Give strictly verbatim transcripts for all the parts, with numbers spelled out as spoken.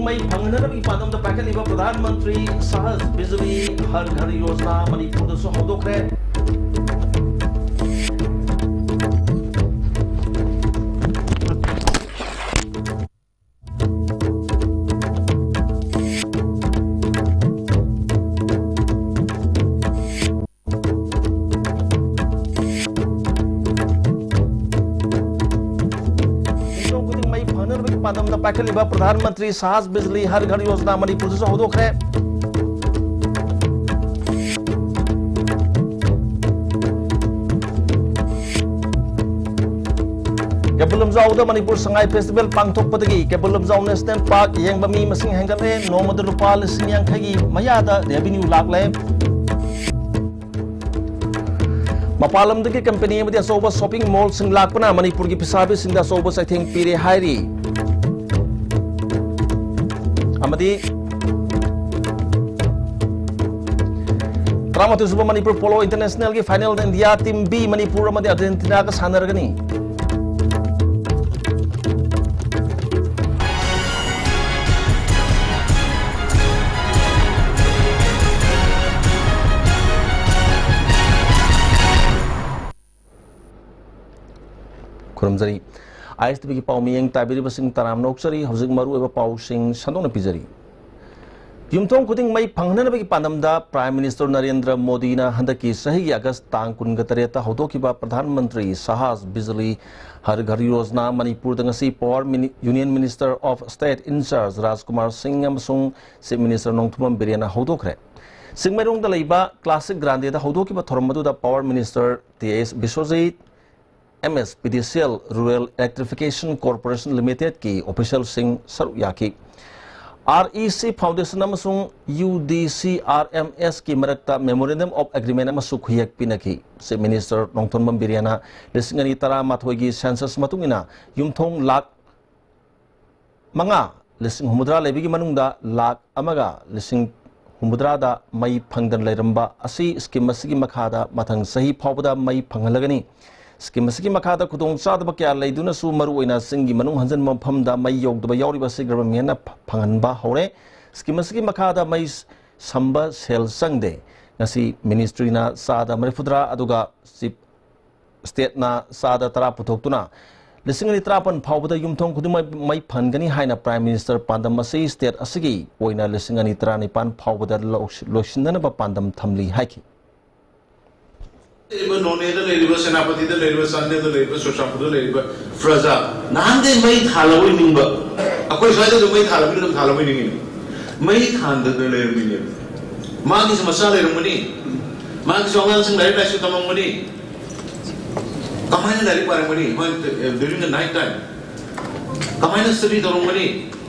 ꯃꯩ ꯐꯪꯍꯟꯅꯕꯒꯤ ꯄꯥꯟꯗꯝꯗ ꯄꯥꯏꯈꯠꯂꯤꯕ ꯄ꯭ꯔꯙꯥꯟ ꯃꯟꯇ꯭ꯔꯤ ꯁꯍꯖ ꯕꯤꯖꯂꯤ ꯍꯔ ꯘꯔ ꯌꯣꯖꯅꯥ ꯃꯅꯤꯄꯨꯔꯗꯁꯨ ꯍꯧꯗꯣꯛꯈ꯭ꯔꯦ꯫ ꯌꯨꯝꯊꯣꯡ ꯈꯨꯗꯤꯡ ꯃꯩ ꯐꯪꯅꯅꯕꯒꯤ ꯄꯥꯟꯗꯝꯗ ꯄꯥꯏꯈꯠꯂꯤꯕ ꯄ꯭ꯔꯙꯥꯟ ꯃꯟꯇ꯭ꯔꯤ ꯁꯍꯥꯖ ꯕꯤꯖꯂꯤ ꯍꯔ ꯘꯔ ꯌꯣꯖꯅꯥ ꯃꯅꯤꯄꯨꯔꯗꯁꯨ ꯍꯧꯗꯣꯛꯈ꯭ꯔꯦ꯫ ꯀꯩꯕꯨꯜ ꯂꯝꯖꯥꯎꯗ Manipur Sangai festival ꯄꯥꯡꯊꯣꯛꯄꯗꯒꯤ Keibul Lamjao national park ꯌꯦꯡꯕ ꯃꯤ ꯃꯁꯤꯡ ꯍꯦꯟꯒꯠꯂꯦ꯫ ꯅꯣꯡꯃꯗ ꯂꯨꯄꯥ ꯂꯤꯁꯤꯡ ꯌꯥꯡꯈꯩꯒꯤ ꯃꯌꯥꯗ ꯔꯦꯚꯤꯅ꯭ꯌꯨ ꯂꯥꯛꯂꯦ꯫ ꯃꯄꯥꯟ ꯂꯝꯗꯒꯤ ꯀꯝꯄꯦꯅꯤ ꯑꯃꯗꯤ ꯑꯆꯧꯕ ꯁꯣꯄꯤꯡ ꯃꯣꯜꯁꯤꯡ ꯂꯥꯛꯄꯅ ꯃꯅꯤꯄꯨꯔꯒꯤ ꯐꯤꯁꯥꯕꯤꯁꯤꯡꯗ ꯑꯆꯧꯕ ꯆꯩꯊꯦꯡ ꯄꯤꯔꯦ ꯍꯥꯏꯔꯤ꯫ ꯑꯃꯗꯤ ꯇꯔꯥꯃꯥꯊꯣꯏ ꯁꯨꯕ ꯃꯅꯤꯄꯨꯔ ꯄꯣꯂꯣ ꯏꯟꯇꯔꯅꯦꯁꯅꯦꯜꯒꯤ ꯐꯥꯏꯅꯦꯜꯗ ꯏꯟꯗꯤꯌꯥ ꯇꯤꯝ ꯕꯤ ꯃꯅꯤꯄꯨꯔ ꯑꯃꯗꯤ ꯑꯥꯔꯖꯦꯟꯇꯤꯅꯥꯒ ꯁꯥꯟꯅꯔꯒꯅꯤ꯫ ꯈꯨꯔꯨꯝꯖꯔꯤ꯫ ꯑꯥꯏ ꯑꯦꯁ ꯇꯤ ꯚꯤꯒꯤ ꯄꯥꯎ ꯃꯤꯠꯌꯦꯡ ꯇꯥꯕꯤꯔꯤꯕꯁꯤꯡ ꯇꯔꯥꯝꯅ ꯑꯣꯛꯆꯔꯤ꯫ ꯍꯧꯖꯤꯛ ꯃꯔꯨꯑꯣꯏꯕ ꯄꯥꯎꯁꯤꯡ ꯁꯟꯗꯣꯛꯅ ꯄꯤꯖꯔꯤ꯫ ꯌꯨꯝꯊꯣꯡ ꯈꯨꯗꯤꯡ ꯃꯩ ꯐꯪꯍꯟꯅꯕꯒꯤ ꯄꯥꯟꯗꯝꯗ Prime Minister ꯅꯔꯦꯟꯗ꯭ꯔ ꯃꯣꯗꯤꯅ ꯍꯟꯗꯛꯀꯤ ꯆꯍꯤꯒꯤ ꯑꯥꯒꯁ ꯇꯥꯡ ꯀꯨꯟꯒ ꯇꯔꯦꯠꯇ ꯍꯧꯗꯣꯛꯈꯤꯕ ꯄ꯭ꯔꯙꯥꯟ ꯃꯟꯇ꯭ꯔꯤ ꯁꯍꯥꯖ ꯕꯤꯖꯂꯤ ꯍꯔ ꯘꯔ ꯌꯣꯖꯅꯥ ꯃꯅꯤꯄꯨꯔꯗ ꯉꯁꯤ Power Mini-, Union Minister of State in charge ꯔꯥꯖꯀꯨꯃꯥꯔ ꯁꯤꯡ ꯑꯃꯁꯨꯡ Chief Minister ꯅꯣꯡꯊꯣꯝꯕꯝ ꯕꯤꯔꯦꯟꯅ ꯍꯧꯗꯣꯛꯈ꯭ꯔꯦ꯫ ꯆꯤꯡꯃꯩꯔꯣꯡꯗ ꯂꯩꯕ ꯀ꯭ꯂꯥꯁꯤꯛ ꯒ꯭ꯔꯥꯟꯗꯦꯗ ꯍꯧꯗꯣꯛꯈꯤꯕ ꯊꯧꯔꯝ ꯑꯗꯨꯗ Power Minister ꯇꯤ ꯑꯦꯁ Biswajit, M S P D C L Rural Electrification Corporation Limited ꯀꯤ official ꯁꯤꯡ ꯁꯔꯨꯛ ꯌꯥꯈꯤ꯫ R E C Foundation ꯑꯃꯁꯨꯡ U D C R M S ꯀꯤ ꯃꯔꯛꯇ Memorandum of Agreement ꯑꯃꯁꯨ ꯈꯨꯌꯦꯛ ꯄꯤꯅꯈꯤ꯫ Chief Minister ꯅꯣꯡꯊꯣꯝꯕꯝ ꯕꯤꯔꯦꯟꯅ ꯂꯤꯁꯤꯡ ꯑꯅꯤ ꯇꯔꯥꯃꯥꯊꯣꯏꯒꯤ census ꯃꯇꯨꯡ ꯏꯟꯅ ꯌꯨꯝꯊꯣꯡ ꯂꯥꯈ ꯃꯉꯥ ꯂꯤꯁꯤꯡ ꯍꯨꯝꯐꯨꯇꯔꯥ ꯂꯩꯕꯒꯤ ꯃꯅꯨꯡꯗ ꯂꯥꯈ ꯑꯃꯒ ꯂꯤꯁꯤꯡ ꯍꯨꯝꯐꯨꯇꯔꯥꯗ ꯃꯩ ꯐꯪꯗꯅ ꯂꯩꯔꯝꯕ ꯑꯁꯤ scheme ꯑꯁꯤꯒꯤ ꯃꯈꯥꯗ ꯃꯊꯪ ꯆꯍꯤ ꯐꯥꯎꯕꯗ ꯃꯩ ꯐꯪꯍꯜꯂꯒꯅꯤ꯫ ꯁ꯭ꯀꯤꯝ ꯑꯁꯤꯒꯤ ꯃꯈꯥꯗ ꯈꯨꯗꯣꯡꯆꯥꯗꯕ ꯀꯌꯥ ꯂꯩꯗꯨꯅꯁꯨ ꯃꯔꯨꯑꯣꯏꯅ ꯆꯤꯡꯒꯤ ꯃꯅꯨꯡ ꯍꯟꯖꯤꯟꯕ ꯃꯐꯝꯗ ꯃꯩ ꯌꯧꯗꯕ ꯌꯥꯎꯔꯤꯕ ꯑꯁꯤ ꯒꯚꯔꯟꯃꯦꯟꯠꯅ ꯐ-, ꯐꯪꯍꯟꯕ ꯍꯧꯔꯦ꯫ ꯁ꯭ꯀꯤꯝ ꯑꯁꯤꯒꯤ ꯃꯈꯥꯗ ꯃꯩ ꯁꯝꯕ ꯁꯦꯜ ꯆꯪꯗꯦ꯫ ꯉꯁꯤ ꯃꯤꯅꯤꯁꯇ꯭ꯔꯤꯅ ꯆꯥꯗ ꯃꯔꯤꯐꯨꯇꯔꯥ ꯑꯗꯨꯒ ꯆꯤꯞ ꯁ꯭ꯇꯦꯠꯅ ꯆꯥꯗ ꯇꯔꯥ ꯄꯨꯊꯣꯛꯇꯨꯅ ꯂꯤꯁꯤꯡ ꯑꯅꯤ ꯇꯔꯥꯃꯥꯄꯟ ꯐꯥꯎꯕꯗ ꯌꯨꯝꯊꯣꯡ ꯈꯨꯗꯤꯡꯃꯛ ꯃꯩ ꯐꯪꯒꯅꯤ ꯍꯥꯏꯅ ꯄ꯭ꯔꯥꯏꯝ ꯃꯤꯅꯤꯁꯇꯔ ꯄꯥꯟꯗꯝ ꯑꯁꯤ ꯁ꯭ꯇꯦꯠ ꯑꯁꯤꯒꯤ ꯑꯣꯏꯅ ꯂꯤꯁꯤꯡ ꯑꯅꯤ ꯇꯔꯥꯅꯤꯄꯥꯟ ꯐꯥꯎꯕꯗ ꯂꯧꯁꯤ-, ꯂꯣꯏꯁꯤꯟꯅꯅꯕ ꯄꯥꯟꯗꯝ ꯊꯝꯂꯤ ꯍꯥꯏꯈꯤ꯫ ꯂꯩꯔꯤꯕ, ꯅꯣꯅꯦꯗ ꯂꯩꯔꯤꯕ, ꯁꯦꯅꯥꯄꯇꯤꯗ ꯂꯩꯔꯤꯕ, ꯆꯥꯟꯗꯦꯜꯗ ꯂꯩꯔꯤꯕ, ꯆꯨꯔꯆꯥꯟꯄꯨꯔꯗ ꯂꯩꯔꯤꯕ ꯄ꯭ꯔꯖꯥ, ꯅꯍꯥꯟꯗꯩ ꯃꯩ ꯊꯥꯜꯂꯕꯣꯏ ꯅꯤꯡꯕ, ꯑꯩꯈꯣꯏ ꯁ꯭ꯋꯥꯏꯗ ꯑꯗꯨꯝ ꯃꯩ ꯊꯥꯜꯂꯕꯤ ꯑꯗꯨꯝ ꯊꯥꯜꯂꯕꯣꯏ ꯅꯤꯡꯉꯤꯅꯦ꯫ ꯃꯩ ꯊꯥꯟꯗꯗꯅ ꯂꯩꯔꯝꯃꯤꯅꯦꯕ꯫ ꯃꯥꯒꯤꯁꯨ ꯃꯆꯥ ꯂꯩꯔꯝꯒꯅꯤ, ꯃꯥꯒꯤꯁꯨ ꯑꯉꯥꯡꯁꯤꯡ ꯂꯥꯏꯔꯤꯛ ꯂꯥꯏꯁꯨ ꯇꯝꯃꯝꯒꯅꯤ꯫ ꯀꯃꯥꯏꯅ ꯂꯥꯏꯔꯤꯛ ꯄꯥꯔꯝꯒꯅꯤ? ꯃꯣꯏ, during the night time ꯀꯃꯥꯏꯅ study ꯇꯧꯔꯝꯒꯅꯤ?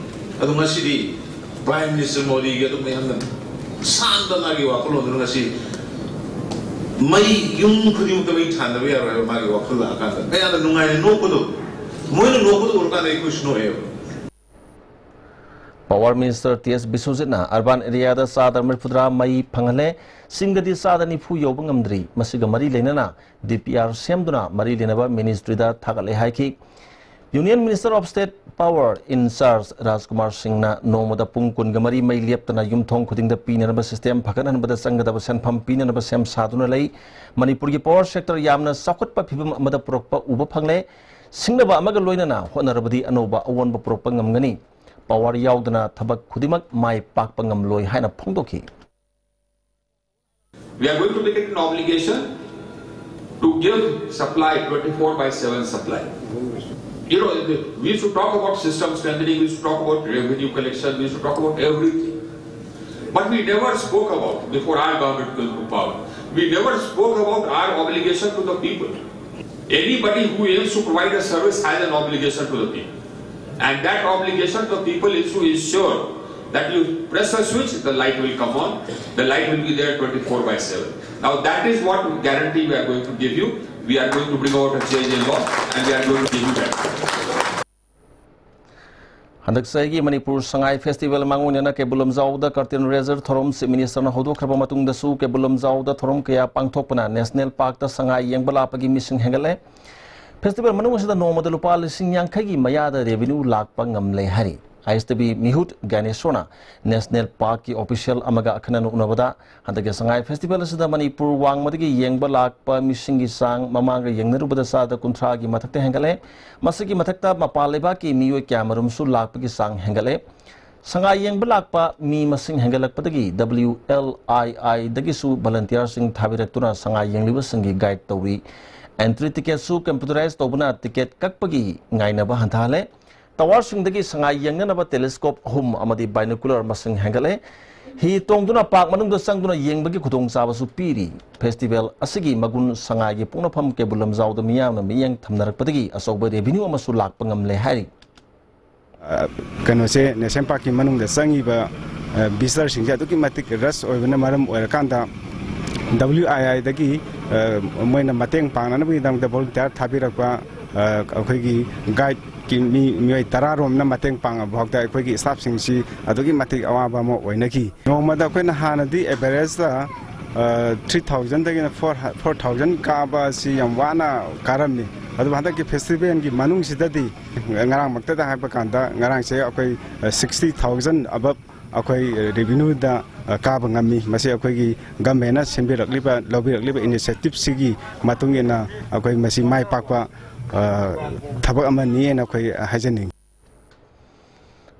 ꯑꯗꯣ ꯉꯁꯤꯗꯤ ꯄ꯭ꯔꯥꯏꯝ ꯃꯤꯅꯤꯁꯇꯔ ꯃꯣꯗꯤꯒꯤ ꯑꯗꯨꯝ ꯃꯌꯥꯝꯅ ꯁꯥꯟꯇ ꯃꯥꯒꯤ ꯋꯥꯈꯜꯂꯣꯟꯗꯨꯅ ꯉꯁꯤ ꯃꯩ ꯌꯨꯝ ꯈꯨꯗꯤꯡꯃꯛꯇ ꯃꯩ ꯊꯥꯟꯗꯕ ꯌꯥꯔꯣꯏ ꯍꯥꯏꯕ ꯃꯥꯒꯤ ꯋꯥꯈꯜ ꯂꯥꯛꯑꯀꯥꯟꯗ ꯃꯌꯥꯝꯅ ꯅꯨꯡꯉꯥꯏꯅ ꯅꯣꯛꯄꯗꯣ, ꯃꯣꯏꯅ ꯅꯣꯛꯄꯗꯣ ꯎꯔꯀꯥꯟꯗ ꯑꯩꯈꯣꯏꯁꯨ ꯅꯣꯛꯑꯦꯕ꯫ ꯄꯥꯋꯔ ꯃꯤꯅꯤꯁꯇꯔ ꯇꯤ ꯑꯦꯁ ꯕꯤꯁ꯭ꯋꯖꯤꯠꯅ ꯑꯔꯕꯥꯟ ꯑꯦꯔꯤꯌꯥꯗ ꯆꯥꯗ ꯃꯔꯤꯐꯨꯇꯔꯥ ꯃꯩ ꯐꯪꯍꯜꯂꯦ, ꯆꯤꯡꯗꯗꯤ ꯆꯥꯗ ꯅꯤꯐꯨ ꯌꯧꯕ ꯉꯝꯗ꯭ꯔꯤ꯫ ꯃꯁꯤꯒ ꯃꯔꯤ ꯂꯩꯅꯅ ꯗꯤ ꯄꯤ ꯑꯥꯔ ꯁꯦꯝꯗꯨꯅ ꯃꯔꯤ ꯂꯩꯅꯕ ꯃꯤꯅꯤꯁꯇ꯭ꯔꯤꯗ ꯊꯥꯒꯠꯂꯦ ꯍꯥꯏꯈꯤ꯫ Union minister of state power in charge Rajkumar ꯁꯤꯡꯅ ꯅꯣꯡꯃꯗ ꯄꯨꯡ ꯀꯨꯟꯒ ꯃꯔꯤ ꯃꯩ ꯂꯦꯞꯇꯅ ꯌꯨꯝꯊꯣꯡ ꯈꯨꯗꯤꯡꯗ ꯄꯤꯅꯅꯕ ꯁꯤꯁꯇꯦꯝ ꯐꯒꯠꯍꯟꯕꯗ ꯆꯪꯒꯗꯕ ꯁꯦꯟꯐꯝ ꯄꯤꯅꯅꯕ ꯁꯦꯝ ꯁꯥꯗꯨꯅ ꯂꯩ꯫ ꯃꯅꯤꯄꯨꯔꯒꯤ ꯄꯥꯋꯔ ꯁꯦꯛꯇꯔ ꯌꯥꯝꯅ ꯆꯥꯎꯈꯠꯄ ꯐꯤꯚꯝ ꯑꯃꯗ ꯄꯨꯔꯛꯄ ꯎꯕ ꯐꯪꯂꯦ꯫ ꯁꯤꯡꯅꯕ ꯑꯃꯒ ꯂꯣꯏꯅꯅ ꯍꯣꯠꯅꯔꯕꯗꯤ ꯑꯅꯧꯕ ꯑꯑꯣꯟꯕ ꯄꯨꯔꯛꯄ ꯉꯝꯒꯅꯤ꯫ ꯄꯥꯋꯔ ꯌꯥꯎꯗꯅ ꯊꯕꯛ ꯈꯨꯗꯤꯡꯃꯛ ꯃꯥꯏ ꯄꯥꯛꯄ ꯉꯝꯂꯣꯏ ꯍꯥꯏꯅ ꯐꯣꯡꯗꯣꯛꯈꯤ꯫ We are going to make it an obligation to give supply, twenty-four by seven supply. You know, we should talk about system strengthening, we should talk about revenue collection, we should talk about everything. But we never spoke about, before our government came to power, we never spoke about our obligation to the people. Anybody who aims to provide a service has an obligation to the people. And that obligation to the people is to ensure that you press a switch, the light will come on, the light will be there twenty-four by seven. Now that is what guarantee we are going to give you. We are going to bring about a change in law and we are going to give you that. ꯍꯟꯗꯛ ꯆꯍꯤꯒꯤ Manipur Sangai festival ꯃꯥꯡꯑꯣꯏꯅꯅ ꯀꯩꯕꯨꯜ ꯂꯝꯖꯥꯎꯗ curtain raiser ꯊꯧꯔꯝ Chief Ministerꯅ ꯍꯧꯗꯣꯛꯈ꯭ꯔꯕ ꯃꯇꯨꯡꯗꯁꯨ ꯀꯩꯕꯨꯜ ꯂꯝꯖꯥꯎꯗ ꯊꯧꯔꯝ ꯀꯌꯥ ꯄꯥꯡꯊꯣꯛꯄꯅ National Parkꯇ ꯁꯉꯥꯏ ꯌꯦꯡꯕ ꯂꯥꯛꯄꯒꯤ ꯃꯤꯁꯤꯡ ꯍꯦꯟꯒꯠꯂꯦ꯫ ꯐꯦꯁꯇꯤꯚꯦꯜ ꯃꯅꯨꯡ ꯑꯁꯤꯗ ꯅꯣꯡꯃꯗ ꯂꯨꯄꯥ ꯂꯤꯁꯤꯡ ꯌꯥꯡꯈꯩꯒꯤ ꯃꯌꯥꯗ revenue ꯂꯥꯛꯄ ꯉꯝꯂꯦ ꯍꯥꯏꯔꯤ꯫ ISTV ꯃꯤꯍꯨꯠ ꯒ꯭ꯌꯥꯅꯦꯁꯣꯔꯅ National Parkꯀꯤ official ꯑꯃꯒ ꯑꯈꯟꯅꯅ ꯎꯅꯕꯗ ꯍꯟꯗꯛꯀꯤ ꯁꯉꯥꯏ ꯐꯦꯁꯇꯤꯚꯦꯜ ꯑꯁꯤꯗ ꯃꯅꯤꯄꯨꯔ ꯋꯥꯡꯃꯗꯒꯤ ꯌꯦꯡꯕ ꯂꯥꯛꯄ ꯃꯤꯁꯤꯡꯒꯤ ꯆꯥꯡ ꯃꯃꯥꯡꯒ ꯌꯦꯡꯅꯔꯨꯕꯗ ꯆꯥꯗ ꯀꯨꯟꯊ꯭ꯔꯥꯒꯤ ꯃꯊꯛꯇ ꯍꯦꯟꯒꯠꯂꯦ꯫ ꯃꯁꯤꯒꯤ ꯃꯊꯛꯇ ꯃꯄꯥꯟ ꯂꯩꯕꯥꯛꯀꯤ ꯃꯤꯑꯣꯏ ꯀꯌꯥꯃꯔꯨꯝꯁꯨ ꯂꯥꯛꯄꯒꯤ ꯆꯥꯡ ꯍꯦꯟꯒꯠꯂꯦ꯫ ꯁꯉꯥꯏ ꯌꯦꯡꯕ ꯂꯥꯛꯄ ꯃꯤ ꯃꯁꯤꯡ ꯍꯦꯟꯒꯠꯂꯛꯄꯗꯒꯤ WLIIꯗꯒꯤꯁꯨ volunteerꯁꯤꯡ ꯊꯥꯕꯤꯔꯛꯇꯨꯅ ꯁꯉꯥꯏ ꯌꯦꯡꯂꯤꯕꯁꯤꯡꯒꯤ guide ꯇꯧꯔꯤ꯫ Entry ticketꯁꯨ computerize ꯇꯧꯕꯅ ticket ꯀꯛꯄꯒꯤ ꯉꯥꯏꯅꯕ ꯍꯟꯊꯍꯜꯂꯦ꯫ Towerꯁꯤꯡꯗꯒꯤ ꯁꯉꯥꯏ ꯌꯦꯡꯅꯅꯕ telescope ꯑꯍꯨꯝ ꯑꯃꯗꯤ binocular ꯃꯁꯤꯡ ꯍꯦꯟꯒꯠꯂꯦ꯫ ꯍꯤ ꯇꯣꯡꯗꯨꯅ park ꯃꯅꯨꯡꯗ ꯆꯪꯗꯨꯅ ꯌꯦꯡꯕꯒꯤ ꯈꯨꯗꯣꯡꯆꯥꯕꯁꯨ ꯄꯤꯔꯤ꯫ Festival ꯑꯁꯤꯒꯤ ꯃꯒꯨꯟ ꯁꯉꯥꯏꯒꯤ ꯄꯣꯛꯅꯐꯝ ꯀꯩꯕꯨꯜ ꯂꯝꯖꯥꯎꯗ ꯃꯤꯌꯥꯝꯅ ꯃꯤꯠꯌꯦꯡ ꯊꯝꯅꯔꯛꯄꯗꯒꯤ ꯑꯆꯧꯕ revenue ꯑꯃꯁꯨ ꯂꯥꯛꯄ ꯉꯝꯂꯦ ꯍꯥꯏꯔꯤ꯫ ꯑ, ꯀꯩꯅꯣꯁꯦ, ꯅꯦꯁꯅꯦꯜ ꯄꯥꯔꯛꯀꯤ ꯃꯅꯨꯡꯗ ꯆꯪꯉꯤꯕ, ꯑ, visitorꯁꯤꯡꯁꯦ ꯑꯗꯨꯛꯀꯤ ꯃꯇꯤꯛ rush ꯑꯣꯏꯕꯅ ꯃꯔꯝ ꯑꯣꯏꯔꯀꯥꯟꯗ, WIIꯗꯒꯤ, ꯑ, ꯃꯣꯏꯅ ꯃꯇꯦꯡ ꯄꯥꯡꯅꯅꯕꯒꯤꯗꯃꯛꯇ volunteer ꯊꯥꯕꯤꯔꯛꯄ, ꯑ, ꯑꯩꯈꯣꯏꯒꯤ guideꯀꯤ ꯃꯤ, ꯃꯤꯑꯣꯏ ꯇꯔꯥ ꯔꯣꯝꯅ ꯃꯇꯦꯡ ꯄꯥꯡꯉꯕ ꯐꯥꯎꯗ ꯑꯩꯈꯣꯏꯒꯤ staffꯁꯤꯡꯁꯤ ꯑꯗꯨꯛꯀꯤ ꯃꯇꯤꯛ ꯑꯋꯥꯕ ꯑꯃ ꯑꯣꯏꯅꯈꯤ꯫ ꯅꯣꯡꯃꯗ ꯑꯩꯈꯣꯏꯅ ꯍꯥꯟꯅꯗꯤ averageꯇ, ꯑ, three thousandꯗꯒꯤꯅ four, four thousand ꯀꯥꯕ ꯑꯁꯤ ꯌꯥꯝ ꯋꯥꯅ ꯀꯥꯔꯝꯃꯤ꯫ ꯑꯗꯨꯕꯨ ꯍꯟꯗꯛꯀꯤ festivalꯒꯤ ꯃꯅꯨꯡꯁꯤꯗꯗꯤ ꯉꯔꯥꯡꯃꯛꯇꯗ ꯍꯥꯏꯕ ꯀꯥꯟꯗ, ꯉꯔꯥꯡꯁꯦ ꯑꯩꯈꯣꯏ, ꯑ, sixty thousand above ꯑꯩꯈꯣꯏ, ꯑ, revenueꯗ, ꯑ, ꯀꯥꯕ ꯉꯝꯃꯤ꯫ ꯃꯁꯤ ꯑꯩꯈꯣꯏꯒꯤ governmentꯅ ꯁꯤꯟꯕꯤꯔꯛꯂꯤꯕ, ꯂꯧꯕꯤꯔꯛꯂꯤꯕ initiativeꯁꯤꯒꯤ ꯃꯇꯨꯡ ꯏꯟꯅ ꯑꯩꯈꯣꯏ ꯃꯁꯤ ꯃꯥꯏ ꯄꯥꯛꯄ, ꯑ, ꯊꯕꯛ ꯑꯃꯅꯤ ꯍꯥꯏꯅ ꯑꯩꯈꯣꯏ ꯍꯥꯏꯖꯅꯤꯡꯉꯤ꯫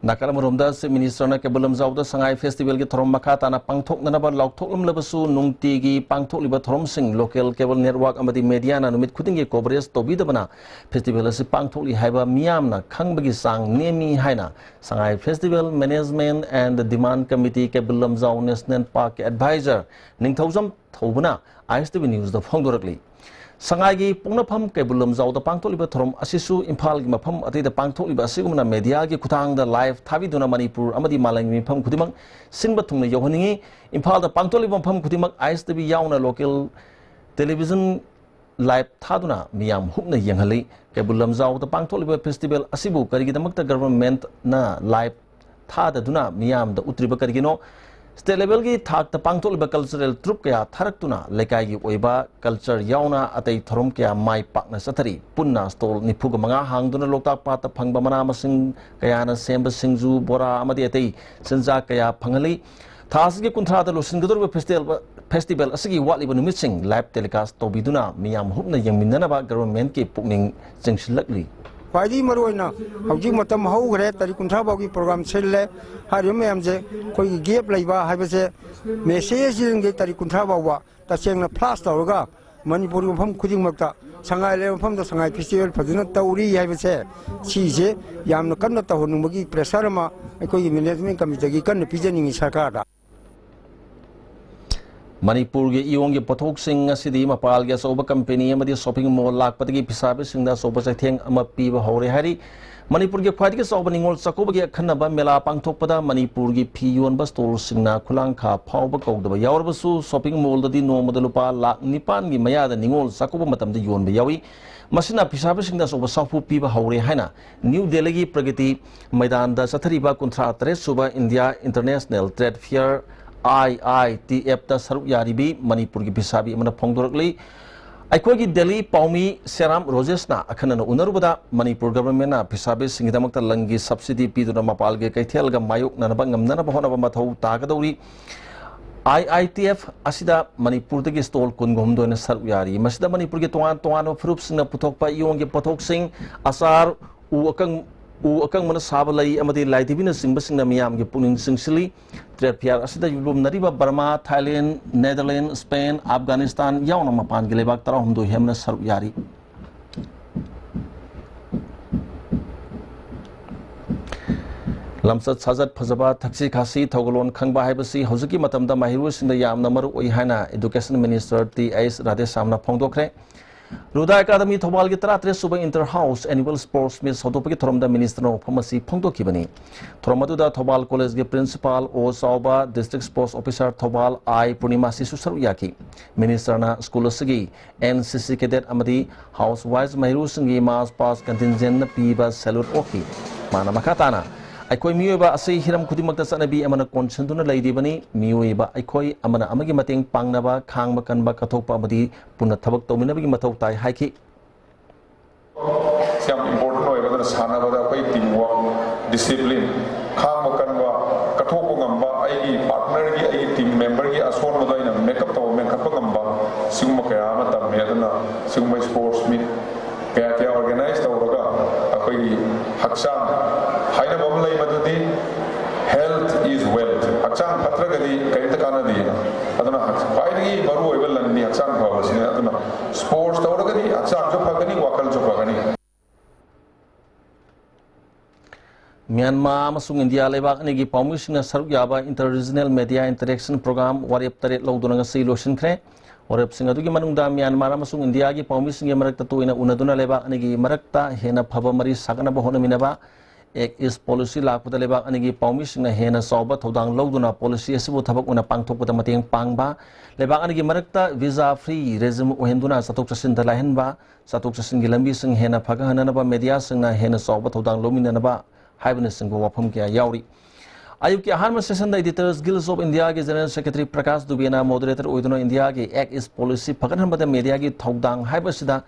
ꯅꯥꯀꯜ ꯑꯃꯔꯣꯝꯗ Chief Ministerꯅ ꯀꯩꯕꯨꯜ ꯂꯝꯖꯥꯎꯗ ꯁꯉꯥꯏ Festivalꯒꯤ ꯊꯧꯔꯝ ꯃꯈꯥ ꯇꯥꯅ ꯄꯥꯡꯊꯣꯛꯅꯅꯕ ꯂꯥꯎꯊꯣꯛꯂꯝꯂꯕꯁꯨ, ꯅꯨꯡꯇꯤꯒꯤ ꯄꯥꯡꯊꯣꯛꯂꯤꯕ ꯊꯧꯔꯝꯁꯤꯡ local cable network ꯑꯃꯗꯤ mediaꯅ ꯅꯨꯃꯤꯠ ꯈꯨꯗꯤꯡꯒꯤ coverage ꯇꯧꯕꯤꯗꯕꯅ festival ꯑꯁꯤ ꯄꯥꯡꯊꯣꯛꯂꯤ ꯍꯥꯏꯕ ꯃꯤꯌꯥꯝꯅ ꯈꯪꯕꯒꯤ ꯆꯥꯡ ꯅꯦꯝꯃꯤ ꯍꯥꯏꯅ Sangai Festival Management and Demand Committee Keibul Lamjao National Parkꯀꯤ advisor Ningthoujam ꯊꯧꯕꯅ ISTV Newsꯇ ꯐꯣꯡꯗꯣꯔꯛꯂꯤ꯫ ꯁꯉꯥꯏꯒꯤ ꯄꯣꯛꯅꯐꯝ ꯀꯩꯕꯨꯜ ꯂꯝꯖꯥꯎꯗ ꯄꯥꯡꯊꯣꯛꯂꯤꯕ ꯊꯧꯔꯝ ꯑꯁꯤꯁꯨ ꯏꯝꯐꯥꯜꯒꯤ ꯃꯐꯝ ꯑꯇꯩꯗ ꯄꯥꯡꯊꯣꯛꯂꯤꯕ ꯑꯁꯤꯒꯨꯝꯅ mediaꯒꯤ ꯈꯨꯠꯊꯥꯡꯗ live ꯊꯥꯕꯤꯗꯨꯅ ꯃꯅꯤꯄꯨꯔ ꯑꯃꯗꯤ ꯃꯥꯂꯦꯝꯒꯤ ꯃꯤꯐꯝ ꯈꯨꯗꯤꯡꯃꯛ ꯁꯤꯟꯕ ꯊꯨꯡꯅ ꯌꯧꯍꯟꯅꯤꯡꯏ꯫ ꯏꯝꯐꯥꯜꯗ ꯄꯥꯡꯊꯣꯛꯂꯤꯕ ꯃꯐꯝ ꯈꯨꯗꯤꯡꯃꯛ ISTV ꯌꯥꯎꯅ local television ꯂꯥꯏꯚ ꯊꯥꯗꯨꯅ ꯃꯤꯌꯥꯝ ꯍꯨꯞꯅ ꯌꯦꯡꯍꯜꯂꯤ꯫ ꯀꯩꯕꯨꯜ ꯂꯝꯖꯥꯎꯗ ꯄꯥꯡꯊꯣꯛꯂꯤꯕ ꯐꯦꯁꯇꯤꯚꯦꯜ ꯑꯁꯤꯕꯨ ꯀꯔꯤꯒꯤꯗꯃꯛꯇ ꯒꯚꯔꯟꯃꯦꯟꯠꯅ ꯂꯥꯏꯚ ꯊꯥꯗꯗꯨꯅ ꯃꯤꯌꯥꯝꯗ ꯎꯠꯇ꯭ꯔꯤꯕ ꯀꯔꯤꯒꯤꯅꯣ? ꯁ꯭ꯇꯦꯠ ꯂꯦꯚꯦꯜꯒꯤ ꯊꯥꯛꯇ ꯄꯥꯡꯊꯣꯛꯂꯤꯕ ꯀꯜꯆꯔꯦꯜ ꯇ꯭ꯔꯨꯞ ꯀꯌꯥ ꯊꯥꯔꯛꯇꯨꯅ ꯂꯩꯀꯥꯏꯒꯤ ꯑꯣꯏꯕ ꯀꯜꯆꯔ ꯌꯥꯎꯅ ꯑꯇꯩ ꯊꯧꯔꯝ ꯀꯌꯥ ꯃꯥꯏ ꯄꯥꯛꯅ ꯆꯠꯊꯔꯤ꯫ ꯄꯨꯟꯅ ꯁ꯭ꯇꯣꯜ ꯅꯤꯐꯨꯒ ꯃꯉꯥ ꯍꯥꯡꯗꯨꯅ ꯂꯣꯛꯇꯥꯛ ꯄꯥꯠꯇ ꯐꯪꯕ ꯃꯅꯥ ꯃꯁꯤꯡ ꯀꯌꯥꯅ ꯁꯦꯝꯕ ꯁꯤꯡꯖꯨ, ꯕꯣꯔꯥ ꯑꯃꯗꯤ ꯑꯇꯩ ꯆꯤꯟꯖꯥꯛ ꯀꯌꯥ ꯐꯪꯍꯜꯂꯤ꯫ ꯊꯥ ꯑꯁꯤꯒꯤ ꯀꯨꯟꯊ꯭ꯔꯥꯗ ꯂꯣꯏꯁꯤꯟꯒꯗꯧꯔꯤꯕ ꯐꯦꯁꯇꯤꯚꯦꯜ, ꯐꯦꯁꯇꯤꯚꯦꯜ ꯑꯁꯤꯒꯤ ꯋꯥꯠꯂꯤꯕ ꯅꯨꯃꯤꯠꯁꯤꯡ ꯂꯥꯏꯚ ꯇꯦꯂꯤꯀꯥꯁ ꯇꯧꯕꯤꯗꯨꯅ ꯃꯤꯌꯥꯝ ꯍꯨꯞꯅ ꯌꯦꯡꯃꯤꯟꯅꯅꯕ ꯒꯚꯔꯟꯃꯦꯟꯠꯀꯤ ꯄꯨꯛꯅꯤꯡ ꯆꯤꯡꯁꯤꯜꯂꯛꯂꯤ꯫ ꯈ꯭ꯋꯥꯏꯗꯒꯤ ꯃꯔꯨ ꯑꯣꯏꯅ ꯍꯧꯖꯤꯛ ꯃꯇꯝ ꯍꯧꯈ꯭ꯔꯦ, ꯇꯥꯔꯤꯛ ꯀꯨꯟꯊ꯭ꯔꯥ ꯐꯥꯎꯒꯤ ꯄ꯭ꯔꯣꯒ꯭ꯔꯥꯝ ꯁꯤꯜꯂꯦ꯫ ꯍꯥꯏꯔꯤꯕ ꯃꯌꯥꯝꯁꯦ ꯑꯩꯈꯣꯏꯒꯤ ꯒꯦꯞ ꯂꯩꯕ ꯍꯥꯏꯕꯁꯦ ꯃꯦꯁꯦꯖꯁꯤꯡꯁꯦ ꯇꯥꯔꯤꯛ ꯀꯨꯟꯊ꯭ꯔꯥ ꯐꯥꯎꯕ ꯇꯁꯦꯡꯅ ꯐ꯭ꯂꯥꯁ ꯇꯧꯔꯒ ꯃꯅꯤꯄꯨꯔꯒꯤ ꯃꯐꯝ ꯈꯨꯗꯤꯡꯃꯛꯇ ꯁꯉꯥꯏ ꯂꯩꯕ ꯃꯐꯝꯗ ꯁꯉꯥꯏ ꯐꯦꯁꯇꯤꯚꯦꯜ ꯐꯖꯅ ꯇꯧꯔꯤ ꯍꯥꯏꯕꯁꯦ, ꯁꯤꯁꯦ ꯌꯥꯝꯅ ꯀꯟꯅ ꯇꯧꯍꯟꯅꯤꯡꯕꯒꯤ ꯄ꯭ꯔꯦꯁꯔ ꯑꯃ ꯑꯩꯈꯣꯏꯒꯤ ꯃꯦꯅꯦꯖꯃꯦꯟ ꯀꯃꯤꯇꯤꯗꯒꯤ ꯀꯟꯅ ꯄꯤꯖꯅꯤꯡꯉꯤ ꯁꯔꯀꯥꯔꯗ꯫ ꯃꯅꯤꯄꯨꯔꯒꯤ ꯏꯌꯣꯡꯒꯤ ꯄꯣꯠꯊꯣꯛꯁꯤꯡ ꯑꯁꯤꯗꯤ ꯃꯄꯥꯜꯒꯤ ꯑꯆꯧꯕ ꯀꯝꯄꯦꯅꯤ ꯑꯃꯗꯤ ꯁꯣꯞꯄꯤꯡ ꯃꯣꯜ ꯂꯥꯛꯄꯗꯒꯤ ꯐꯤꯁꯥꯕꯤꯁꯤꯡꯗ ꯑꯆꯧꯕ ꯆꯩꯊꯦꯡ ꯑꯃ ꯄꯤꯕ ꯍꯧꯔꯦ ꯍꯥꯏꯔꯤ꯫ ꯃꯅꯤꯄꯨꯔꯒꯤ ꯈ꯭ꯋꯥꯏꯗꯒꯤ ꯆꯥꯎꯕ ꯅꯤꯉꯣꯜ ꯆꯥꯛꯀꯧꯕꯒꯤ ꯑꯈꯟꯅꯕ ꯃꯦꯂꯥ ꯄꯥꯡꯊꯣꯛꯄꯗ ꯃꯅꯤꯄꯨꯔꯒꯤ ꯐꯤ ꯌꯣꯟꯕ ꯁ꯭ꯇꯣꯜꯁꯤꯡꯅ ꯈꯨꯂꯥꯡꯈꯥ ꯐꯥꯎꯕ ꯀꯧꯗꯕ ꯌꯥꯎꯔꯕꯁꯨ, ꯁꯣꯞꯄꯤꯡ ꯃꯣꯜꯗꯗꯤ ꯅꯣꯡꯃꯗ ꯂꯨꯄꯥ ꯂꯥꯈ ꯅꯤꯄꯥꯟꯒꯤ ꯃꯌꯥꯗ ꯅꯤꯉꯣꯜ ꯆꯥꯛꯀꯧꯕ ꯃꯇꯝꯗ ꯌꯣꯟꯕ ꯌꯥꯎꯏ꯫ ꯃꯁꯤꯅ ꯐꯤꯁꯥꯕꯤꯁꯤꯡꯗ ꯑꯆꯧꯕ ꯁꯥꯐꯨ ꯄꯤꯕ ꯍꯧꯔꯦ ꯍꯥꯏꯅ ꯅ꯭ꯌꯨ ꯗꯦꯜꯂꯤꯒꯤ ꯄ꯭ꯔꯒꯇꯤ ꯃꯩꯗꯥꯟꯗ ꯆꯠꯊꯔꯤꯕ ꯀꯨꯟꯊ꯭ꯔꯥ ꯇꯔꯦꯠ ꯁꯨꯕ ꯏꯟꯗꯤꯌꯥ ꯏꯟꯇꯔꯅꯦꯁꯅꯦꯜ ꯇ꯭ꯔꯦꯗ ꯐꯤꯌꯔ, ꯑꯥꯏ ꯑꯥꯏ ꯇꯤ ꯑꯦꯐꯇ ꯁꯔꯨꯛ ꯌꯥꯔꯤꯕꯤ ꯃꯅꯤꯄꯨꯔꯒꯤ ꯐꯤꯁꯥꯕꯤ ꯑꯃꯅ ꯐꯣꯡꯗꯣꯔꯛꯂꯤ꯫ ꯑꯩꯈꯣꯏꯒꯤ ꯗꯦꯜꯂꯤ ꯄꯥꯎꯃꯤ ꯁꯦꯔꯥꯝ ꯔꯣꯖꯦꯁꯅ ꯑꯈꯟꯅꯅ ꯎꯅꯔꯨꯕꯗ, ꯃꯅꯤꯄꯨꯔ ꯒꯚꯔꯟꯃꯦꯟꯠꯅ ꯐꯤꯁꯥꯕꯤꯁꯤꯡꯒꯤꯗꯃꯛꯇ ꯂꯪꯒꯤ ꯁꯕꯁꯤꯗꯤ ꯄꯤꯗꯨꯅ ꯃꯄꯥꯜꯒꯤ ꯀꯩꯊꯦꯜꯒ ꯃꯥꯌꯣꯛꯅꯅꯕ ꯉꯝꯅꯅꯕ ꯍꯣꯠꯅꯕ ꯃꯊꯧ ꯇꯥꯒꯗꯧꯔꯤ꯫ ꯑꯥꯏ ꯑꯥꯏ ꯇꯤ ꯑꯦꯐ ꯑꯁꯤꯗ ꯃꯅꯤꯄꯨꯔꯗꯒꯤ ꯁ꯭ꯇꯣꯜ ꯀꯨꯟꯒ ꯍꯨꯝꯗꯣꯏꯅ ꯁꯔꯨꯛ ꯌꯥꯔꯤ꯫ ꯃꯁꯤꯗ ꯃꯅꯤꯄꯨꯔꯒꯤ ꯇꯣꯉꯥꯟ ꯇꯣꯉꯥꯟꯕ ꯐꯨꯔꯨꯞꯁꯤꯡꯅ ꯄꯨꯊꯣꯛꯄ ꯏꯌꯣꯡꯒꯤ ꯄꯣꯠꯊꯣꯛꯁꯤꯡ, ꯑꯆꯥꯔ, ꯎ ꯑꯀꯪ-, ꯎ ꯑꯀꯪꯕꯅ ꯁꯥꯕ ꯂꯩ ꯑꯃꯗꯤ ꯂꯥꯏꯙꯤꯕꯤꯅꯆꯤꯡꯕꯁꯤꯡꯅ ꯃꯤꯌꯥꯝꯒꯤ ꯄꯨꯛꯅꯤꯡ ꯆꯤꯡꯁꯤꯜꯂꯤ꯫ ꯇ꯭ꯔꯦꯗ ꯐꯤꯌꯥꯔ ꯑꯁꯤꯗ ꯌꯨꯝꯂꯣꯝꯅꯔꯤꯕ ꯕꯔꯃꯥ, ꯊꯥꯏꯂꯦꯟ, ꯅꯦꯗꯔꯂꯦꯟ, ꯁ꯭ꯄꯦꯟ, ꯑꯐꯒꯥꯅꯤꯁꯇꯥꯟ ꯌꯥꯎꯅ ꯃꯄꯥꯟꯒꯤ ꯂꯩꯕꯥꯛ ꯇꯔꯥꯍꯨꯝꯗꯣꯏ ꯍꯦꯟꯕꯅ ꯁꯔꯨꯛ ꯌꯥꯔꯤ꯫ ꯂꯝꯆꯠ ꯁꯥꯖꯠ ꯐꯖꯕ, ꯊꯛꯁꯤ ꯈꯥꯁꯤ, ꯊꯧꯒꯜꯂꯣꯟ ꯈꯪꯕ ꯍꯥꯏꯕꯁꯤ ꯍꯧꯖꯤꯛꯀꯤ ꯃꯇꯝꯗ ꯃꯍꯩꯔꯣꯏꯁꯤꯡꯗ ꯌꯥꯝꯅ ꯃꯔꯨ ꯑꯣꯏ ꯍꯥꯏꯅ ꯏꯗꯨꯀꯦꯁꯟ ꯃꯤꯅꯤꯁꯇꯔ ꯇꯤ ꯑꯩꯆ ꯔꯥꯙꯦꯁ꯭ꯌꯥꯝꯅ ꯐꯣꯡꯗꯣꯛꯈ꯭ꯔꯦ꯫ ꯔꯨꯗꯥ ꯑꯦꯀꯥꯗꯃꯤ ꯊꯧꯕꯥꯜꯒꯤ ꯇꯔꯥꯇꯔꯦꯠ ꯁꯨꯕ Inter House Annual Sports Meet ꯍꯧꯗꯣꯛꯄꯒꯤ ꯊꯧꯔꯝꯗ ꯃꯤꯅꯤꯁꯇꯔꯅ ꯋꯥꯐꯝ ꯑꯁꯤ ꯐꯣꯡꯗꯣꯛꯈꯤꯕꯅꯤ꯫ ꯊꯧꯔꯝ ꯑꯗꯨꯗ ꯊꯧꯕꯥꯜ ꯀꯣꯂꯦꯖꯒꯤ ꯄ꯭ꯔꯤꯟꯁꯤꯄꯥꯜ ꯑꯣ ꯆꯥꯎꯕ, ꯗꯤꯁꯇ꯭ꯔꯤꯛ ꯁ꯭ꯄꯣꯔꯠꯁ ꯑꯣꯐꯤꯁꯥꯔ ꯊꯧꯕꯥꯜ ꯑꯥꯏ ꯄꯨꯔꯅꯤꯃꯥꯁꯤꯁꯨ ꯁꯔꯨꯛ ꯌꯥꯈꯤ꯫ ꯃꯤꯅꯤꯁꯇꯔꯅ ꯁ꯭ꯀꯨꯜ ꯑꯁꯤꯒꯤ NCC cadet ꯑꯃꯗꯤ house wise ꯃꯍꯩꯔꯣꯏꯁꯤꯡꯒꯤ march past contingentꯅ ꯄꯤꯕ salute ꯑꯣꯛꯈꯤ꯫ ꯃꯥꯅ ꯃꯈꯥ ꯇꯥꯅ, "ꯑꯩꯈꯣꯏ ꯃꯤꯑꯣꯏꯕ ꯑꯁꯤ ꯍꯤꯔꯝ ꯈꯨꯗꯤꯡꯃꯛꯇ ꯆꯠꯅꯕꯤ ꯑꯃꯅ ꯀꯣꯟꯁꯤꯟꯗꯨꯅ ꯂꯩꯔꯤꯕꯅꯤ꯫ ꯃꯤꯑꯣꯏꯕ ꯑꯩꯈꯣꯏ ꯑꯃꯅ ꯑꯃꯒꯤ ꯃꯇꯦꯡ ꯄꯥꯡꯅꯕ, ꯈꯥꯡꯕ ꯀꯟꯕ, ꯀꯠꯊꯣꯛꯄ ꯑꯃꯗꯤ ꯄꯨꯟꯅ ꯊꯕꯛ ꯇꯧꯃꯤꯟꯅꯕꯒꯤ ꯃꯊꯧ ꯇꯥꯏ" ꯍꯥꯏꯈꯤ꯫ ꯌꯥꯝ important ꯑꯣꯏꯕ꯫ ꯑꯗꯨꯅ ꯁꯥꯟꯅꯕꯗ ꯑꯩꯈꯣꯏ team work, discipline, ꯈꯥꯡꯕ ꯀꯟꯕ, ꯀꯠꯊꯣꯛꯄ ꯉꯝꯕ, ꯑꯩꯒꯤ partnerꯒꯤ, ꯑꯩꯒꯤ team memberꯒꯤ ꯑꯁꯣꯟꯕꯗꯣ ꯑꯩꯅ make up ꯇꯧꯕ, ꯃꯦꯟꯈꯠꯄ ꯉꯝꯕ, ꯁꯤꯒꯨꯝꯕ ꯀꯌꯥ ꯑꯃ ꯇꯝꯃꯦ꯫ ꯑꯗꯨꯅ ꯁꯤꯒꯨꯝꯕ sports meet ꯀꯌꯥ ꯀꯌꯥ organize ꯇꯧꯔꯒ ꯑꯩꯈꯣꯏꯒꯤ ꯍꯛꯆꯥꯡ ꯍꯥꯏꯅꯕ ꯑꯃ ꯂꯩ, ꯃꯗꯨꯗꯤ "Health is wealth", ꯍꯛꯆꯥꯡ ꯐꯠꯇ꯭ꯔꯒꯗꯤ ꯀꯔꯤꯝꯇ ꯀꯥꯟꯅꯗꯦꯅ꯫ ꯑꯗꯨꯅ ꯈ꯭ꯋꯥꯏꯗꯒꯤ ꯃꯔꯨꯑꯣꯏꯕ ꯂꯟꯗꯤ ꯍꯛꯆꯥꯡ ꯐꯕꯁꯤꯅꯤ꯫ ꯑꯗꯨꯅ sports ꯇꯧꯔꯒꯗꯤ ꯍꯛꯆꯥꯡꯁꯨ ꯐꯒꯅꯤ, ꯋꯥꯈꯜꯁꯨ ꯐꯒꯅꯤ꯫ ꯃ꯭ꯌꯥꯟꯃꯥꯔ ꯑꯃꯁꯨꯡ ꯏꯟꯗꯤꯌꯥ ꯂꯩꯕꯥꯛ ꯑꯅꯤꯒꯤ ꯄꯥꯎꯃꯤꯁꯤꯡꯅ ꯁꯔꯨꯛ ꯌꯥꯕ Inter Regional Media Interaction Program ꯋꯥꯔꯦꯞ ꯇꯔꯦꯠ ꯂꯧꯗꯨꯅ ꯉꯁꯤ ꯂꯣꯏꯁꯤꯟꯈ꯭ꯔꯦ꯫ ꯋꯥꯔꯦꯞꯁꯤꯡ ꯑꯗꯨꯒꯤ ꯃꯅꯨꯡꯗ ꯃ꯭ꯌꯥꯟꯃꯥꯔ ꯑꯃꯁꯨꯡ ꯏꯟꯗꯤꯌꯥꯒꯤ ꯄꯥꯎꯃꯤꯁꯤꯡꯒꯤ ꯃꯔꯛꯇ ꯇꯣꯏꯅ ꯎꯅꯗꯨꯅ ꯂꯩꯕꯥꯛ ꯑꯅꯤꯒꯤ ꯃꯔꯛꯇ ꯍꯦꯟꯅ ꯐꯕ ꯃꯔꯤ ꯁꯥꯒꯠꯅꯕ ꯍꯣꯠꯅꯃꯤꯟꯅꯕ, Act East Policy ꯂꯥꯛꯄꯗ ꯂꯩꯕꯥꯛ ꯑꯅꯤꯒꯤ ꯄꯥꯎꯃꯤꯁꯤꯡꯅ ꯍꯦꯟꯅ ꯆꯥꯎꯕ ꯊꯧꯗꯥꯡ ꯂꯧꯗꯨꯅ policy ꯑꯁꯤꯕꯨ ꯊꯕꯛ ꯑꯣꯏꯅ ꯄꯥꯡꯊꯣꯛꯄꯗ ꯃꯇꯦꯡ ꯄꯥꯡꯕ, ꯂꯩꯕꯥꯛ ꯑꯅꯤꯒꯤ ꯃꯔꯛꯇ visa free regime ꯑꯣꯏꯍꯟꯗꯨꯅ ꯆꯠꯊꯣꯛ ꯆꯠꯁꯤꯟꯗ ꯂꯥꯏꯍꯟꯕ, ꯆꯠꯊꯣꯛ ꯆꯠꯁꯤꯟꯒꯤ ꯂꯝꯕꯤꯁꯤꯡ ꯍꯦꯟꯅ ꯐꯒꯠꯍꯟꯅꯅꯕ mediaꯁꯤꯡꯅ ꯍꯦꯟꯅ ꯆꯥꯎꯕ ꯊꯧꯗꯥꯡ ꯂꯧꯃꯤꯟꯅꯅꯕ ꯍꯥꯏꯕꯅꯆꯤꯡꯕ ꯋꯥꯐꯝ ꯀꯌꯥ ꯌꯥꯎꯔꯤ꯫ ꯑꯌꯨꯛꯀꯤ ꯑꯍꯥꯟꯕ sessionꯗ Editors Guild of Indiaꯒꯤ General Secretary Prakash ꯗꯨꯕꯦꯅ moderator ꯑꯣꯏꯗꯨꯅ ꯏꯟꯗꯤꯌꯥꯒꯤ Act East Policy ꯐꯒꯠꯍꯟꯕꯗ mediaꯒꯤ ꯊꯧꯗꯥꯡ ꯍꯥꯏꯕꯁꯤꯗ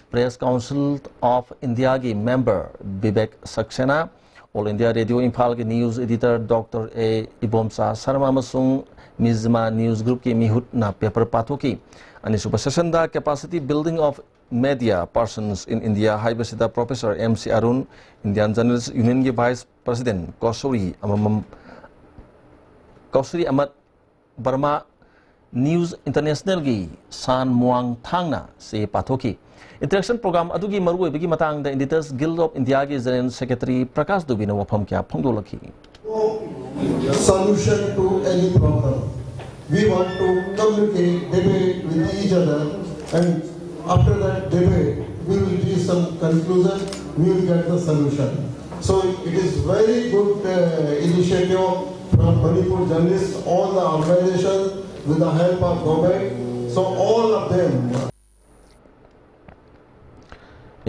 Press Council of Indiaꯒꯤ member Bibek ꯁꯛꯁꯦꯅꯥ, All India Radio ꯏꯝꯐꯥꯜꯒꯤ news editor Doctor ꯑꯦ ꯏꯕꯣꯝꯆꯥ ꯁꯔꯃ ꯑꯃꯁꯨꯡ Mizzima News Groupꯀꯤ ꯃꯤꯍꯨꯠꯅ paper ꯄꯥꯊꯣꯛꯈꯤ꯫ ꯑꯅꯤꯁꯨꯕ sessionꯗ Capacity Building of Media Persons in India ꯍꯥꯏꯕꯁꯤꯗ Professor M C Arun, Indian Journalist Unionꯒꯤ Vice President ꯀꯣꯁꯨꯔꯤ ꯑꯃꯃꯝ, ꯀꯣꯁꯨꯔꯤ ꯑꯃꯠ ꯕꯔꯃꯥ, News Internationalꯒꯤ ꯁꯥꯟ ꯃꯨꯋꯥꯡ ꯊꯥꯡꯅ ꯆꯦ ꯄꯥꯊꯣꯛꯈꯤ꯫ Interaction program ꯑꯗꯨꯒꯤ ꯃꯔꯨꯑꯣꯏꯕꯒꯤ ꯃꯇꯥꯡꯗ Editors Guild of Indiaꯒꯤ General Secretary Prakash ꯗꯨꯕꯦꯅ ꯋꯥꯐꯝ ꯀꯌꯥ ꯐꯣꯡꯗꯣꯛꯂꯛꯈꯤ꯫ Solution to any problem. We want to communicate, debate with each other and After that debate, we will reach some conclusion, we will get the solution. So it is very good uh, initiative from Manipur journalists, all the organizations with the help of government. So all of them.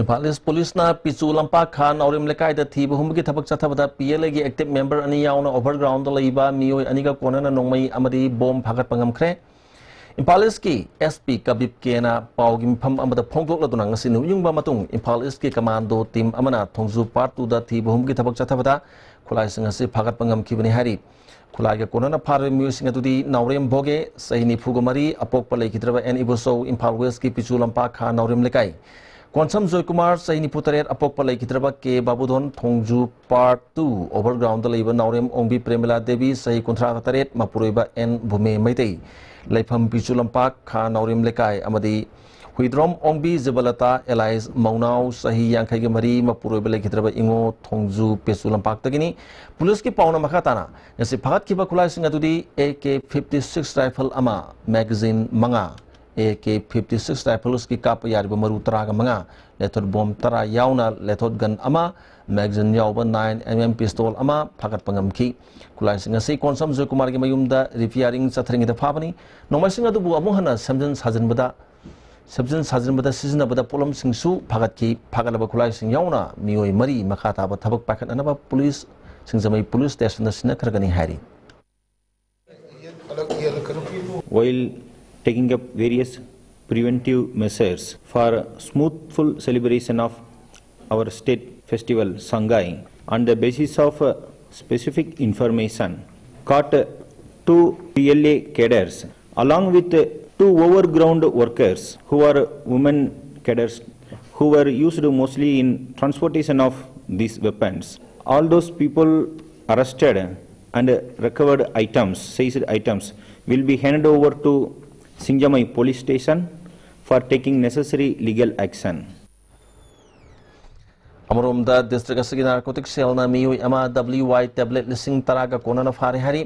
Imphal ꯏꯁ ꯄꯨꯂꯤꯁꯅ ꯄꯤꯆꯨ ꯂꯝꯄꯥꯛ ꯈꯥ ꯅꯥꯎꯔꯦꯝ ꯂꯩꯀꯥꯏꯗ ꯊꯤꯕ ꯍꯨꯝꯕꯒꯤ ꯊꯕꯛ ꯆꯠꯊꯕꯗ P L ꯑꯦꯒꯤ active member ꯑꯅꯤ ꯌꯥꯎꯅ ꯑꯣꯚꯔꯒ꯭ꯔꯥꯎꯟꯗ ꯂꯩꯕ ꯃꯤꯑꯣꯏ ꯑꯅꯤꯒ ꯀꯣꯟꯅꯅ ꯅꯣꯡꯃꯩ ꯑꯃꯗꯤ ꯕꯣꯝ ꯐꯥꯒꯠꯄ ꯉꯝꯈ꯭ꯔꯦ꯫ ꯏꯝꯐꯥꯜ ꯏꯁꯀꯤ ꯑꯦꯁ ꯄꯤ ꯀꯕꯤꯞ ꯀꯦꯅ ꯄꯥꯎꯒꯤ ꯃꯤꯐꯝ ꯑꯃꯗ ꯐꯣꯡꯗꯣꯛꯂꯗꯨꯅ ꯉꯁꯤ ꯅꯣꯡꯌꯨꯡꯕ ꯃꯇꯨꯡ ꯏꯝꯐꯥꯜ ꯏꯁꯀꯤ ꯀꯃꯥꯟꯗꯣ ꯇꯤꯝ ꯑꯃꯅ ꯊꯣꯡꯖꯨ ꯄꯥꯔꯠ ꯇꯨꯗ ꯊꯤꯕ ꯍꯨꯝꯕꯒꯤ ꯊꯕꯛ ꯆꯠꯊꯕꯗ ꯈꯨꯠꯂꯥꯏꯁꯤꯡ ꯑꯁꯤ ꯐꯥꯒꯠꯄ ꯉꯝꯈꯤꯕꯅꯤ ꯍꯥꯏꯔꯤ꯫ ꯈꯨꯠꯂꯥꯏꯒ ꯀꯣꯟꯅꯅ ꯐꯥꯔꯕ ꯃꯤꯑꯣꯏꯁꯤꯡ ꯑꯗꯨꯗꯤ ꯅꯥꯎꯔꯦꯝ ꯚꯣꯒꯦ, ꯆꯍꯤ ꯅꯤꯐꯨꯒ ꯃꯔꯤ, ꯑꯄꯣꯛꯄ ꯂꯩꯈꯤꯗ꯭ꯔꯕ ꯑꯦꯟ ꯏꯕꯣꯆꯧ, ꯏꯝꯐꯥꯜ ꯋꯦꯁꯀꯤ ꯄꯤꯆꯨ ꯂꯝꯄꯥꯛ ꯈꯥ ꯅꯥꯎꯔꯦꯝ ꯂꯩꯀꯥꯏ, ꯀꯣꯟꯁꯝ ꯖꯣꯏꯀꯨꯃꯥꯔ, ꯆꯍꯤ ꯅꯤꯐꯨ ꯇꯔꯦꯠ, ꯑꯄꯣꯛꯄ ꯂꯩꯈꯤꯗ꯭ꯔꯕ ꯀꯦ ꯕꯥꯕꯨꯙꯣꯟ, ꯊꯣꯡꯖꯨ ꯄꯥꯔꯠ ꯇꯨ ꯑꯣꯚꯔꯒ꯭ꯔꯥꯎꯟꯗ ꯂꯩꯕ ꯅꯥꯎꯔꯦꯝ ꯑꯣꯡꯕꯤ ꯄ꯭ꯔꯦꯃꯤꯂꯥ ꯗꯦꯕꯤ, ꯆꯍꯤ ꯀꯨꯟꯊ꯭ꯔꯥꯒ ꯇꯔꯦꯠ, ꯃꯄꯨꯔꯣꯏꯕ ꯑꯦꯟ ꯚꯨꯃꯦ ꯃꯩꯇꯩ, ꯂꯩꯐꯝ ꯄꯤꯆꯨ ꯂꯝꯄꯥꯛ ꯈꯥ ꯅꯥꯎꯔꯦꯝ ꯂꯩꯀꯥꯏ, ꯑꯃꯗꯤ ꯍꯨꯏꯗ꯭ꯔꯣꯝ ꯑꯣꯡꯕꯤ ꯖꯤꯕꯂꯇꯥ ꯑꯦꯂꯥꯏꯁ ꯃꯧꯅꯥꯎ, ꯆꯍꯤ ꯌꯥꯡꯈꯩꯒ ꯃꯔꯤ, ꯃꯄꯨꯔꯣꯏꯕ ꯂꯩꯈꯤꯗ꯭ꯔꯕ ꯏꯉꯣ ꯊꯣꯡꯖꯨ ꯄꯦꯆꯨ ꯂꯝꯄꯥꯛꯇꯒꯤꯅꯤ꯫ ꯄꯨꯂꯤꯁꯀꯤ ꯄꯥꯎꯅ ꯃꯈꯥ ꯇꯥꯅ ꯉꯁꯤ ꯐꯥꯒꯠꯈꯤꯕ ꯈꯨꯠꯂꯥꯏꯁꯤꯡ ꯑꯗꯨꯗꯤ A K fifty six rifle ꯑꯃ, ꯃꯦꯒꯥꯖꯤꯟ ꯃꯉꯥ, ꯑꯦ ꯀꯦ ꯐꯤꯐꯇꯤ ꯁꯤꯛꯁ ꯔꯥꯏꯐꯜꯁꯀꯤ ꯀꯥꯞꯄ ꯌꯥꯔꯤꯕ ꯃꯔꯨ ꯇꯔꯥꯒ ꯃꯉꯥ, ꯂꯦꯊꯣꯠ ꯕꯣꯝ ꯇꯔꯥ ꯌꯥꯎꯅ ꯂꯦꯊꯣꯠ ꯒꯟ ꯑꯃ, ꯃꯦꯒꯥꯖꯤꯟ ꯌꯥꯎꯕ ꯅꯥꯏꯟ ꯑꯦꯝ ꯑꯦꯝ ꯄꯤꯁꯇꯣꯜ ꯑꯃ ꯐꯥꯒꯠꯄ ꯉꯝꯈꯤ꯫ ꯈꯨꯠꯂꯥꯏꯁꯤꯡ ꯑꯁꯤ ꯀꯣꯟꯁꯝ ꯖꯣꯏꯀꯨꯃꯥꯔꯒꯤ ꯃꯌꯨꯝꯗ ꯔꯤꯄꯤꯌꯥꯔꯤꯡ ꯆꯠꯊꯔꯤꯉꯩꯗ ꯐꯥꯕꯅꯤ꯫ ꯅꯣꯡꯃꯩꯁꯤꯡ ꯑꯗꯨꯕꯨ ꯑꯃꯨꯛ ꯍꯟꯅ ꯁꯦꯝꯖꯤꯟ ꯁꯥꯖꯤꯟꯕꯗ ꯁꯦꯝꯖꯤꯟ ꯁꯥꯖꯤꯟꯕꯗ ꯁꯤꯖꯤꯟꯅꯕꯗ ꯄꯣꯠꯂꯝꯁꯤꯡꯁꯨ ꯐꯥꯒꯠꯈꯤ꯫ ꯐꯥꯒꯠꯂꯕ ꯈꯨꯠꯂꯥꯏꯁꯤꯡ ꯌꯥꯎꯅ ꯃꯤꯑꯣꯏ ꯃꯔꯤ ꯃꯈꯥ ꯇꯥꯕ ꯊꯕꯛ ꯄꯥꯏꯈꯠꯅꯅꯕ ꯄꯨꯂꯤꯁ ꯁꯤꯡꯖꯃꯩ ꯄꯨꯂꯤꯁ ꯁ꯭ꯇꯦꯁꯟꯗ ꯁꯤꯟꯅꯈ꯭ꯔꯒꯅꯤ ꯍꯥꯏꯔꯤ꯫ While taking up various preventive measures for smoothful celebration of our state festival Sangai, on the basis of uh, specific information, caught uh, two P L A cadres along with uh, two overground workers who are women cadres who were used mostly in transportation of these weapons. All those people arrested and recovered items, seized items, will be handed over to Singjamai police station for taking necessary legal action. ꯑꯃꯔꯣꯝꯗ district ꯑꯁꯤꯒꯤ ꯅꯥꯔꯀꯣꯇꯤꯛ ꯁꯦꯜꯅ ꯃꯤꯑꯣꯏ ꯑꯃ ꯗꯕ꯭ꯂꯤꯌꯨ ꯋꯥꯏ tablet ꯂꯤꯁꯤꯡ ꯇꯔꯥꯒ ꯀꯣꯟꯅꯅ ꯐꯥꯔꯦ ꯍꯥꯏꯔꯤ꯫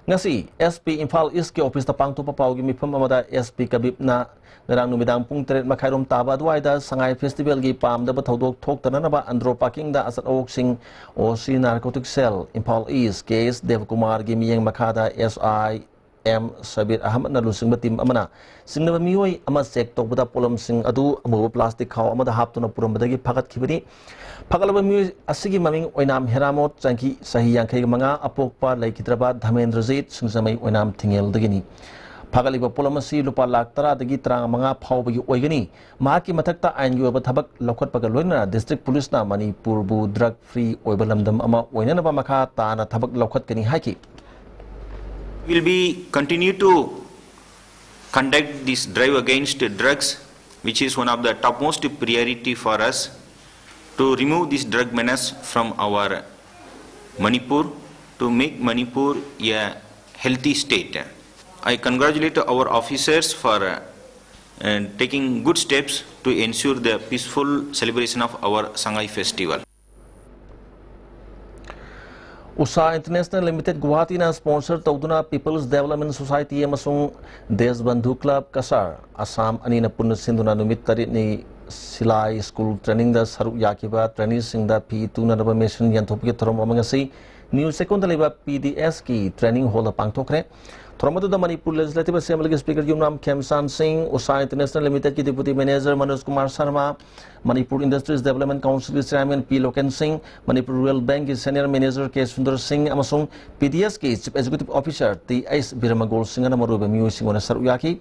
ꯉꯁꯤ ꯑꯦꯁ ꯄꯤ ꯏꯝꯐꯥꯜ ꯏꯁꯀꯤ ꯑꯣꯐꯤꯁꯇ ꯄꯥꯡꯊꯣꯛꯄ ꯄꯥꯎꯒꯤ ꯃꯤꯐꯝ ꯑꯃꯗ ꯑꯦꯁ ꯄꯤ ꯀꯕꯤꯞꯅ ꯉꯔꯥꯡ ꯅꯨꯃꯤꯗꯥꯡ ꯄꯨꯡ ꯇꯔꯦꯠ ꯃꯈꯥꯏꯔꯣꯝ ꯇꯥꯕ ꯑꯗꯨꯋꯥꯏꯗ ꯁꯉꯥꯏ ꯐꯦꯁꯇꯤꯚꯦꯜꯒꯤ ꯄꯥꯝꯗꯕ ꯊꯧꯗꯣꯛ ꯊꯣꯛꯇꯅꯅꯕ ꯑꯟꯗ꯭ꯔꯣ ꯄꯥꯔꯀꯤꯡꯗ ꯑꯆꯠ ꯑꯋꯣꯛꯁꯤꯡ ꯑꯣ ꯁꯤ ꯅꯥꯔꯀꯣꯇꯤꯛ ꯁꯦꯜ, ꯏꯝꯐꯥꯜ ꯏꯁ, ꯀꯦ ꯑꯦꯁ ꯗꯦꯕꯀꯨꯃꯥꯔꯒꯤ ꯃꯤꯠꯌꯦꯡ ꯃꯈꯥꯗ ꯑꯦꯁ ꯑꯥꯏ ꯑꯦꯝ ꯁꯕꯤꯔ ꯑꯍꯃꯗꯅ ꯂꯨꯆꯤꯡꯕ ꯇꯤꯝ ꯑꯃꯅ ꯆꯤꯡꯅꯕ ꯃꯤꯑꯣꯏ ꯑꯃ ꯆꯦꯛ ꯇꯧꯕꯗ ꯄꯣꯠꯂꯝꯁꯤꯡ ꯑꯗꯨ ꯑꯃꯨꯕ ꯄ꯭ꯂꯥꯁꯇꯤꯛ ꯈꯥꯎ ꯑꯃꯗ ꯍꯥꯞꯇꯨꯅ ꯄꯨꯔꯝꯕꯗꯒꯤ ꯐꯥꯒꯠꯈꯤꯕꯅꯤ꯫ ꯐꯥꯒꯠꯂꯕ ꯃꯤꯑꯣꯏ ꯑꯁꯤꯒꯤ ꯃꯃꯤꯡ ꯑꯣꯏꯅꯥꯝ ꯍꯦꯔꯥꯃꯣꯠ, ꯆꯍꯤ, ꯆꯍꯤ ꯌꯥꯡꯈꯩ ꯃꯉꯥ, ꯑꯄꯣꯛꯄ ꯂꯩꯈꯤꯗ꯭ꯔꯕ ꯙꯃꯦꯟꯗ꯭ꯔꯖꯤꯠ ꯁꯤꯡꯖꯃꯩ ꯑꯣꯏꯅꯥꯝ ꯊꯤꯡꯉꯦꯜꯗꯒꯤꯅꯤ꯫ ꯐꯥꯒꯠꯂꯤꯕ ꯄꯣꯠꯂꯝ ꯑꯁꯤ ꯂꯨꯄꯥ ꯂꯥꯈ ꯇꯔꯥꯗꯒꯤ ꯇꯔꯥꯃꯉꯥ ꯐꯥꯎꯕꯒꯤ ꯑꯣꯏꯒꯅꯤ꯫ ꯃꯍꯥꯛꯀꯤ ꯃꯊꯛꯇ ꯑꯥꯏꯟꯒꯤ ꯑꯣꯏꯕ ꯊꯕꯛ ꯂꯧꯈꯠꯄꯒ ꯂꯣꯏꯅꯅ ꯗꯤꯁꯇ꯭ꯔꯤꯛ ꯄꯨꯂꯤꯁꯅ ꯃꯅꯤꯄꯨꯔꯕꯨ ꯗ꯭ꯔꯒ ꯐ꯭ꯔꯤ ꯑꯣꯏꯕ ꯂꯝꯗꯝ ꯑꯃ ꯑꯣꯏꯅꯅꯕ ꯃꯈꯥ ꯇꯥꯅ ꯊꯕꯛ ꯂꯧꯈꯠꯀꯅꯤ ꯍꯥꯏꯈꯤ꯫ Will be continue to conduct this drive against drugs, which is one of the topmost priority for us to remove this drug menace from our Manipur, to make Manipur a healthy state. I congratulate our officers for uh, taking good steps to ensure the peaceful celebration of our Sangai festival. Usha international limited ꯒꯨꯋꯥꯍꯥꯇꯤꯅ sponsor ꯇꯧꯗꯨꯅ peoples development society ꯑꯃꯁꯨꯡ Deshbandhu club Cachar Assam ꯑꯅꯤꯅ ꯄꯨꯟꯅ ꯁꯤꯟꯗꯨꯅ ꯅꯨꯃꯤꯠ ꯇꯔꯦꯠꯅꯤ ꯁꯤꯂꯥꯏ school ꯇ꯭ꯔꯦꯅꯤꯡꯗ ꯁꯔꯨꯛ ꯌꯥꯈꯤꯕ ꯇ꯭ꯔꯦꯅꯤꯁꯤꯡꯗ ꯐꯤ ꯇꯨꯅꯅꯕ machine ꯌꯦꯟꯊꯣꯛꯄꯒꯤ ꯊꯧꯔꯝ ꯑꯃ ꯉꯁꯤ ꯅ꯭ꯌꯨ ꯆꯦꯛꯀꯣꯟꯗ ꯂꯩꯕ ꯄꯤ ꯗꯤ ꯑꯦꯁꯀꯤ ꯇ꯭ꯔꯦꯅꯤꯡ ꯍꯣꯜꯗ ꯄꯥꯡꯊꯣꯛꯈ꯭ꯔꯦ꯫ ꯊꯧꯔꯝ ꯑꯗꯨꯗ ꯃꯅꯤꯄꯨꯔ ꯂꯦꯖꯤꯁꯂꯦꯇꯤꯚ ꯑꯦꯁꯦꯝꯕ꯭ꯂꯤꯒꯤ ꯁ꯭ꯄꯤꯀꯔ ꯌꯨꯝꯅꯥꯝ ꯈꯦꯝꯆꯥꯟ ꯁꯤꯡ, ꯎꯁꯥ ꯏꯟꯇꯔꯅꯦꯁꯅꯦꯜ ꯂꯤꯃꯤꯇꯦꯗꯀꯤ deputy manager Manoj Kumar Sharma, Manipur industries development ꯀꯥꯎꯟꯁꯤꯜꯒꯤ chairman P Loken Singh, Manipur rural ꯕꯦꯡꯛꯀꯤ senior manager K Sunder Singh ꯑꯃꯁꯨꯡ ꯄꯤ ꯗꯤ ꯑꯦꯁꯀꯤ chief executive officer T H Biramgol Singh ꯑꯃꯅ ꯃꯔꯨꯑꯣꯏꯕ ꯃꯤꯑꯣꯏꯁꯤꯡ ꯑꯣꯏꯅ ꯁꯔꯨꯛ ꯌꯥꯈꯤ꯫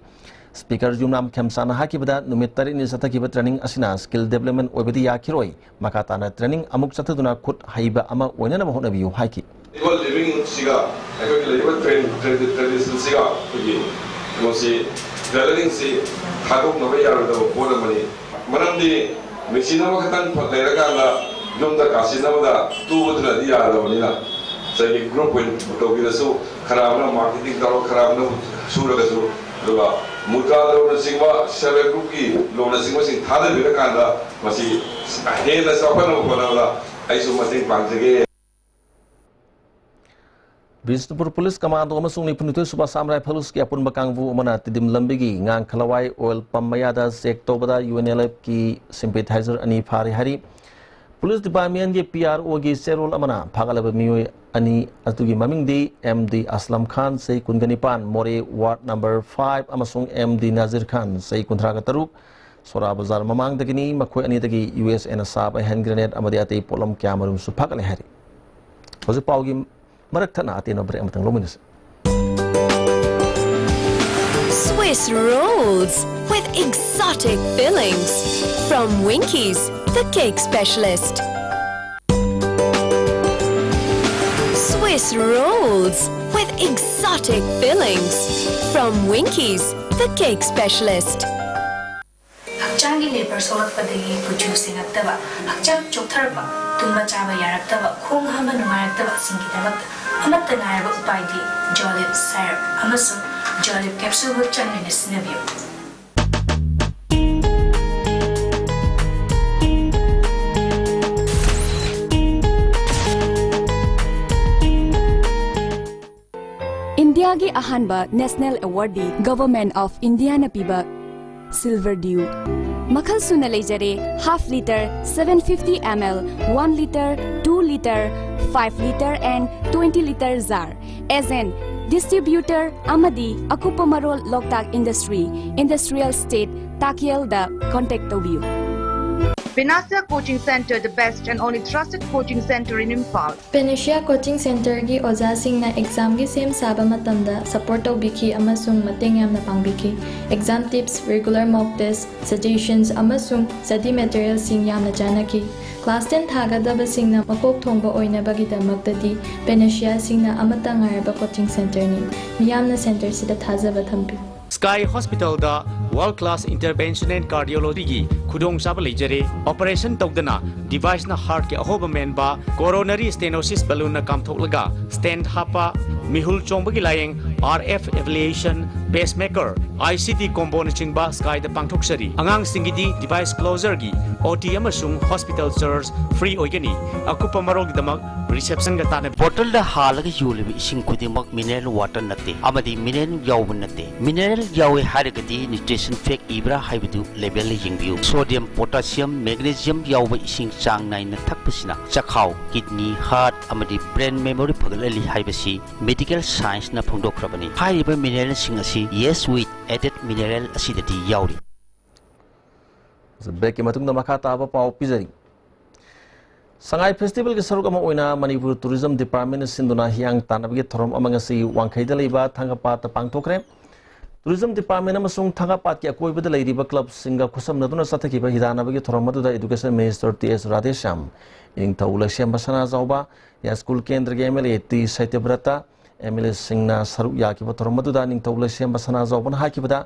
ꯁ꯭ꯄꯤꯀꯔ ꯌꯨꯝꯅꯥꯝ ꯈꯦꯝꯆꯥꯟꯅ ꯍꯥꯏꯈꯤꯕꯗ, ꯅꯨꯃꯤꯠ ꯇꯔꯦꯠꯅꯤ ꯆꯠꯊꯈꯤꯕ ꯇ꯭ꯔꯦꯅꯤꯡ ꯑꯁꯤꯅ ꯁ꯭ꯀꯤꯜ ꯗꯦꯕꯂꯞꯃꯦꯟ ꯑꯣꯏꯕꯗꯤ ꯌꯥꯈꯤꯔꯣꯏ, ꯃꯈꯥ ꯇꯥꯅ ꯇ꯭ꯔꯦꯅꯤꯡ ꯑꯃꯨꯛ ꯆꯠꯊꯗꯨꯅ ꯈꯨꯠ ꯍꯩꯕ ꯑꯃ ꯑꯣꯏꯅꯅꯕ ꯍꯣꯠꯅꯕꯤꯌꯨ ꯍꯥꯏꯈꯤ꯫ ꯂꯤꯚꯤꯡꯁꯤꯒ ꯑꯩꯈꯣꯏꯒꯤ ꯂꯩꯔꯤꯕ ꯇ꯭ꯔꯦꯟ-, ꯇ꯭ꯔꯦꯟ-, ꯇ꯭ꯔꯦꯗꯤꯁꯟꯁꯤꯒ ꯑꯩꯈꯣꯏꯒꯤ ꯀꯩꯅꯣꯁꯤ, ꯇꯦꯂꯔꯤꯡꯁꯤ ꯊꯥꯗꯣꯛꯅꯕ ꯌꯥꯔꯣꯏꯗꯕ ꯄꯣꯠ ꯑꯃꯅꯤ꯫ ꯃꯔꯝꯗꯤ ꯃꯦꯆꯤꯟ ꯑꯃꯈꯛꯇꯪ ꯐꯠ ꯂꯩꯔꯀꯥꯟꯗ ꯌꯨꯝꯗ ꯀꯥꯁꯤꯟꯅꯕꯗ ꯇꯨꯕꯗꯨꯅꯗꯤ ꯌꯥꯗꯕꯅꯤꯅ, ꯉꯁꯥꯏꯒꯤ ꯒ꯭ꯔꯨꯞ ꯑꯣꯏꯅ ꯇꯧꯕꯤꯔꯁꯨ, ꯈꯔ ꯑꯃꯅ ꯃꯥꯔꯀꯦꯇꯤꯡ ꯇꯧꯔ, ꯈꯔ ꯑꯃꯅ ꯁꯨꯔꯒꯁꯨ, ꯑꯗꯨꯒ ꯃꯨꯗ꯭ꯔꯥ ꯂꯣꯟꯅꯆꯤꯡꯕ, ꯁꯦꯜꯐ ꯍꯦꯜꯞ ꯒ꯭ꯔꯨꯞꯀꯤ ꯂꯣꯟꯅꯆꯤꯡꯕꯁꯤꯡ ꯊꯥꯗꯕꯤꯔꯀꯥꯟꯗ ꯃꯁꯤ ꯍꯦꯟꯅ ꯆꯥꯎꯈꯠꯅꯕ ꯍꯣꯠꯅꯕꯗ ꯑꯩꯁꯨ ꯃꯇꯦꯡ ꯄꯥꯡꯖꯒꯦ꯫ ꯕꯤꯁꯅꯨꯄꯨꯔ ꯄꯨꯂꯤꯁ ꯀꯃꯥꯟꯗꯣ ꯑꯃꯁꯨꯡ ꯅꯤꯐꯨꯅꯤꯊꯣꯏ ꯁꯨꯕ ꯑꯁꯥꯝ ꯔꯥꯏꯐꯜꯁꯀꯤ ꯑꯄꯨꯟꯕ ꯀꯥꯡꯕꯨ ꯑꯃꯅ ꯇꯤꯗꯤꯝ ꯂꯝꯕꯤꯒꯤ ꯉꯥꯡꯈꯂꯋꯥꯏ ꯑꯣꯏꯜ ꯄꯝ ꯃꯌꯥꯗ ꯆꯦꯛ ꯇꯧꯕꯗ ꯌꯨ ꯑꯦꯟ ꯑꯦꯜ ꯑꯦꯐꯀꯤ ꯁꯤꯝꯄꯦꯊꯥꯏꯖꯔ ꯑꯅꯤ ꯐꯥꯔꯦ ꯍꯥꯏꯔꯤ꯫ ꯄꯨꯂꯤꯁ ꯗꯤꯄꯥꯔꯠꯃꯦꯟꯒꯤ ꯄꯤ ꯑꯥꯔ ꯑꯣꯒꯤ ꯆꯦꯔꯣꯜ ꯑꯃꯅ ꯐꯥꯒꯠꯂꯕ ꯃꯤꯑꯣꯏ ꯑꯅꯤ ꯑꯗꯨꯒꯤ ꯃꯃꯤꯡꯗꯤ ꯑꯦꯝ ꯗꯤ ꯑꯁꯂꯝ ꯈꯥꯟ, ꯆꯍꯤ ꯀꯨꯟꯒ ꯅꯤꯄꯥꯟ, ꯃꯣꯔꯦ ꯋꯥꯔꯗ ꯅꯝꯕꯔ ꯐꯥꯏꯚ, ꯑꯃꯁꯨꯡ ꯑꯦꯝ ꯗꯤ ꯅꯥꯖꯤꯔ ꯈꯥꯟ, ꯆꯍꯤ ꯀꯨꯟꯊ꯭ꯔꯥꯒ ꯇꯔꯨꯛ, ꯁꯣꯔꯥ ꯕꯖꯥꯔ ꯃꯃꯥꯡꯗꯒꯤꯅꯤ꯫ ꯃꯈꯣꯏ ꯑꯅꯤꯗꯒꯤ ꯌꯨ ꯑꯦꯁ ꯑꯦꯅ ꯁꯥꯕ ꯍꯦꯟ ꯒ꯭ꯔꯦꯅꯦꯗ ꯑꯃꯗꯤ ꯑꯇꯩ ꯄꯣꯠꯂꯝ ꯀꯌꯥꯃꯔꯨꯝꯁꯨ ꯐꯥꯒꯠꯂꯦ ꯍꯥꯏꯔꯤ꯫ ꯍꯧꯖꯤꯛ ꯄꯥꯎꯒꯤ ꯃꯔꯛ ꯊꯠꯅ ꯑꯇꯦꯟꯕ ꯕ꯭ꯔꯦꯛ ꯑꯃꯇꯪ ꯂꯧꯃꯤꯟꯅꯁꯤ꯫ Swiss rolls with exotic fillings from Winkies, the cake specialist. Swiss rolls with exotic fillings from Winkies, the cake specialist. ꯍꯛꯆꯥꯡꯒꯤ ꯂꯦꯕꯔ ꯁꯣꯛꯂꯛꯄꯗꯒꯤ ꯀꯨꯆꯨ ꯁꯦꯡꯉꯛꯇꯕ, ꯍꯛꯆꯥꯡ ꯆꯣꯛꯊꯔꯛꯄ, ꯇꯨꯝꯕ ꯆꯥꯕ ꯌꯥꯔꯛꯇꯕ, ꯈꯣꯡ ꯍꯥꯝꯕ ꯅꯨꯡꯉꯥꯏꯔꯛꯇꯕꯁꯤꯡꯒꯤꯗꯃꯛꯇ ꯑꯃꯠꯇ ꯉꯥꯏꯔꯕ ꯎꯄꯥꯏꯗꯤ ꯖꯣꯂꯤꯞ ꯁꯥꯏꯔꯞ ꯑꯃꯁꯨꯡ ꯖꯣꯂꯤꯞ ꯀꯦꯞꯁꯨꯜ ꯍꯛꯆꯥꯡ ꯑꯣꯏꯅ ꯁꯤꯖꯤꯟꯅꯕꯤꯌꯨ꯫ ꯏꯟꯗꯤꯌꯥꯒꯤ ꯑꯍꯥꯟꯕ ꯅꯦꯁꯅꯦꯜ ꯑꯦꯋꯥꯔꯗꯤ ꯒꯚꯔꯟꯃꯦꯟꯠ ꯑꯣꯐ ꯏꯟꯗꯤꯌꯥꯅ ꯄꯤꯕ ꯁꯤꯜꯚꯔ ꯗ꯭ꯌꯨ꯫ ꯃꯈꯜ ꯁꯨꯅ ꯂꯩꯖꯔꯦ, half litre, seven fifty ml, one litre, two litre, five litre and twenty litre jar꯫ Agent, distributor ꯑꯃꯗꯤ ꯑꯀꯨꯞꯄ ꯃꯔꯣꯜ ꯂꯣꯛꯇꯥꯛ ꯏꯟꯗꯁꯇ꯭ꯔꯤ, ꯏꯟꯗꯁꯇ꯭ꯔꯤꯌꯦꯜ ꯏꯁꯇꯦꯠ, ꯇꯥꯀꯦꯜꯗ ꯀꯣꯟꯇꯦꯛ ꯇꯧꯕꯤꯌꯨ꯫ Panacea Coaching Center, the best and only trusted coaching center in Imphal. Panacea Coaching Centerꯒꯤ ꯑꯣꯖꯥꯁꯤꯡꯅ ꯑꯦꯛꯖꯥꯝꯒꯤ ꯁꯦꯝ ꯁꯥꯕ ꯃꯇꯝꯗ support ꯇꯧꯕꯤꯈꯤ ꯑꯃꯁꯨꯡ ꯃꯇꯦꯡ ꯌꯥꯝꯅ ꯄꯥꯡꯕꯤꯈꯤ꯫ ꯑꯦꯛꯖꯥꯝ ꯇꯤꯞꯁ, ꯔꯤꯒꯨꯂꯔ ꯃꯣꯛ ꯇꯦꯁ, ꯁꯖꯦꯁꯟꯁ ꯑꯃꯁꯨꯡ ꯁ꯭ꯇꯗꯤ ꯃꯦꯇꯔꯤꯌꯦꯜꯁꯤꯡ ꯌꯥꯝꯅ ꯆꯥꯟꯅꯈꯤ꯫ ꯀ꯭ꯂꯥꯁ ꯇꯦꯟ ꯊꯥꯒꯗꯕꯁꯤꯡꯅ ꯃꯀꯣꯛ ꯊꯣꯡꯕ ꯑꯣꯏꯅꯕꯒꯤꯗꯃꯛꯇꯗꯤ ꯄꯦꯅꯦꯁꯤꯌꯥꯁꯤꯡꯅ ꯑꯃꯠꯇ ꯉꯥꯏꯔꯕ ꯀꯣꯆꯤꯡ ꯁꯦꯟꯇꯔꯅꯤ꯫ ꯃꯤꯌꯥꯝꯅ ꯁꯦꯟꯇꯔꯁꯤꯗ ꯊꯥꯖꯕ ꯊꯝꯕꯤꯌꯨ꯫ Sky Hospitalꯗ World Class Intervention and Cardiologyꯒꯤ ꯈꯨꯗꯣꯡꯆꯥꯕ ꯂꯩꯖꯔꯦ꯫ ꯑꯣꯄꯔꯦꯁꯟ ꯇꯧꯗꯅ ꯗꯤꯚꯥꯏꯁꯅ ꯍꯥꯔꯠꯀꯤ ꯑꯍꯣꯕ ꯃꯦꯟꯕ, coronary stenosis balloonꯅ ꯀꯥꯝꯊꯣꯛꯂꯒ stent ꯍꯥꯞꯄ, ꯃꯤꯍꯨꯜ ꯆꯣꯡꯕꯒꯤ ꯂꯥꯌꯦꯡ, RF ablation, pacemaker, ICD comboꯅꯆꯤꯡꯕ Skyꯗ ꯄꯥꯡꯊꯣꯛꯆꯔꯤ꯫ ꯑꯉꯥꯡꯁꯤꯡꯒꯤꯗꯤ device closureꯒꯤ O T ꯑꯃꯁꯨꯡ ꯍꯣꯁꯄꯤꯇꯥꯜ ꯆꯥꯔꯖ ꯐ꯭ꯔꯤ ꯑꯣꯏꯒꯅꯤ꯫ ꯑꯀꯨꯞꯄ ꯃꯔꯣꯜꯒꯤꯗꯃꯛ ꯔꯤꯁꯦꯞꯁꯟꯒ ꯇꯥꯟꯅꯕꯤꯌꯨ꯫ ꯕꯣꯇꯜꯗ ꯍꯥꯜꯂꯒ ꯌꯣꯜꯂꯤꯕ ꯏꯁꯤꯡ ꯈꯨꯗꯤꯡꯃꯛ ꯃꯤꯅꯔꯦꯜ ꯋꯥꯇꯔ ꯅꯠꯇꯦ ꯑꯃꯗꯤ ꯃꯤꯅꯔꯦꯜ ꯌꯥꯎꯕ ꯅꯠꯇꯦ꯫ ꯃꯤꯅꯔꯦꯜ ꯌꯥꯎꯋꯦ ꯍꯥꯏꯔꯒꯗꯤ ꯅ꯭ꯌꯨꯇ꯭ꯔꯤꯁꯟ ꯐꯦꯛ ꯏꯕ꯭ꯔꯥ ꯍꯥꯏꯕꯗꯨ ꯂꯦꯕꯦꯜꯗ ꯌꯦꯡꯕꯤꯌꯨ꯫ ꯁꯣꯗꯤꯌꯝ, ꯄꯣꯇꯥꯁꯤꯌꯝ, ꯃꯦꯒꯅꯦꯁꯤꯌꯝ ꯌꯥꯎꯕ ꯏꯁꯤꯡ ꯆꯥꯡ ꯅꯥꯏꯅ ꯊꯛꯄꯁꯤꯅ ꯆꯈꯥꯎ, ꯀꯤꯗꯅꯤ, ꯍꯥꯔꯠ ꯑꯃꯗꯤ ꯕ꯭ꯔꯦꯟ ꯃꯦꯃꯣꯔꯤ ꯐꯒꯠꯍꯜꯂꯤ ꯍꯥꯏꯕꯁꯤ ꯃꯦꯗꯤꯀꯦꯜ ꯁꯥꯏꯟꯁꯅ ꯐꯣꯡꯗꯣꯛꯈ꯭ꯔꯕꯅꯤ꯫ ꯍꯥꯏꯔꯤꯕ ꯃꯤꯅꯔꯦꯜꯁꯤꯡ ꯑꯁꯤ ꯌꯦꯁ ꯋꯤꯠ ꯑꯦꯗꯦꯗ ꯃꯤꯅꯔꯦꯜ ꯑꯁꯤꯗꯗꯤ ꯌꯥꯎꯔꯤ꯫ ꯕ꯭ꯔꯦꯛꯀꯤ ꯃꯇꯨꯡꯗ ꯃꯈꯥ ꯇꯥꯕ ꯄꯥꯎ ꯄꯤꯖꯔꯤ꯫ ꯁꯉꯥꯏ ꯐꯦꯁꯇꯤꯚꯦꯜꯒꯤ ꯁꯔꯨꯛ ꯑꯃ ꯑꯣꯏꯅ ꯃꯅꯤꯄꯨꯔ ꯇꯨꯔꯤꯖꯝ ꯗꯤꯄꯥꯔꯠꯃꯦꯟꯅ ꯁꯤꯟꯗꯨꯅ ꯍꯤꯌꯥꯡ ꯇꯥꯟꯅꯕꯒꯤ ꯊꯧꯔꯝ ꯑꯃ ꯉꯁꯤ ꯋꯥꯡꯈꯩꯗ ꯂꯩꯕ ꯊꯥꯡꯒꯄꯥꯠꯇ ꯄꯥꯡꯊꯣꯛꯈ꯭ꯔꯦ꯫ ꯇꯨꯔꯤꯖꯝ ꯗꯤꯄꯥꯔꯠꯃꯦꯟ ꯑꯃꯁꯨꯡ ꯊꯥꯡꯒꯄꯥꯠꯀꯤ ꯑꯀꯣꯏꯕꯗ ꯂꯩꯔꯤꯕ ꯀ꯭ꯂꯕꯁꯤꯡꯒ ꯈꯨꯠꯁꯝꯅꯗꯨꯅ ꯆꯠꯊꯈꯤꯕ ꯍꯤꯗꯥꯟꯅꯕꯒꯤ ꯊꯧꯔꯝ ꯑꯗꯨꯗ education minister T S Radheshyam, ꯏꯅꯤꯡꯊꯧ ꯂꯩꯁꯦꯝꯕ ꯁꯅꯥꯖꯥꯎꯕ, ꯌꯥꯏꯁ꯭ꯀꯨꯜ ꯀꯦꯟꯗ꯭ꯔꯒꯤ M L A T Satyabrata, M L ꯑꯦꯁꯤꯡꯅ ꯁꯔꯨꯛ ꯌꯥꯈꯤꯕ ꯊꯧꯔꯝ ꯑꯗꯨꯗ ꯅꯤꯡꯊꯧ ꯂꯩꯁꯦꯝꯕ ꯁꯅꯥꯖꯥꯎꯕꯅ ꯍꯥꯏꯈꯤꯕꯗ,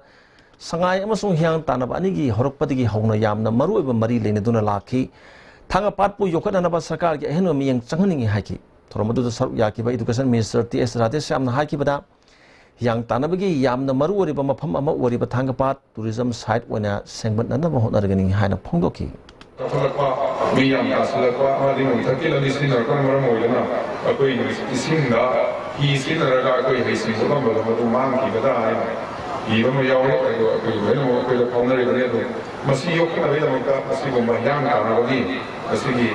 ꯁꯉꯥꯏ ꯑꯃꯁꯨꯡ ꯍꯤꯌꯥꯡ ꯇꯥꯟꯅꯕ ꯑꯅꯤꯒꯤ ꯍꯧꯔꯛꯄꯗꯒꯤ ꯍꯧꯅ ꯌꯥꯝꯅ ꯃꯔꯨꯑꯣꯏꯕ ꯃꯔꯤ ꯂꯩꯅꯗꯨꯅ ꯂꯥꯛꯈꯤ꯫ ꯊꯥꯡꯒꯄꯥꯠꯄꯨ ꯌꯣꯛꯈꯠꯅꯅꯕ ꯁꯔꯀꯥꯔꯒꯤ ꯑꯍꯦꯟꯕ ꯃꯤꯠꯌꯦꯡ ꯆꯪꯍꯟꯅꯤꯡꯏ ꯍꯥꯏꯈꯤ꯫ ꯊꯧꯔꯝ ꯑꯗꯨꯗ ꯁꯔꯨꯛ ꯌꯥꯈꯤꯕ ꯏꯗꯨꯀꯦꯁꯟ ꯃꯤꯅꯤꯁꯇꯔ ꯇꯤ ꯑꯦꯁ ꯔꯥꯙꯦꯁ꯭ꯌꯥꯝꯅ ꯍꯥꯏꯈꯤꯕꯗ, ꯍꯤꯌꯥꯡ ꯇꯥꯟꯅꯕꯒꯤ ꯌꯥꯝꯅ ꯃꯔꯨꯑꯣꯏꯔꯤꯕ ꯃꯐꯝ ꯑꯃ ꯑꯣꯏꯔꯤꯕ ꯊꯥꯡꯒꯄꯥꯠ ꯇꯨꯔꯤꯖꯝ ꯁꯥꯏꯠ ꯑꯣꯏꯅ ꯁꯦꯝꯒꯠꯅꯅꯕ ꯍꯣꯠꯅꯔꯒꯅꯤ ꯍꯥꯏꯅ ꯐꯣꯡꯗꯣꯛꯈꯤ꯫ ꯆꯥꯎꯈꯠꯂꯛꯄ, ꯃꯤ ꯌꯥꯝ ꯇꯥꯁꯤꯜꯂꯛꯄ ꯑꯃꯗꯤ ꯅꯣꯡꯊꯛꯀꯤ ꯂꯝꯕꯤ ꯁꯤꯖꯤꯟꯅꯔꯛꯄꯅ ꯃꯔꯝ ꯑꯣꯏꯗꯨꯅ ꯑꯩꯈꯣꯏ ꯏꯁꯤꯡꯗ ꯍꯤ ꯁꯤꯖꯤꯟꯅꯔꯒ ꯑꯩꯈꯣꯏ ꯍꯩꯁꯤꯡ ꯄꯣꯛꯂꯝꯕꯗꯣ ꯃꯗꯨ ꯃꯥꯡꯈꯤꯒꯗ꯭ꯔꯥ ꯍꯥꯏꯅ ꯀꯤꯕ ꯑꯃ ꯌꯥꯎꯔꯤ꯫ ꯑꯗꯣ ꯑꯩꯈꯣꯏ ꯂꯣꯏꯅꯃꯛ ꯑꯩꯈꯣꯏꯗ ꯐꯥꯎꯅꯔꯤꯕꯅꯤ꯫ ꯑꯗꯣ ꯃꯁꯤ ꯌꯣꯛꯈꯠꯅꯕꯒꯤꯗꯃꯛꯇ ꯑꯁꯤꯒꯨꯝꯕ ꯍꯤꯌꯥꯡ ꯇꯥꯟꯅꯕꯒꯤ ꯑꯁꯤꯒꯤ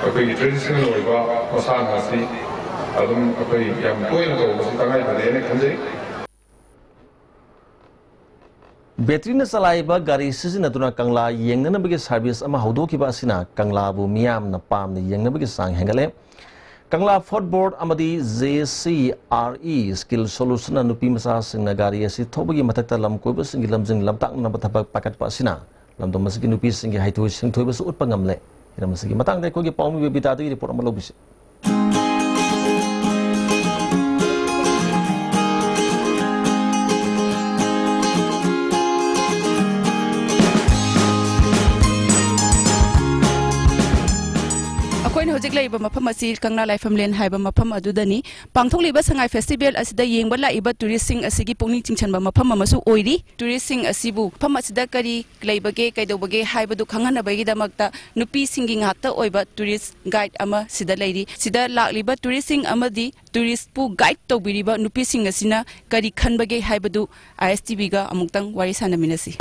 ꯑꯩꯈꯣꯏꯒꯤ ꯇ꯭ꯔꯦꯗꯤꯁꯅꯦꯜ ꯑꯣꯏꯕ ꯃꯁꯥꯟꯅ ꯑꯁꯤ ꯑꯗꯨꯝ ꯑꯩꯈꯣꯏ ꯌꯥꯝ ꯇꯣꯏꯅ ꯇꯧꯕꯁꯤ ꯇꯉꯥꯏ ꯐꯗꯦ ꯍꯥꯏꯅ ꯈꯟꯖꯩ꯫ ꯕꯦꯇ꯭ꯔꯤꯅ ꯆꯂꯥꯏꯕ ꯒꯥꯔꯤ ꯁꯤꯖꯤꯟꯅꯗꯨꯅ ꯀꯪꯂꯥ ꯌꯦꯡꯅꯅꯕꯒꯤ ꯁꯔꯚꯤꯁ ꯑꯃ ꯍꯧꯗꯣꯛꯈꯤꯕ ꯑꯁꯤꯅ ꯀꯪꯂꯥꯕꯨ ꯃꯤꯌꯥꯝꯅ ꯄꯥꯝꯅ ꯌꯦꯡꯅꯕꯒꯤ ꯆꯥꯡ ꯍꯦꯟꯒꯠꯂꯦ꯫ ꯀꯪꯂꯥ ꯐꯨꯗ ꯕꯣꯔꯗ ꯑꯃꯗꯤ J C R E skill ꯁꯣꯂꯨꯁꯟꯅ ꯅꯨꯄꯤ ꯃꯆꯥꯁꯤꯡꯅ ꯒꯥꯔꯤ ꯑꯁꯤ ꯊꯧꯕꯒꯤ ꯃꯊꯛꯇ ꯂꯝ ꯀꯣꯏꯕꯁꯤꯡꯒꯤ ꯂꯝꯖꯤꯡ ꯂꯝꯇꯥꯛꯅꯅꯕ ꯊꯕꯛ ꯄꯥꯏꯈꯠꯄ ꯑꯁꯤꯅ ꯂꯝꯗꯝ ꯑꯁꯤꯒꯤ ꯅꯨꯄꯤꯁꯤꯡꯒꯤ ꯍꯩꯊꯣꯏ ꯁꯤꯡꯊꯣꯏꯕꯁꯨ ꯎꯠꯄ ꯉꯝꯂꯦ꯫ ꯍꯤꯔꯝ ꯑꯁꯤꯒꯤ ꯃꯇꯥꯡꯗ ꯑꯩꯈꯣꯏꯒꯤ ꯄꯥꯎꯃꯤ ꯕꯕꯤꯇꯥꯗꯒꯤ ꯔꯤꯄꯣꯔꯠ ꯑꯃ ꯂꯧꯕꯤꯁꯤ꯫ ꯑꯩꯅ ꯍꯧꯖꯤꯛ ꯂꯩꯔꯤꯕ ꯃꯐꯝ ꯑꯁꯤ ꯀꯪꯂꯥ ꯂꯥꯏꯐꯝꯂꯦꯟ ꯍꯥꯏꯕ ꯃꯐꯝ ꯑꯗꯨꯗꯅꯤ꯫ ꯄꯥꯡꯊꯣꯛꯂꯤꯕ ꯁꯉꯥꯏ ꯐꯦꯁꯇꯤꯚꯦꯜ ꯑꯁꯤꯗ ꯌꯦꯡꯕ ꯂꯥꯛꯏꯕ ꯇꯨꯔꯤꯁꯁꯤꯡ ꯑꯁꯤꯒꯤ ꯄꯨꯛꯅꯤꯡ ꯆꯤꯡꯁꯤꯟꯕ ꯃꯐꯝ ꯑꯃꯁꯨ ꯑꯣꯏꯔꯤ꯫ ꯇꯨꯔꯤꯁꯁꯤꯡ ꯑꯁꯤꯕꯨ ꯃꯐꯝ ꯑꯁꯤꯗ ꯀꯔꯤ ꯂꯩꯕꯒꯦ, ꯀꯩꯗꯧꯕꯒꯦ ꯍꯥꯏꯕꯗꯨ ꯈꯪꯍꯟꯅꯕꯒꯤꯗꯃꯛꯇ ꯅꯨꯄꯤꯁꯤꯡꯒꯤ ꯉꯥꯛꯇ ꯑꯣꯏꯕ ꯇꯨꯔꯤꯁ ꯒꯥꯏꯗ ꯑꯃ ꯁꯤꯗ ꯂꯩꯔꯤ꯫ ꯁꯤꯗ ꯂꯥꯛꯂꯤꯕ ꯇꯨꯔꯤꯁꯁꯤꯡ ꯑꯃꯗꯤ ꯇꯨꯔꯤꯁꯄꯨ ꯒꯥꯏꯗ ꯇꯧꯕꯤꯔꯤꯕ ꯅꯨꯄꯤꯁꯤꯡ ꯑꯁꯤꯅ ꯀꯔꯤ ꯈꯟꯕꯒꯦ ꯍꯥꯏꯕꯗꯨ ꯑꯥꯏ ꯑꯦꯁ ꯇꯤ ꯚꯤꯒ ꯑꯃꯨꯛꯇꯪ ꯋꯥꯔꯤ ꯁꯥꯟꯅꯃꯤꯟꯅꯁꯤ꯫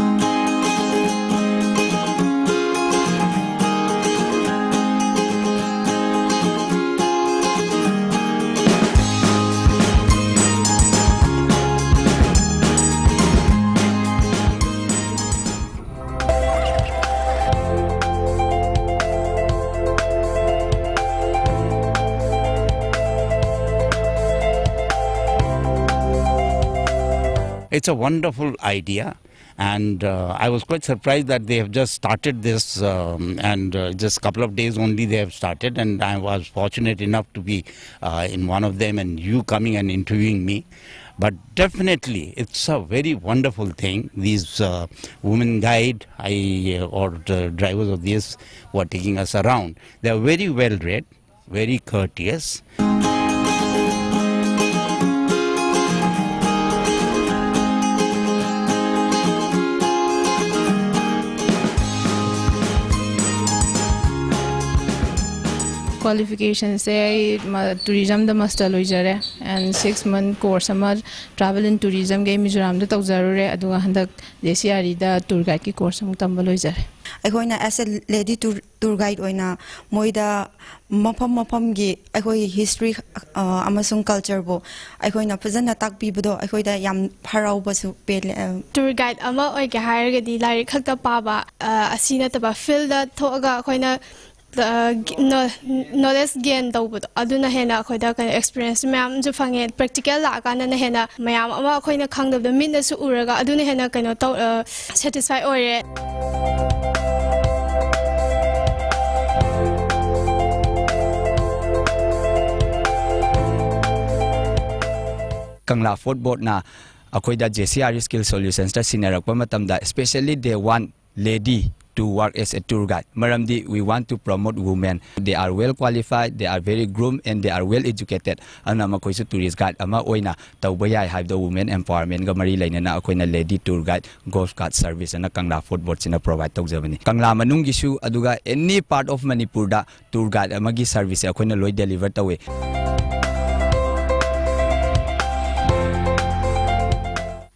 It's a wonderful idea, and uh, I was quite surprised that they have just started this, um, and uh, just couple of days only they have started, and I was fortunate enough to be uh, in one of them, and you coming and interviewing me. But definitely, it's a very wonderful thing. These uh, women guide, I uh, or the drivers of this who are taking us around, they are very well read, very courteous. Qualificationꯁꯦ ꯑꯩ ꯇꯨꯔꯤꯖꯝꯗ master ꯂꯣꯏꯖꯔꯦ, and six month course ꯑꯃ travel and tourismꯒꯤ ꯑꯩ ꯃꯤꯖꯣꯔꯥꯝꯗ ꯇꯧꯖꯔꯨꯔꯦ, ꯑꯗꯨꯒ ꯍꯟꯗꯛ ꯖꯦ ꯁꯤ ꯑꯥꯔ ꯏꯗ tour guideꯀꯤ course ꯑꯃꯨꯛ ꯇꯝꯕ ꯂꯣꯏꯖꯔꯦ꯫ ꯑꯩꯈꯣꯏꯅ as a lady tour tour guide ꯑꯣꯏꯅ ꯃꯣꯏꯗ ꯃꯐꯝ ꯃꯐꯝꯒꯤ ꯑꯩꯈꯣꯏꯒꯤ history ꯑꯃꯁꯨꯡ cultureꯕꯨ ꯑꯩꯈꯣꯏꯅ ꯐꯖꯅ ꯇꯥꯛꯄꯤꯕꯗꯣ ꯑꯩꯈꯣꯏꯗ ꯌꯥꯝ ꯍꯔꯥꯎꯕꯁꯨ ꯄꯦꯜꯂꯦ꯫ Tour guide ꯑꯃ ꯑꯣꯏꯒꯦ ꯍꯥꯏꯔꯒꯗꯤ ꯂꯥꯏꯔꯤꯛ ꯈꯛꯇ ꯄꯥꯕ ꯑꯁꯤ ꯅꯠꯇꯕ, fieldꯗ ꯊꯣꯛꯑꯒ ꯑꯩꯈꯣꯏꯅ knowledge gain ꯇꯧꯕꯗꯣ, ꯑꯗꯨꯅ ꯍꯦꯟꯅ ꯑꯩꯈꯣꯏꯗ ꯀꯩꯅꯣ experience ꯃꯌꯥꯝꯁꯨ ꯐꯪꯉꯦ꯫ Practical ꯂꯥꯛꯑꯀꯥꯟꯗꯅ ꯍꯦꯟꯅ ꯃꯌꯥꯝ ꯑꯃ ꯑꯩꯈꯣꯏꯅ ꯈꯪꯗꯕꯗꯣ ꯃꯤꯠꯅꯁꯨ ꯎꯔꯒ ꯑꯗꯨꯅ ꯍꯦꯟꯅ ꯀꯩꯅꯣ ꯇꯧ, satisfy ꯑꯣꯏꯔꯦ꯫ Kangla Fort Boardꯅ ꯑꯩꯈꯣꯏꯗ J C R E Skill Solutionsꯇ ꯁꯤꯟꯅꯔꯛꯄ ꯃꯇꯝꯗ, especially day one lady to work as a tour guide. ꯃꯔꯝꯗꯤ we want to promote women. They are well qualified, they are very groomed, and they are well educated. ꯑꯗꯨꯅ ꯃꯈꯣꯏꯁꯨ tourist guide ꯑꯃ ꯑꯣꯏꯅ ꯇꯧꯕ ꯌꯥꯏ ꯍꯥꯏꯕꯗꯣ, women empowerment ꯒ ꯃꯔꯤ ꯂꯩꯅꯅ ꯑꯩꯈꯣꯏꯅ lady tour guide, golf cart service ꯑꯅ ꯀꯪꯂꯥ Fort Board ꯁꯤꯅ provide ꯇꯧꯖꯕꯅꯤ꯫ ꯀꯪꯂꯥ ꯃꯅꯨꯡꯒꯤꯁꯨ, ꯑꯗꯨꯒ any part of ꯃꯅꯤꯄꯨꯔꯗ tour guide ꯑꯃꯒꯤ service ꯁꯦ ꯑꯩꯈꯣꯏꯅ ꯂꯣꯏ deliver ꯇꯧꯏ꯫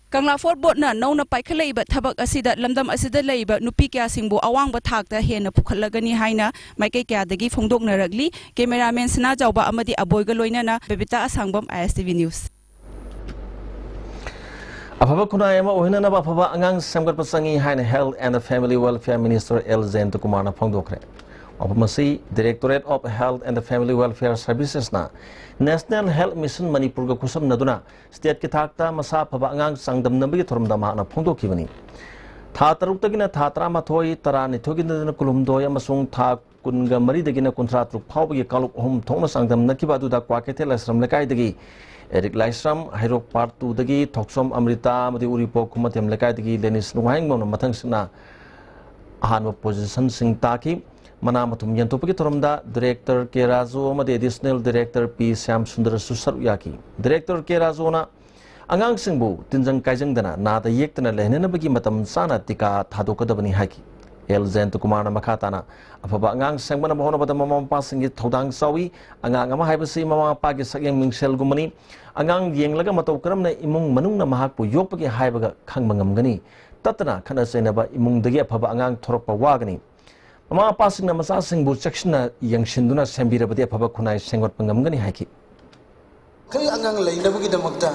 ꯀꯪꯂꯥ Fort Board ꯅ ꯅꯧꯅ ꯄꯥꯏꯈꯠꯂꯛꯏꯕ ꯊꯕꯛ ꯑꯁꯤꯗ ꯂꯝꯗꯝ ꯑꯁꯤꯗ ꯂꯩꯔꯤꯕ ꯅꯨꯄꯤ ꯀꯌꯥꯁꯤꯡꯕꯨ ꯑꯋꯥꯡꯕ ꯊꯥꯛꯇ ꯍꯦꯟꯅ ꯄꯨꯈꯠꯂꯒꯅꯤ ꯍꯥꯏꯅ ꯃꯥꯏꯀꯩ ꯀꯌꯥꯗꯒꯤ ꯐꯣꯡꯗꯣꯛꯅꯔꯛꯂꯤ꯫ Cameraman ꯁꯅꯥꯖꯥꯎꯕ ꯑꯃꯗꯤ ꯑꯕꯣꯏꯒ ꯂꯣꯏꯅꯅ Babita ꯑꯁꯥꯡꯕꯝ, I S T V News꯫ ꯑꯐꯕ ꯈꯨꯟꯅꯥꯏ ꯑꯃ ꯑꯣꯏꯍꯟꯅꯅꯕ ꯑꯐꯕ ꯑꯉꯥꯡ ꯁꯦꯝꯒꯠꯄ ꯆꯪꯏ ꯍꯥꯏꯅ Health and Family Welfare Minister L ꯖꯌꯟꯇꯀꯨꯃꯥꯔꯅ ꯐꯣꯡꯗꯣꯛꯈ꯭ꯔꯦ꯫ ꯋꯥꯐꯝ ꯑꯁꯤ Directorate of Health and Family Welfare Services ꯅ National Health Mission ꯃꯅꯤꯄꯨꯔꯒ ꯈꯨꯠꯁꯝꯅꯗꯨꯅ state ꯀꯤ ꯊꯥꯛꯇ ꯃꯁꯥ ꯐꯕ ꯑꯉꯥꯡ ꯆꯥꯡꯗꯝꯅꯕꯒꯤ ꯊꯧꯔꯝꯗ ꯃꯍꯥꯛꯅ ꯐꯣꯡꯗꯣꯛꯈꯤꯕꯅꯤ꯫ ꯊꯥ ꯇꯔꯨꯛꯇꯒꯤꯅ ꯊꯥ ꯇꯔꯥꯃꯥꯊꯣꯏ, ꯇꯔꯥꯅꯤꯊꯣꯏꯒꯤꯗꯅ ꯀꯨꯟꯍꯨꯝꯗꯣꯏ ꯑꯃꯁꯨꯡ ꯊꯥ ꯀꯨꯟꯒ ꯃꯔꯤꯗꯒꯤꯅ ꯀꯨꯟꯊ꯭ꯔꯥ ꯇꯔꯨꯛ ꯐꯥꯎꯕꯒꯤ ꯀꯥꯡꯂꯨꯞ ꯑꯍꯨꯝ ꯊꯣꯛꯅ ꯆꯥꯡꯗꯝꯅꯈꯤꯕ ꯑꯗꯨꯗ ꯀ꯭ꯋꯥꯀꯩꯊꯦꯜ ꯂꯥꯏꯁ꯭ꯔꯝ ꯂꯩꯀꯥꯏꯗꯒꯤ ꯑꯦꯔꯤꯛ ꯂꯥꯏꯁ꯭ꯔꯝ, ꯍꯩꯔꯣꯛ Part two ꯗꯒꯤ ꯊꯣꯛꯆꯣꯝ ꯑꯃ꯭ꯔꯤꯇꯥ ꯑꯃꯗꯤ ꯎꯔꯤꯄꯣꯛ ꯈꯨꯃꯟꯊꯦꯝ ꯂꯩꯀꯥꯏꯗꯒꯤ ꯂꯦꯅꯤꯁ ꯂꯨꯡꯍꯥꯏꯉꯝꯅ ꯃꯊꯪꯁꯤꯡꯅ ꯑꯍꯥꯟꯕ position ꯁꯤꯡ ꯇꯥꯈꯤ꯫ ꯃꯅꯥ ꯃꯊꯨꯝ ꯌꯦꯟꯊꯣꯛꯄꯒꯤ ꯊꯧꯔꯝꯗ Director ꯀꯦ ꯔꯥꯖꯨ ꯑꯃꯗꯤ Additional Director ꯄꯤ ꯁ꯭ꯌꯥꯝ ꯁꯨꯟꯗꯔꯁꯨ ꯁꯔꯨꯛ ꯌꯥꯈꯤ꯫ Director ꯀꯦ ꯔꯥꯖꯨꯅ ꯑꯉꯥꯡꯁꯤꯡꯕꯨ ꯇꯤꯟꯖꯪ ꯀꯥꯏꯖꯪꯗꯅ ꯅꯥꯗ ꯌꯦꯛꯇꯅ ꯂꯩꯍꯟꯅꯕꯒꯤ ꯃꯇꯝ ꯆꯥꯅ ꯇꯤꯀꯥ ꯊꯥꯗꯣꯛꯀꯗꯕꯅꯤ ꯍꯥꯏꯈꯤ꯫ ꯑꯦꯜ ꯖꯌꯟꯇꯀꯨꯃꯥꯔꯅ ꯃꯈꯥ ꯇꯥꯅ ꯑꯐꯕ ꯑꯉꯥꯡ ꯁꯦꯝꯒꯠꯅꯕ ꯍꯣꯠꯅꯕꯗ ꯃꯃꯥ ꯃꯄꯥꯁꯤꯡꯒꯤ ꯊꯧꯗꯥꯡ ꯆꯥꯎꯏ꯫ ꯑꯉꯥꯡ ꯑꯃ ꯍꯥꯏꯕꯁꯤ ꯃꯃꯥ ꯃꯄꯥꯒꯤ ꯁꯛꯌꯦꯡ ꯃꯤꯡꯁꯦꯜꯒꯨꯝꯕꯅꯤ꯫ ꯑꯉꯥꯡ ꯌꯦꯡꯂꯒ ꯃꯇꯧ ꯀꯔꯝꯅ ꯏꯃꯨꯡ ꯃꯅꯨꯡꯅ ꯃꯍꯥꯛꯄꯨ ꯌꯣꯛꯄꯒꯦ ꯍꯥꯏꯕꯒ ꯈꯪꯕ ꯉꯝꯒꯅꯤ꯫ ꯇꯠꯇꯅ ꯈꯠꯅ ꯆꯩꯅꯕ ꯏꯃꯨꯡꯗꯒꯤ ꯑꯐꯕ ꯑꯉꯥꯡ ꯊꯣꯔꯛꯄ ꯋꯥꯒꯅꯤ꯫ ꯃꯃꯥ ꯃꯄꯥꯁꯤꯡꯅ ꯃꯆꯥꯁꯤꯡꯕꯨ ꯆꯦꯛꯁꯤꯟꯅ ꯌꯦꯡꯁꯤꯟꯗꯨꯅ ꯁꯦꯝꯕꯤꯔꯕꯗꯤ ꯑꯐꯕ ꯈꯨꯟꯅꯥꯏ ꯁꯦꯝꯒꯠꯄ ꯉꯝꯒꯅꯤ ꯍꯥꯏꯈꯤ꯫ ꯃꯈꯜ ꯑꯉꯥꯡ ꯂꯩꯅꯕꯒꯤꯗꯃꯛꯇ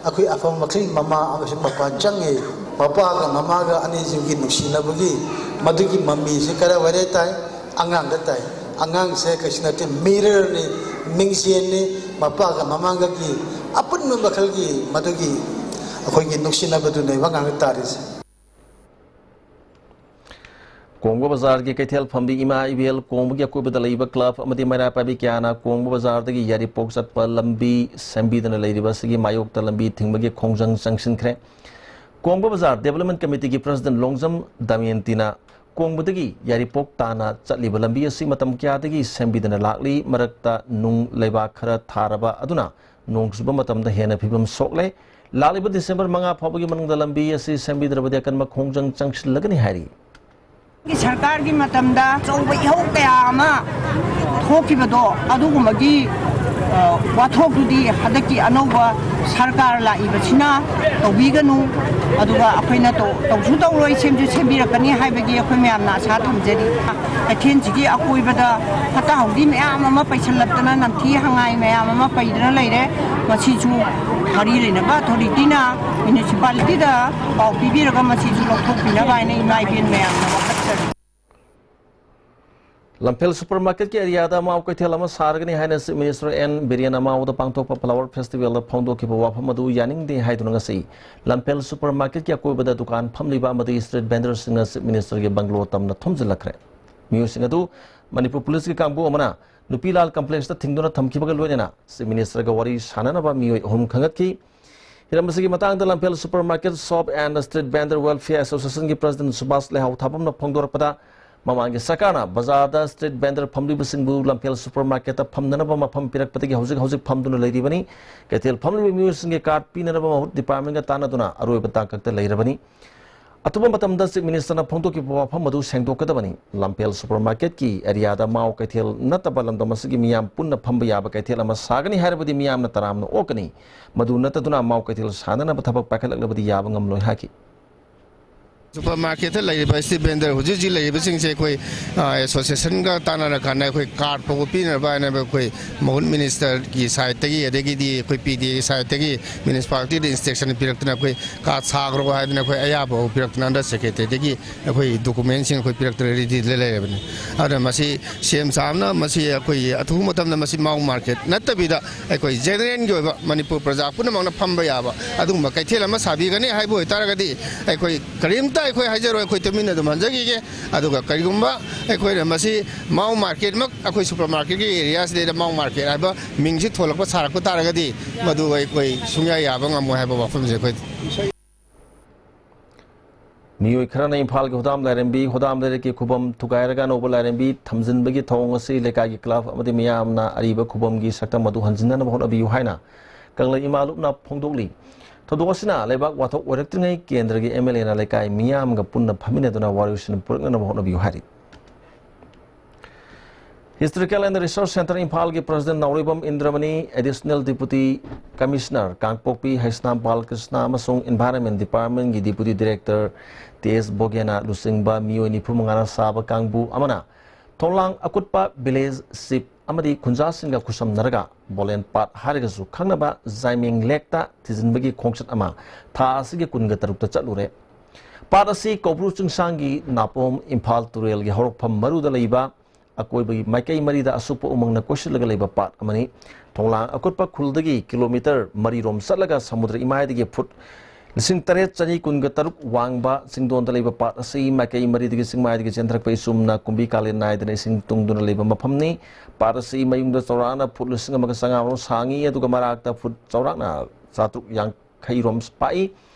ꯑꯩꯈꯣꯏ ꯑꯐꯕ ꯃꯈꯜ ꯃꯃꯥ ꯑꯃꯁꯨꯡ ꯃꯄꯥ ꯆꯪꯉꯤ꯫ ꯃꯄꯥꯒ ꯃꯃꯥꯒ ꯑꯅꯤꯁꯤꯒꯤ ꯅꯨꯡꯁꯤꯅꯕꯒꯤ ꯃꯗꯨꯒꯤ ꯃꯃꯤꯁꯦ ꯀꯗꯥꯏꯋꯥꯏꯗ ꯇꯥꯏ? ꯑꯉꯥꯡꯗ ꯇꯥꯏ꯫ ꯑꯉꯥꯡꯁꯦ ꯀꯩꯁꯨ ꯅꯠꯇꯦ, mirror ꯅꯤ, ꯃꯤꯡꯁꯦꯟꯅꯤ꯫ ꯃꯄꯥꯒ ꯃꯃꯥꯒꯒꯤ ꯑꯄꯨꯟꯕ ꯃꯈꯜꯒꯤ ꯃꯗꯨꯒꯤ ꯑꯩꯈꯣꯏꯒꯤ ꯅꯨꯡꯁꯤꯅꯕꯗꯨꯅꯦꯕ ꯑꯉꯥꯡꯗ ꯇꯥꯔꯤꯁꯦ꯫ ꯀꯣꯡꯕ ꯕꯖꯥꯔꯒꯤ ꯀꯩꯊꯦꯜ ꯐꯝꯕꯤ ꯏꯃꯥ ꯏꯕꯦꯜ ꯀꯣꯡꯕꯒꯤ ꯑꯀꯣꯏꯕꯗ ꯂꯩꯕ club ꯑꯃꯗꯤ ꯃꯩꯔꯥ ꯄꯥꯏꯕꯤ ꯀꯌꯥꯅ ꯀꯣꯡꯕ ꯕꯖꯥꯔꯗꯒꯤ ꯌꯥꯏꯔꯤꯄꯣꯛ ꯆꯠꯄ ꯂꯝꯕꯤ ꯁꯦꯝꯕꯤꯗꯅ ꯂꯩꯔꯤꯕ ꯑꯁꯤꯒꯤ ꯃꯥꯌꯣꯛꯇ ꯂꯝꯕꯤ ꯊꯤꯡꯕꯒꯤ ꯈꯣꯡꯖꯪ ꯆꯪꯁꯤꯟꯈ꯭ꯔꯦ꯫ ꯀꯣꯡꯕ ꯕꯖꯥꯔ Development Committeeꯒꯤ President ꯂꯣꯡꯖꯝ ꯗꯃꯌꯟꯇꯤꯅ ꯀꯣꯡꯕꯗꯒꯤ ꯌꯥꯏꯔꯤꯄꯣꯛ ꯇꯥꯟꯅ ꯆꯠꯂꯤꯕ ꯂꯝꯕꯤ ꯑꯁꯤ ꯃꯇꯝ ꯀꯌꯥꯗꯒꯤ ꯁꯦꯝꯕꯤꯗꯅ ꯂꯥꯛꯂꯤ꯫ ꯃꯔꯛꯇ ꯅꯨꯡ ꯂꯩꯕꯥꯛ ꯈꯔ ꯊꯥꯔꯕ ꯑꯗꯨꯅ ꯅꯣꯡ ꯆꯨꯕ ꯃꯇꯝꯗ ꯍꯦꯟꯅ ꯐꯤꯕꯝ ꯁꯣꯛꯂꯦ꯫ ꯂꯥꯛꯂꯤꯕ ꯗꯤꯁꯦꯝꯕꯔ ꯃꯉꯥ ꯐꯥꯎꯕꯒꯤ ꯃꯅꯨꯡꯗ ꯂꯝꯕꯤ ꯑꯁꯤ ꯁꯦꯝꯕꯤꯗ꯭ꯔꯕꯗꯤ ꯑꯀꯟꯕ ꯈꯣꯡꯖꯪ ꯆꯪꯁꯤꯜꯂꯒꯅꯤ ꯍꯥꯏꯔꯤ꯫ ꯁꯔꯀꯥꯔꯒꯤ ꯃꯇꯝꯗ ꯑꯆꯧꯕ ꯏꯍꯧ ꯀꯌꯥ ꯑꯃ ꯊꯣꯛꯈꯤꯕꯗꯣ, ꯑꯗꯨꯒꯨꯝꯕꯒꯤ, ꯑ, ꯋꯥꯊꯣꯛꯇꯨꯗꯤ ꯍꯟꯗꯛꯀꯤ ꯑꯅꯧꯕ ꯁꯔꯀꯥꯔ ꯂꯥꯛꯏꯕꯁꯤꯅ ꯇꯧꯕꯤꯒꯅꯨ, ꯑꯗꯨꯒ ꯑꯩꯈꯣꯏꯅ ꯇꯧ-, ꯇꯧꯁꯨ ꯇꯧꯔꯣꯏ, ꯁꯦꯝꯁꯨ ꯁꯦꯝꯕꯤꯔꯛꯀꯅꯤ ꯍꯥꯏꯕꯒꯤ ꯑꯩꯈꯣꯏ ꯃꯌꯥꯝꯅ ꯑꯁꯥ ꯊꯝꯖꯔꯤ꯫ ꯀꯩꯊꯦꯜꯁꯤꯒꯤ ꯑꯀꯣꯏꯕꯗ ꯐꯠꯇ ꯍꯥꯎꯗꯤ ꯃꯌꯥꯝ ꯑꯃ ꯄꯩꯁꯜꯂꯛꯇꯅ, ꯅꯝꯊꯤ ꯍꯪꯉꯥꯏ ꯃꯌꯥꯝ ꯑꯃ ꯄꯩꯗꯨꯅ ꯂꯩꯔꯦ꯫ ꯃꯁꯤꯁꯨ ꯃꯔꯤ ꯂꯩꯅꯕ ꯑꯣꯊꯣꯔꯤꯇꯤꯅ ꯃ꯭ꯌꯨꯅꯤꯁꯤꯄꯥꯂꯤꯇꯤꯗ ꯄꯥꯎ ꯄꯤꯕꯤꯔꯒ ꯃꯁꯤꯁꯨ ꯂꯧꯊꯣꯛꯄꯤꯅꯕ ꯍꯥꯏꯅ ꯏꯃꯥ ꯏꯕꯦꯟ ꯃꯌꯥꯝꯅ ꯋꯥꯀꯠꯆꯔꯤ꯫ ꯂꯝꯐꯦꯜ ꯁꯨꯄꯔ ꯃꯥꯔꯀꯦꯠꯀꯤ ꯑꯦꯔꯤꯌꯥꯗ ꯑꯃꯥꯎ ꯀꯩꯊꯦꯜ ꯑꯃ ꯁꯥꯔꯒꯅꯤ ꯍꯥꯏꯅ ꯆꯤꯐ ꯃꯤꯅꯤꯁꯇꯔ ꯑꯦꯟ ꯕꯤꯔꯦꯟ ꯑꯃꯥꯎꯗ ꯄꯥꯡꯊꯣꯛꯄ ꯐ꯭ꯂꯥꯋꯔ ꯐꯦꯁꯇꯤꯚꯦꯜꯗ ꯐꯣꯡꯗꯣꯛꯈꯤꯕ ꯋꯥꯐꯝ ꯑꯗꯨ ꯌꯥꯅꯤꯡꯗꯦ ꯍꯥꯏꯗꯨꯅ ꯉꯁꯤ ꯂꯝꯐꯦꯜ ꯁꯨꯄꯔ ꯃꯥꯔꯀꯦꯠꯀꯤ ꯑꯀꯣꯏꯕꯗ ꯗꯨꯀꯥꯟ ꯐꯝꯂꯤꯕ ꯑꯃꯗꯤ ꯁ꯭ꯇ꯭ꯔꯤꯠ ꯚꯦꯟꯗꯔꯁꯤꯡꯅ ꯆꯤꯐ ꯃꯤꯅꯤꯁꯇꯔꯒꯤ ꯕꯪꯒ꯭ꯂꯣ ꯇꯝꯅ ꯊꯨꯝꯖꯤꯜꯂꯛꯈ꯭ꯔꯦ꯫ ꯃꯤꯑꯣꯏꯁꯤꯡ ꯑꯗꯨ ꯃꯅꯤꯄꯨꯔ ꯄꯨꯂꯤꯁꯀꯤ ꯀꯥꯡꯕꯨ ꯑꯃꯅ ꯅꯨꯄꯤ ꯂꯥꯜ ꯀꯝꯄ꯭ꯂꯦꯛꯁꯇ ꯊꯤꯡꯗꯨꯅ ꯊꯝꯈꯤꯕꯒ ꯂꯣꯏꯅꯅ ꯆꯤꯐ ꯃꯤꯅꯤꯁꯇꯔꯒ ꯋꯥꯔꯤ ꯁꯥꯟꯅꯅꯕ ꯃꯤꯑꯣꯏ ꯑꯍꯨꯝ ꯈꯪꯒꯠꯈꯤ꯫ ꯍꯤꯔꯝ ꯑꯁꯤꯒꯤ ꯃꯇꯥꯡꯗ Lamphel super market shop and street vendor welfare ꯑꯦꯁꯣꯁꯤꯌꯦꯁꯟꯒꯤ ꯄ꯭ꯔꯁꯤꯗꯦꯟꯠ ꯁꯨꯕꯥꯁ ꯂꯩꯍꯥꯎ ꯊꯥꯕꯝꯅ ꯐꯣꯡꯗꯣꯔꯛꯄꯗ, ꯃꯃꯥꯡꯒꯤ ꯁꯔꯀꯥꯔꯅ ꯕꯖꯥꯔꯗ ꯁ꯭ꯇ꯭ꯔꯤꯠ ꯚꯦꯟꯗꯔ ꯐꯝꯂꯤꯕꯁꯤꯡꯕꯨ ꯂꯝꯐꯦꯜ ꯁꯨꯄꯔ ꯃꯥꯔꯀꯦꯠꯇ ꯐꯝꯅꯅꯕ ꯃꯐꯝ ꯄꯤꯔꯛꯄꯗꯒꯤ ꯍꯧꯖꯤꯛ ꯍꯧꯖꯤꯛ ꯐꯝꯗꯨꯅ ꯂꯩꯔꯤꯕꯅꯤ꯫ ꯀꯩꯊꯦꯜ ꯐꯝꯂꯤꯕ ꯃꯤꯑꯣꯏꯁꯤꯡꯒꯤ ꯀꯥꯔꯗ ꯄꯤꯅꯅꯕ ꯃꯍꯨꯠ ꯗꯤꯄꯥꯔꯠꯃꯦꯟꯒ ꯇꯥꯟꯅꯗꯨꯅ ꯑꯔꯣꯏꯕ ꯇꯥꯡꯀꯛꯇ ꯂꯩꯔꯕꯅꯤ꯫ ꯑꯊꯨꯕ ꯃꯇꯝꯗ ꯆꯤꯐ ꯃꯤꯅꯤꯁꯇꯔꯅ ꯐꯣꯡꯗꯣꯛꯈꯤꯕ ꯋꯥꯐꯝ ꯑꯗꯨ ꯁꯦꯡꯗꯣꯛꯀꯗꯕꯅꯤ꯫ ꯂꯝꯐꯦꯜ ꯁꯨꯄꯔ ꯃꯥꯔꯀꯦꯠꯀꯤ ꯑꯦꯔꯤꯌꯥꯗ ꯃꯥꯎ ꯀꯩꯊꯦꯜ ꯅꯠꯇꯕ ꯂꯝꯗꯝ ꯑꯁꯤꯒꯤ ꯃꯤꯌꯥꯝ ꯄꯨꯟꯅ ꯐꯝꯕ ꯌꯥꯕ ꯀꯩꯊꯦꯜ ꯑꯃ ꯁꯥꯒꯅꯤ ꯍꯥꯏꯔꯕꯗꯤ ꯃꯤꯌꯥꯝꯅ ꯇꯔꯥꯝꯅ ꯑꯣꯛꯀꯅꯤ꯫ ꯃꯗꯨ ꯅꯠꯇꯗꯨꯅ ꯃꯥꯎ ꯀꯩꯊꯦꯜ ꯁꯥꯅꯅꯕ ꯊꯕꯛ ꯄꯥꯏꯈꯠꯂꯛꯂꯕꯗꯤ ꯌꯥꯕ ꯉꯝꯂꯣꯏ ꯍꯥꯏꯈꯤ꯫ ꯁꯨꯄꯔ ꯃꯥꯔꯀꯦꯠꯇ ꯂꯩꯔꯤꯕ ꯁ꯭ꯇ꯭ꯔꯤꯠ ꯚꯦꯟꯗꯔ ꯍꯧꯖꯤꯛ ꯍꯧꯖꯤꯛ ꯂꯩꯔꯤꯕꯁꯤꯡꯁꯦ ꯑꯩꯈꯣꯏ, ꯑ, ꯑꯦꯁꯣꯁꯤꯌꯦꯁꯟꯒ ꯇꯥꯟꯅꯔꯀꯥꯟꯗ ꯑꯩꯈꯣꯏ ꯀꯥꯔꯗ ꯐꯥꯎꯕ ꯄꯤꯅꯅꯕ ꯍꯥꯏꯅ ꯑꯩꯈꯣꯏ ꯃꯍꯨꯠ ꯃꯤꯅꯤꯁꯇꯔꯒꯤ ꯁꯥꯏꯠꯇꯒꯤ, ꯑꯗꯒꯤꯗꯤ ꯑꯩꯈꯣꯏ ꯄꯤ ꯗꯤ ꯑꯦꯒꯤ ꯁꯥꯏꯠꯇꯒꯤ ꯃ꯭ꯌꯨꯅꯤꯁꯤꯄꯥꯂꯤꯇꯤꯗ ꯏꯟꯁꯇ꯭ꯔꯛꯁꯟ ꯄꯤꯔꯛꯇꯅ ꯑꯩꯈꯣꯏ ꯀꯥꯔꯗ ꯁꯥꯈ꯭ꯔꯣ ꯍꯥꯏꯗꯅ ꯑꯩꯈꯣꯏ ꯑꯌꯥꯕ ꯐꯥꯎ ꯄꯤꯔꯛꯇꯅ ꯑꯟꯗꯔ ꯁꯦꯀ꯭ꯔꯦꯇꯔꯤꯗꯒꯤ ꯑꯩꯈꯣꯏ ꯗꯣꯀꯨꯃꯦꯟꯁꯤꯡ ꯑꯩꯈꯣꯏ ꯄꯤꯔꯛꯇꯅ ꯔꯦꯗꯤꯗ ꯂꯩꯔꯕꯅꯤ꯫ ꯑꯗꯨꯅ ꯃꯁꯤ ꯁꯤ ꯑꯦꯝ ꯁꯥꯍꯕꯅ ꯃꯁꯤ ꯑꯩꯈꯣꯏ ꯑꯊꯨꯕ ꯃꯇꯝꯗ ꯃꯁꯤ ꯃꯥꯎ ꯃꯥꯔꯀꯦꯠ ꯅꯠꯇꯕꯤꯗ ꯑꯩꯈꯣꯏ ꯖꯦꯅꯔꯦꯜꯒꯤ ꯑꯣꯏꯕ ꯃꯅꯤꯄꯨꯔ ꯄ꯭ꯔꯖꯥ ꯄꯨꯝꯅꯃꯛꯅ ꯐꯝꯕ ꯌꯥꯕ ꯑꯗꯨꯒꯨꯝꯕ ꯀꯩꯊꯦꯜ ꯑꯃ ꯁꯥꯕꯤꯒꯅꯤ ꯍꯥꯏꯕ ꯑꯣꯏꯇꯥꯔꯒꯗꯤ ꯑꯩꯈꯣꯏ ꯀꯔꯤꯝꯇ ꯑꯩꯈꯣꯏ ꯍꯥꯏꯖꯔꯣꯏ, ꯑꯩꯈꯣꯏ ꯇꯨꯃꯤꯟꯅ ꯑꯗꯨꯝ ꯍꯟꯖꯈꯤꯒꯦ꯫ ꯑꯗꯨꯒ ꯀꯔꯤꯒꯨꯝꯕ ꯑꯩꯈꯣꯏꯅ ꯃꯁꯤ ꯃꯥꯎ ꯃꯥꯔꯀꯦꯠꯃꯛ ꯑꯩꯈꯣꯏ ꯁꯨꯄꯔ ꯃꯥꯔꯀꯦꯠꯀꯤ ꯑꯦꯔꯤꯌꯥꯁꯤꯗꯩꯗ ꯃꯥꯎ ꯃꯥꯔꯀꯦꯠ ꯍꯥꯏꯕ ꯃꯤꯡꯁꯤ ꯊꯣꯜꯂꯛꯄ ꯁꯥꯔꯛꯄ ꯇꯥꯔꯒꯗꯤ ꯃꯗꯨ ꯑꯩꯈꯣꯏ ꯁꯨꯡꯌꯥ ꯌꯥꯕ ꯉꯝꯃꯣꯏ ꯍꯥꯏꯕ ꯋꯥꯐꯝꯁꯦ ꯑꯩꯈꯣꯏ ꯃꯤꯑꯣꯏ ꯈꯔꯅ ꯏꯝꯐꯥꯜꯒꯤ ꯍꯣꯗꯥꯝ ꯂꯥꯏꯔꯦꯝꯕꯤ, ꯍꯣꯗꯥꯝ ꯂꯩꯔꯛꯀꯤ ꯈꯨꯕꯝ ꯊꯨꯒꯥꯏꯔꯒ ꯑꯅꯧꯕ ꯂꯥꯏꯔꯦꯝꯕꯤ ꯊꯝꯖꯤꯟꯕꯒꯤ ꯊꯧꯑꯣꯡ ꯑꯁꯤ ꯂꯩꯀꯥꯏꯒꯤ ꯀ꯭ꯂꯕ ꯑꯃꯗꯤ ꯃꯤꯌꯥꯝꯅ ꯑꯔꯤꯕ ꯈꯨꯕꯝꯒꯤ ꯁꯛꯇꯝ ꯑꯗꯨ ꯍꯟꯖꯤꯟꯅꯅꯕ ꯍꯣꯠꯅꯕꯤꯌꯨ ꯍꯥꯏꯅ ꯀꯪꯂꯩ ꯏꯃꯥ ꯂꯨꯞꯅ ꯐꯣꯡꯗꯣꯛꯂꯤ꯫ ꯊꯧꯗꯣꯛ ꯑꯁꯤꯅ ꯂꯩꯕꯥꯛ ꯋꯥꯊꯣꯛ ꯑꯣꯏꯔꯛꯇ꯭ꯔꯤꯉꯩ ꯀꯦꯟꯗ꯭ꯔꯒꯤ ꯑꯦꯝ ꯑꯦꯜ ꯑꯦꯅ ꯂꯩꯀꯥꯏ ꯃꯤꯌꯥꯝꯒ ꯄꯨꯟꯅ ꯐꯝꯃꯤꯟꯅꯗꯨꯅ ꯋꯥꯔꯣꯏꯁꯤꯟ ꯄꯨꯔꯛꯅꯅꯕ ꯍꯣꯠꯅꯕꯤꯌꯨ ꯍꯥꯏꯔꯤ꯫ Historical and Research Centre ꯏꯝꯐꯥꯜꯒꯤ ꯄ꯭ꯔꯁꯤꯗꯦꯟ ꯅꯥꯎꯔꯩꯕꯝ ꯏꯟꯗ꯭ꯔꯃꯅꯤ, ꯑꯦꯗꯤꯁꯅꯦꯜ ꯗꯤꯄꯨꯇꯤ ꯀꯃꯤꯁꯅꯔ ꯀꯥꯡꯄꯣꯛꯄꯤ ꯍꯩꯁꯅꯥꯝ ꯕꯥꯂꯀ꯭ꯔꯤꯁꯅ ꯑꯃꯁꯨꯡ ꯏꯟꯚꯥꯏꯔꯟꯃꯦꯟ ꯗꯤꯄꯥꯔꯠꯃꯦꯟꯒꯤ ꯗꯤꯄꯨꯇꯤ ꯗꯤꯔꯦꯛꯇꯔ ꯇꯤ ꯑꯦꯁ ꯕꯣꯒꯦꯅ ꯂꯨꯆꯤꯡꯕ ꯃꯤꯑꯣꯏ ꯅꯤꯐꯨ ꯃꯉꯥꯅ ꯁꯥꯕ ꯀꯥꯡꯕꯨ ꯑꯃꯅ ꯊꯣꯡꯂꯥꯡ ꯑꯀꯨꯠꯄ ꯚꯤꯂꯦꯖ ꯆꯤꯞ ꯑꯃꯗꯤ ꯈꯨꯟꯖꯥꯁꯤꯡꯒ ꯈꯨꯠꯁꯝꯅꯔꯒ ꯕꯣꯂꯦꯟ ꯄꯥꯠ ꯍꯥꯏꯔꯒꯁꯨ ꯈꯪꯅꯕ ꯖꯥꯏꯃꯦꯡ ꯂꯦꯛꯇ ꯊꯤꯖꯤꯟꯕꯒꯤ ꯈꯣꯡꯆꯠ ꯑꯃ ꯊꯥ ꯑꯁꯤꯒꯤ ꯀꯨꯟꯒ ꯇꯔꯨꯛꯇ ꯆꯠꯂꯨꯔꯦ꯫ ꯄꯥꯠ ꯑꯁꯤ ꯀꯧꯕ꯭ꯔꯨ ꯆꯤꯡꯁꯥꯡꯒꯤ ꯅꯥꯄꯣꯝ ꯏꯝꯐꯥꯜ ꯇꯨꯔꯦꯜꯒꯤ ꯍꯧꯔꯛꯐꯝ ꯃꯔꯨꯗ ꯂꯩꯕ ꯑꯀꯣꯏꯕꯒꯤ ꯃꯥꯏꯀꯩ ꯃꯔꯤꯗ ꯑꯁꯨꯞꯄ ꯎꯃꯪꯅ ꯀꯣꯏꯁꯤꯜꯂꯒ ꯂꯩꯕ ꯄꯥꯠ ꯑꯃꯅꯤ꯫ ꯊꯣꯡꯂꯥꯡ ꯑꯀꯨꯠꯄ ꯈꯨꯜꯗꯒꯤ ꯀꯤꯂꯣꯃꯤꯇꯔ ꯃꯔꯤꯔꯣꯝ ꯆꯠꯂꯒ ꯁꯃꯨꯗ꯭ꯔ ꯏꯃꯥꯏꯗꯒꯤ ꯐꯨꯠ ꯂꯤꯁꯤꯡ ꯇꯔꯦꯠ ꯆꯅꯤ ꯀꯨꯟꯒ ꯇꯔꯨꯛ ꯋꯥꯡꯕ ꯆꯤꯡꯗꯣꯟꯗ ꯂꯩꯕ ꯄꯥꯠ ꯑꯁꯤ ꯃꯥꯏꯀꯩ ꯃꯔꯤꯗꯒꯤ ꯆꯤꯡꯃꯥꯏꯗꯒꯤ ꯆꯦꯟꯊꯔꯛꯄ ꯏꯆꯨꯝꯅ ꯀꯨꯝꯕꯤ ꯀꯥꯂꯦꯟ ꯅꯥꯏꯗꯅ ꯏꯁꯤꯡ ꯇꯨꯡꯗꯨꯅ ꯂꯩꯕ ꯃꯐꯝꯅꯤ꯫ ꯄꯥꯠ ꯑꯁꯤ ꯃꯌꯨꯡꯗ ꯆꯥꯎꯔꯥꯛꯅ ꯐꯨꯠ ꯂꯤꯁꯤꯡ ꯑꯃꯒ ꯆꯥꯝꯃꯉꯥ ꯔꯣꯝ ꯁꯥꯡꯉꯤ, ꯑꯗꯨꯒ ꯃꯔꯥꯛꯇ ꯐꯨꯠ ꯆꯥꯎꯔꯥꯛꯅ ꯆꯥꯇ꯭ꯔꯨꯛ ꯌꯥꯡꯈꯩ ꯔꯣꯝ ꯄꯥꯛꯏ꯫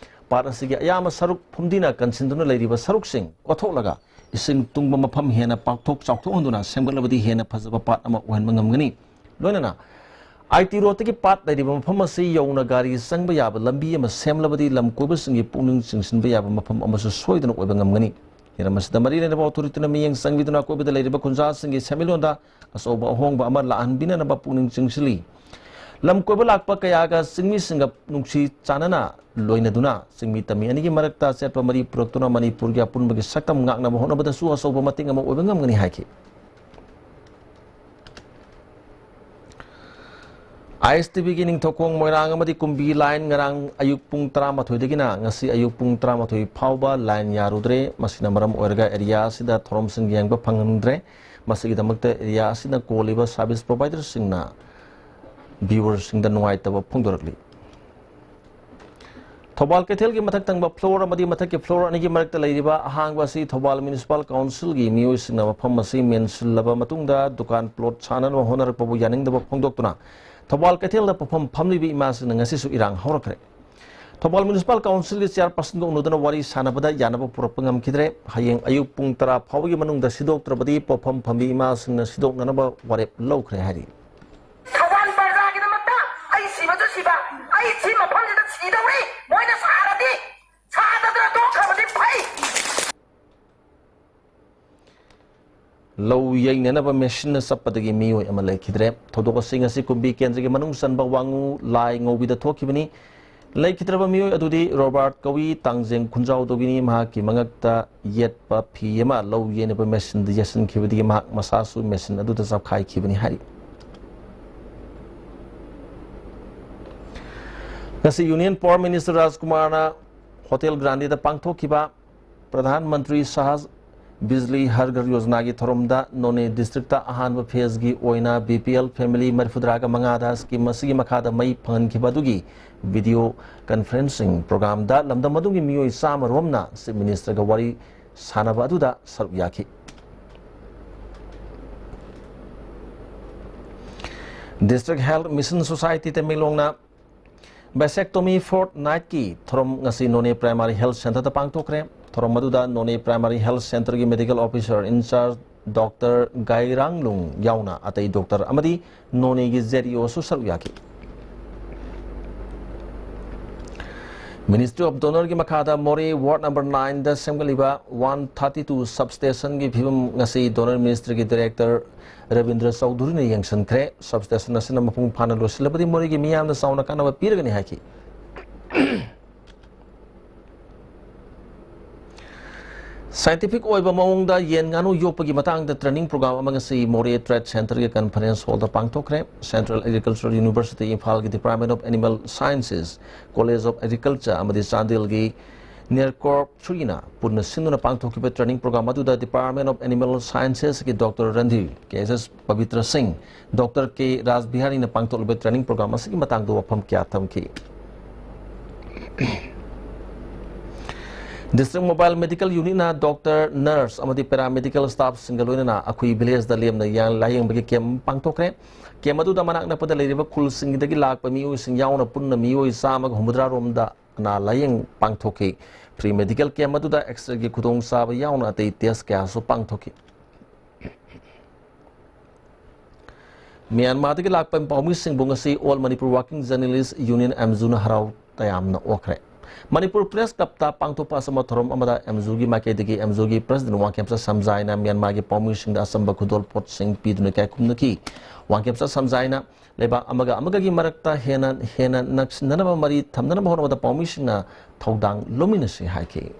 ꯄꯥꯠ ꯑꯁꯤꯒꯤ ꯑꯌꯥꯝꯕ ꯁꯔꯨꯛ ꯐꯨꯝꯗꯤꯅ ꯀꯟꯁꯤꯟꯗꯨꯅ ꯂꯩꯔꯤꯕ ꯁꯔꯨꯛꯁꯤꯡ ꯀꯣꯊꯣꯛꯂꯒ ꯏꯁꯤꯡ ꯇꯨꯡꯕ ꯃꯐꯝ ꯍꯦꯟꯅ ꯄꯥꯛꯊꯣꯛ ꯆꯥꯎꯊꯣꯛꯍꯟꯗꯨꯅ ꯁꯦꯝꯒꯠꯂꯕꯗꯤ ꯍꯦꯟꯅ ꯐꯖꯕ ꯄꯥꯠ ꯑꯃ ꯑꯣꯏꯍꯟꯕ ꯉꯝꯒꯅꯤ꯫ ꯂꯣꯏꯅꯅ ꯑꯥꯏ ꯇꯤ ꯔꯣꯗꯇꯒꯤ ꯄꯥꯠ ꯂꯩꯔꯤꯕ ꯃꯐꯝ ꯑꯁꯤ ꯌꯧꯅ ꯒꯥꯔꯤ ꯆꯪꯕ ꯌꯥꯕ ꯂꯝꯕꯤ ꯑꯃ ꯁꯦꯝꯂꯕꯗꯤ ꯂꯝ ꯀꯣꯏꯕꯁꯤꯡꯒꯤ ꯄꯨꯛꯅꯤꯡ ꯆꯤꯡꯁꯤꯟꯕ ꯌꯥꯕ ꯃꯐꯝ ꯑꯃꯁꯨ ꯁꯣꯏꯗꯅ ꯑꯣꯏꯕ ꯉꯝꯒꯅꯤ꯫ ꯍꯤꯔꯝ ꯑꯁꯤꯗ ꯃꯔꯤ ꯂꯩꯅꯕ ꯑꯣꯊꯣꯔꯤꯇꯤꯅ ꯃꯤꯠꯌꯦꯡ ꯆꯪꯕꯤꯗꯨꯅ ꯑꯀꯣꯏꯕꯗ ꯂꯩꯔꯤꯕ ꯈꯨꯟꯖꯥꯁꯤꯡꯒꯤ ꯁꯦꯟꯃꯤꯠꯂꯣꯟꯗ ꯑꯆꯧꯕ ꯑꯍꯣꯡꯕ ꯑꯃ ꯂꯥꯛꯍꯟꯕꯤꯅꯅꯕ ꯄꯨꯛꯅꯤꯡ ꯆꯤꯡꯁꯤꯜꯂꯤ꯫ ꯂꯝ ꯀꯣꯏꯕ ꯂꯥꯛꯄ ꯀꯌꯥꯒ ꯆꯤꯡꯃꯤꯁꯤꯡꯒ ꯅꯨꯡꯁꯤ ꯆꯥꯟꯅꯅ ꯂꯣꯏꯅꯗꯨꯅ ꯆꯤꯡꯃꯤ ꯇꯝꯃꯤ ꯑꯅꯤꯒꯤ ꯃꯔꯛꯇ ꯑꯆꯦꯠꯄ ꯃꯔꯤ ꯄꯨꯔꯛꯇꯨꯅ ꯃꯅꯤꯄꯨꯔꯒꯤ ꯑꯄꯨꯟꯕꯒꯤ ꯁꯛꯇꯝ ꯉꯥꯛꯅꯕ ꯍꯣꯠꯅꯕꯗꯁꯨ ꯑꯆꯧꯕ ꯃꯇꯦꯡ ꯑꯃ ꯑꯣꯏꯕ ꯉꯝꯒꯅꯤ ꯍꯥꯏꯈꯤ꯫ ꯑꯥꯏ ꯑꯦꯁ ꯇꯤ ꯚꯤꯒꯤ ꯅꯤꯡꯊꯧꯈꯣꯡ ꯃꯣꯏꯔꯥꯡ ꯑꯃꯗꯤ ꯀꯨꯝꯕꯤ ꯂꯥꯏꯟ ꯉꯔꯥꯡ ꯑꯌꯨꯛ ꯄꯨꯡ ꯇꯔꯥꯃꯥꯊꯣꯏꯗꯒꯤꯅ ꯉꯁꯤ ꯑꯌꯨꯛ ꯄꯨꯡ ꯇꯔꯥꯃꯥꯊꯣꯏ ꯐꯥꯎꯕ ꯂꯥꯏꯟ ꯌꯥꯔꯨꯗ꯭ꯔꯦ꯫ ꯃꯁꯤꯅ ꯃꯔꯝ ꯑꯣꯏꯔꯒ ꯑꯦꯔꯤꯌꯥ ꯑꯁꯤꯗ ꯊꯧꯔꯝꯁꯤꯡ ꯌꯦꯡꯕ ꯐꯪꯍꯟꯗ꯭ꯔꯦ꯫ ꯃꯁꯤꯒꯤꯗꯃꯛꯇ ꯑꯦꯔꯤꯌꯥ ꯑꯁꯤꯅ ꯀꯣꯜꯂꯤꯕ ꯁꯥꯔꯚꯤꯁ ꯄ꯭ꯔꯣꯚꯥꯏꯗꯔꯁꯤꯡꯅ ꯚ꯭ꯌꯨꯋꯔꯁꯤꯡꯗ ꯅꯨꯡꯉꯥꯏꯇꯕ ꯐꯣꯡꯗꯣꯔꯛꯂꯤ꯫ ꯊꯧꯕꯥꯜ ꯀꯩꯊꯦꯜꯒꯤ ꯃꯊꯛ ꯊꯪꯕ ꯐ꯭ꯂꯣꯔ ꯑꯃꯗꯤ ꯃꯊꯛꯀꯤ ꯐ꯭ꯂꯣꯔ ꯑꯅꯤꯒꯤ ꯃꯔꯛꯇ ꯂꯩꯔꯤꯕ ꯑꯍꯥꯡꯕ ꯑꯁꯤ ꯊꯧꯕꯥꯜ ꯃ꯭ꯌꯨꯅꯤꯁꯤꯄꯥꯜ ꯀꯥꯎꯟꯁꯤꯜꯒꯤ ꯃꯤꯑꯣꯏꯁꯤꯡꯅ ꯃꯐꯝ ꯑꯁꯤ ꯃꯦꯟꯁꯤꯜꯂꯕ ꯃꯇꯨꯡꯗ ꯗꯨꯀꯥꯟ ꯄ꯭ꯂꯣꯠ ꯁꯥꯅꯅꯕ ꯍꯣꯠꯅꯔꯛꯄꯕꯨ ꯌꯥꯅꯤꯡꯗꯕ ꯐꯣꯡꯗꯣꯛꯇꯨꯅ ꯊꯧꯕꯥꯜ ꯀꯩꯊꯦꯜꯗ ꯄꯣꯠꯐꯝ ꯐꯝꯂꯤꯕ ꯏꯃꯥꯁꯤꯡꯅ ꯉꯁꯤꯁꯨ ꯏꯔꯥꯡ ꯍꯧꯔꯛꯈ꯭ꯔꯦ꯫ ꯊꯧꯕꯥꯜ ꯃ꯭ꯌꯨꯅꯤꯁꯤꯄꯥꯜ ꯀꯥꯎꯟꯁꯤꯜꯒꯤ ꯆꯤꯌꯥꯔꯄꯔꯁꯟꯒ ꯎꯅꯗꯨꯅ ꯋꯥꯔꯤ ꯁꯥꯟꯅꯕꯗ ꯌꯥꯅꯕ ꯄꯨꯔꯛꯄ ꯉꯝꯈꯤꯗ꯭ꯔꯦ꯫ ꯍꯌꯦꯡ ꯑꯌꯨꯛ ꯄꯨꯡ ꯇꯔꯥ ꯐꯥꯎꯕꯒꯤ ꯃꯅꯨꯡꯗ ꯁꯤꯗꯣꯛꯇ꯭ꯔꯕꯗꯤ ꯄꯣꯠꯐꯝ ꯐꯝꯕꯤ ꯏꯃꯥꯁꯤꯡꯅ ꯁꯤꯗꯣꯛꯅꯅꯕ ꯋꯥꯔꯦꯞ ꯂꯧꯈ꯭ꯔꯦ ꯍꯥꯏꯔꯤ꯫ ꯊꯧꯕꯥꯜ ꯄ꯭ꯔꯖꯥꯒꯤꯗꯃꯛꯇ ꯑꯩ ꯁꯤꯕꯁꯨ ꯁꯤꯕ, ꯑꯩ ꯁꯤ ꯃꯐꯝꯁꯤꯗ ꯁꯤꯗꯧꯔꯤ꯫ ꯃꯣꯏꯅ ꯁꯥꯔꯗꯤ, ꯁꯥꯗꯗꯅ ꯇꯣꯛꯈ꯭ꯔꯕꯗꯤ ꯐꯩ꯫ ꯂꯧ ꯌꯩꯅꯅꯕ ꯃꯦꯁꯤꯟꯅ ꯆꯞꯄꯗꯒꯤ ꯃꯤꯑꯣꯏ ꯑꯃ ꯂꯩꯈꯤꯗ꯭ꯔꯦ꯫ ꯊꯧꯗꯣꯛ ꯑꯁꯤ ꯉꯁꯤ ꯀꯨꯝꯕꯤ ꯀꯦꯟꯗ꯭ꯔꯒꯤ ꯃꯅꯨꯡ ꯆꯟꯕ ꯋꯥꯉꯨ ꯂꯥꯏ ꯉꯧꯕꯤꯗ ꯊꯣꯛꯈꯤꯕꯅꯤ꯫ ꯂꯩꯈꯤꯗ꯭ꯔꯕ ꯃꯤꯑꯣꯏ ꯑꯗꯨꯗꯤ ꯔꯣꯕꯥꯔꯠ ꯀꯧꯏ, ꯇꯥꯡꯖꯦꯡ ꯈꯨꯟꯖꯥꯎꯗꯧꯒꯤꯅꯤ꯫ ꯃꯍꯥꯛꯀꯤ ꯃꯉꯛꯇ ꯌꯦꯠꯄ ꯐꯤ ꯑꯃ ꯂꯧ ꯌꯩꯅꯕ ꯃꯦꯁꯤꯟꯗ ꯌꯦꯠꯁꯤꯟꯈꯤꯕꯗꯒꯤ ꯃꯍꯥꯛ ꯃꯁꯥꯁꯨ ꯃꯦꯁꯤꯟ ꯑꯗꯨꯗ ꯆꯞꯈꯥꯏꯈꯤꯕꯅꯤ ꯍꯥꯏꯔꯤ꯫ ꯉꯁꯤ ꯌꯨꯅꯤꯌꯟ ꯄꯥꯋꯔ ꯃꯤꯅꯤꯁꯇꯔ ꯔꯥꯖꯀꯨꯃꯥꯔꯅ ꯍꯣꯇꯦꯜ ꯒ꯭ꯔꯥꯟꯗꯦꯗ ꯄꯥꯡꯊꯣꯛꯈꯤꯕ ꯄ꯭ꯔꯙꯥꯟ ꯃꯟꯇ꯭ꯔꯤ ꯁꯍꯖ ꯕꯤꯖꯂꯤ ꯍꯔ ꯘꯔ ꯌꯣꯖꯅꯥꯒꯤ ꯊꯧꯔꯝꯗ ꯅꯣꯅꯦ ꯗꯤꯁꯇ꯭ꯔꯤꯛꯇ ꯑꯍꯥꯟꯕ ꯐꯦꯖꯒꯤ ꯑꯣꯏꯅ ꯕꯤ ꯄꯤ ꯑꯦꯜ ꯐꯦꯃꯤꯂꯤ ꯃꯔꯤꯐꯨꯇꯔꯥꯒ ꯃꯉꯥꯗ ꯁ꯭ꯀꯤꯝ ꯑꯁꯤꯒꯤ ꯃꯈꯥꯗ ꯃꯩ ꯐꯪꯍꯟꯈꯤꯕ ꯑꯗꯨꯒꯤ ꯚꯤꯗꯤꯑꯣ ꯀꯟꯐꯔꯦꯟꯁꯤꯡ ꯄ꯭ꯔꯣꯒ꯭ꯔꯥꯝꯗ ꯂꯝꯗꯝ ꯑꯗꯨꯒꯤ ꯃꯤꯑꯣꯏ ꯆꯥꯝꯃ ꯔꯣꯝꯅ ꯆꯤꯐ ꯃꯤꯅꯤꯁꯇꯔꯒ ꯋꯥꯔꯤ ꯁꯥꯟꯅꯕ ꯑꯗꯨꯗ ꯁꯔꯨꯛ ꯌꯥꯈꯤ꯫ ꯗꯤꯁꯇ꯭ꯔꯤꯛ ꯍꯦꯜꯊ ꯃꯤꯁꯟ ꯁꯣꯁꯥꯏꯇꯤ ꯇꯃꯦꯡꯂꯣꯡꯅ ꯕꯦꯁꯦꯛꯇꯣꯃꯤ ꯐꯣꯔꯠ ꯅꯥꯏꯠꯀꯤ ꯊꯧꯔꯝ ꯉꯁꯤ ꯅꯣꯅꯦ ꯄ꯭ꯔꯥꯏꯃꯥꯔꯤ ꯍꯦꯜꯊ ꯁꯦꯟꯇꯔꯗ ꯄꯥꯡꯊꯣꯛꯈ꯭ꯔꯦ꯫ ꯊꯧꯔꯝ ꯑꯗꯨꯗ ꯅꯣꯅꯦ ꯄ꯭ꯔꯥꯏꯃꯥꯔꯤ ꯍꯦꯜꯊ ꯁꯦꯟꯇꯔꯒꯤ ꯃꯦꯗꯤꯀꯦꯜ ꯑꯣꯐꯤꯁꯔ ꯏꯟꯆꯥꯔꯖ ꯗꯣꯛꯇꯔ ꯒꯥꯏꯔꯥꯡꯂꯨꯡ ꯌꯥꯎꯅ ꯑꯇꯩ ꯗꯣꯛꯇꯔ ꯑꯃꯗꯤ ꯅꯣꯅꯦꯒꯤ ꯖꯦꯠ ꯏ ꯑꯣꯁꯨ ꯁꯔꯨꯛ ꯌꯥꯈꯤ꯫ ꯃꯤꯅꯤꯁꯇ꯭ꯔꯤ ꯑꯣꯐ ꯗꯣꯅꯔꯒꯤ ꯃꯈꯥꯗ ꯃꯣꯔꯦ ꯋꯥꯔꯗ ꯅꯝꯕꯔ ꯅꯥꯏꯟꯗ ꯁꯦꯝꯒꯠꯂꯤꯕ ꯋꯥꯟ ꯊꯥꯔꯇꯤ ꯇꯨ ꯁꯕꯁ꯭ꯇꯦꯁꯟꯒꯤ ꯐꯤꯕꯝ ꯉꯁꯤ ꯗꯣꯅꯔ ꯃꯤꯅꯤꯁꯇ꯭ꯔꯤꯒꯤ ꯗꯥꯏꯔꯦꯛꯇꯔ ꯔꯕꯤꯟꯗ꯭ꯔ ꯆꯧꯙꯨꯔꯤꯅ ꯌꯦꯡꯁꯤꯟꯈ꯭ꯔꯦ꯫ ꯁꯕꯁ꯭ꯇꯦꯁꯟ ꯑꯁꯤꯅ ꯃꯄꯨꯡ ꯐꯥꯅ ꯂꯣꯏꯁꯤꯜꯂꯕꯗꯤ ꯃꯣꯔꯦꯒꯤ ꯃꯤꯌꯥꯝꯗ ꯆꯥꯎꯅ ꯀꯥꯟꯅꯕ ꯄꯤꯔꯒꯅꯤ ꯍꯥꯏꯈꯤ꯫ ꯁꯥꯏꯟꯇꯤꯐꯤꯛ ꯑꯣꯏꯕ ꯃꯑꯣꯡꯗ ꯌꯦꯟ ꯉꯥꯅꯨ ꯌꯣꯛꯄꯒꯤ ꯃꯇꯥꯡꯗ ꯇ꯭ꯔꯦꯅꯤꯡ ꯄ꯭ꯔꯣꯒ꯭ꯔꯥꯝ ꯑꯃ ꯉꯁꯤ ꯃꯣꯔꯦ ꯇ꯭ꯔꯦꯗ ꯁꯦꯟꯇꯔꯒꯤ ꯀꯟꯐꯔꯦꯟꯁ ꯍꯣꯜꯗ ꯄꯥꯡꯊꯣꯛꯈ꯭ꯔꯦ꯫ ꯁꯦꯟꯇ꯭ꯔꯦꯜ ꯑꯦꯒ꯭ꯔꯤꯀꯜꯆꯔ ꯌꯨꯅꯤꯚꯔꯁꯤꯇꯤ ꯏꯝꯐꯥꯜꯒꯤ department of animal sciences, college of agriculture ꯑꯃꯗꯤ ꯆꯥꯟꯗꯦꯜꯒꯤ ꯅꯦꯔꯀꯣꯔꯞ ꯊ꯭ꯔꯤꯅ ꯄꯨꯟꯅ ꯁꯤꯟꯗꯨꯅ ꯄꯥꯡꯊꯣꯛꯈꯤꯕ ꯇ꯭ꯔꯦꯅꯤꯡ ꯄ꯭ꯔꯣꯒ꯭ꯔꯥꯝ ꯑꯗꯨꯗ department of animal ꯁꯥꯏꯟꯁꯦꯁꯀꯤ doctor Randhir, ꯀꯦ ꯑꯦꯁ ꯑꯦꯁ ꯄꯕꯤꯇ꯭ꯔ ꯁꯤꯡ, ꯗꯣꯛꯇꯔ ꯀꯦ ꯔꯥꯖꯕꯤꯍꯥꯔꯤꯅ ꯄꯥꯡꯊꯣꯛꯂꯤꯕ ꯇ꯭ꯔꯦꯅꯤꯡ ꯄ꯭ꯔꯣꯒ꯭ꯔꯥꯝ ꯑꯁꯤꯒꯤ ꯃꯇꯥꯡꯗ ꯋꯥꯐꯝ ꯀꯌꯥ ꯊꯝꯈꯤ꯫ District Mobile Medical Unit ꯅ doctor, nurse ꯑꯃꯗꯤ paramedical staff ꯁꯤꯡꯒ ꯂꯣꯏꯅꯅ ꯑꯩꯈꯣꯏ village ꯗ ꯂꯦꯝꯅ ꯌꯥ-, ꯂꯥꯌꯦꯡꯕꯒꯤ camp ꯄꯥꯡꯊꯣꯛꯈ꯭ꯔꯦ꯫ Camp ꯑꯗꯨꯗ ꯃꯅꯥꯛ ꯅꯛꯄꯗ ꯂꯩꯔꯤꯕ ꯈꯨꯜꯁꯤꯡꯒꯤꯗꯒꯤ ꯂꯥꯛꯄ ꯃꯤꯑꯣꯏꯁꯤꯡ ꯌꯥꯎꯅ ꯄꯨꯟꯅ ꯃꯤꯑꯣꯏ ꯆꯥꯝꯃꯒ ꯍꯨꯝꯐꯨꯇꯔꯥ ꯔꯣꯝꯗ ꯑꯅꯥ ꯂꯥꯌꯦꯡ ꯄꯥꯡꯊꯣꯛꯈꯤ꯫ Free medical camp ꯑꯗꯨꯗ X-ray ꯒꯤ ꯈꯨꯗꯣꯡꯆꯥꯕ ꯌꯥꯎꯅ ꯑꯇꯩ test ꯀꯌꯥꯁꯨ ꯄꯥꯡꯊꯣꯛꯈꯤ꯫ ꯃ꯭ꯌꯥꯟꯃꯥꯔꯗꯒꯤ ꯂꯥꯛꯄ ꯄꯥꯎꯃꯤꯁꯤꯡꯕꯨ ꯉꯁꯤ All Manipur Working Journalist Union, ꯑꯦꯝꯖꯨꯅ ꯍꯔꯥꯎ ꯇꯌꯥꯝꯅ ꯑꯣꯛꯈ꯭ꯔꯦ꯫ ꯃꯅꯤꯄꯨꯔ Press Club ꯇ ꯄꯥꯡꯊꯣꯛꯄ ꯑꯆꯝꯕ ꯊꯧꯔꯝ ꯑꯃꯗ ꯑꯦꯝꯖꯨꯒꯤ ꯃꯥꯏꯀꯩꯗꯒꯤ ꯑꯦꯝꯖꯨꯒꯤ President ꯋꯥꯡꯈꯦꯝꯆꯥ ꯁꯝꯖꯥꯏꯅ ꯃ꯭ꯌꯥꯟꯃꯥꯔꯒꯤ ꯄꯥꯎꯃꯤꯁꯤꯡꯗ ꯑꯆꯝꯕ ꯈꯨꯗꯣꯜꯄꯣꯠꯁꯤꯡ ꯄꯤꯗꯨꯅ ꯏꯀꯥꯏ ꯈꯨꯝꯅꯈꯤ꯫ ꯋꯥꯡꯈꯦꯝꯆꯥ ꯁꯝꯖꯥꯏꯅ ꯂꯩꯕꯥꯛ ꯑꯃꯒ ꯑꯃꯒꯒꯤ ꯃꯔꯛꯇ ꯍꯦꯟꯅ, ꯍꯦꯟꯅ ꯅꯛꯁꯤꯟꯅꯅꯕ ꯃꯔꯤ ꯊꯝꯅꯅꯕ ꯍꯣꯠꯅꯕꯗ ꯄꯥꯎꯃꯤꯁꯤꯡꯅ ꯊꯧꯗꯥꯡ ꯂꯧꯃꯤꯟꯅꯁꯤ ꯍꯥꯏꯈꯤ꯫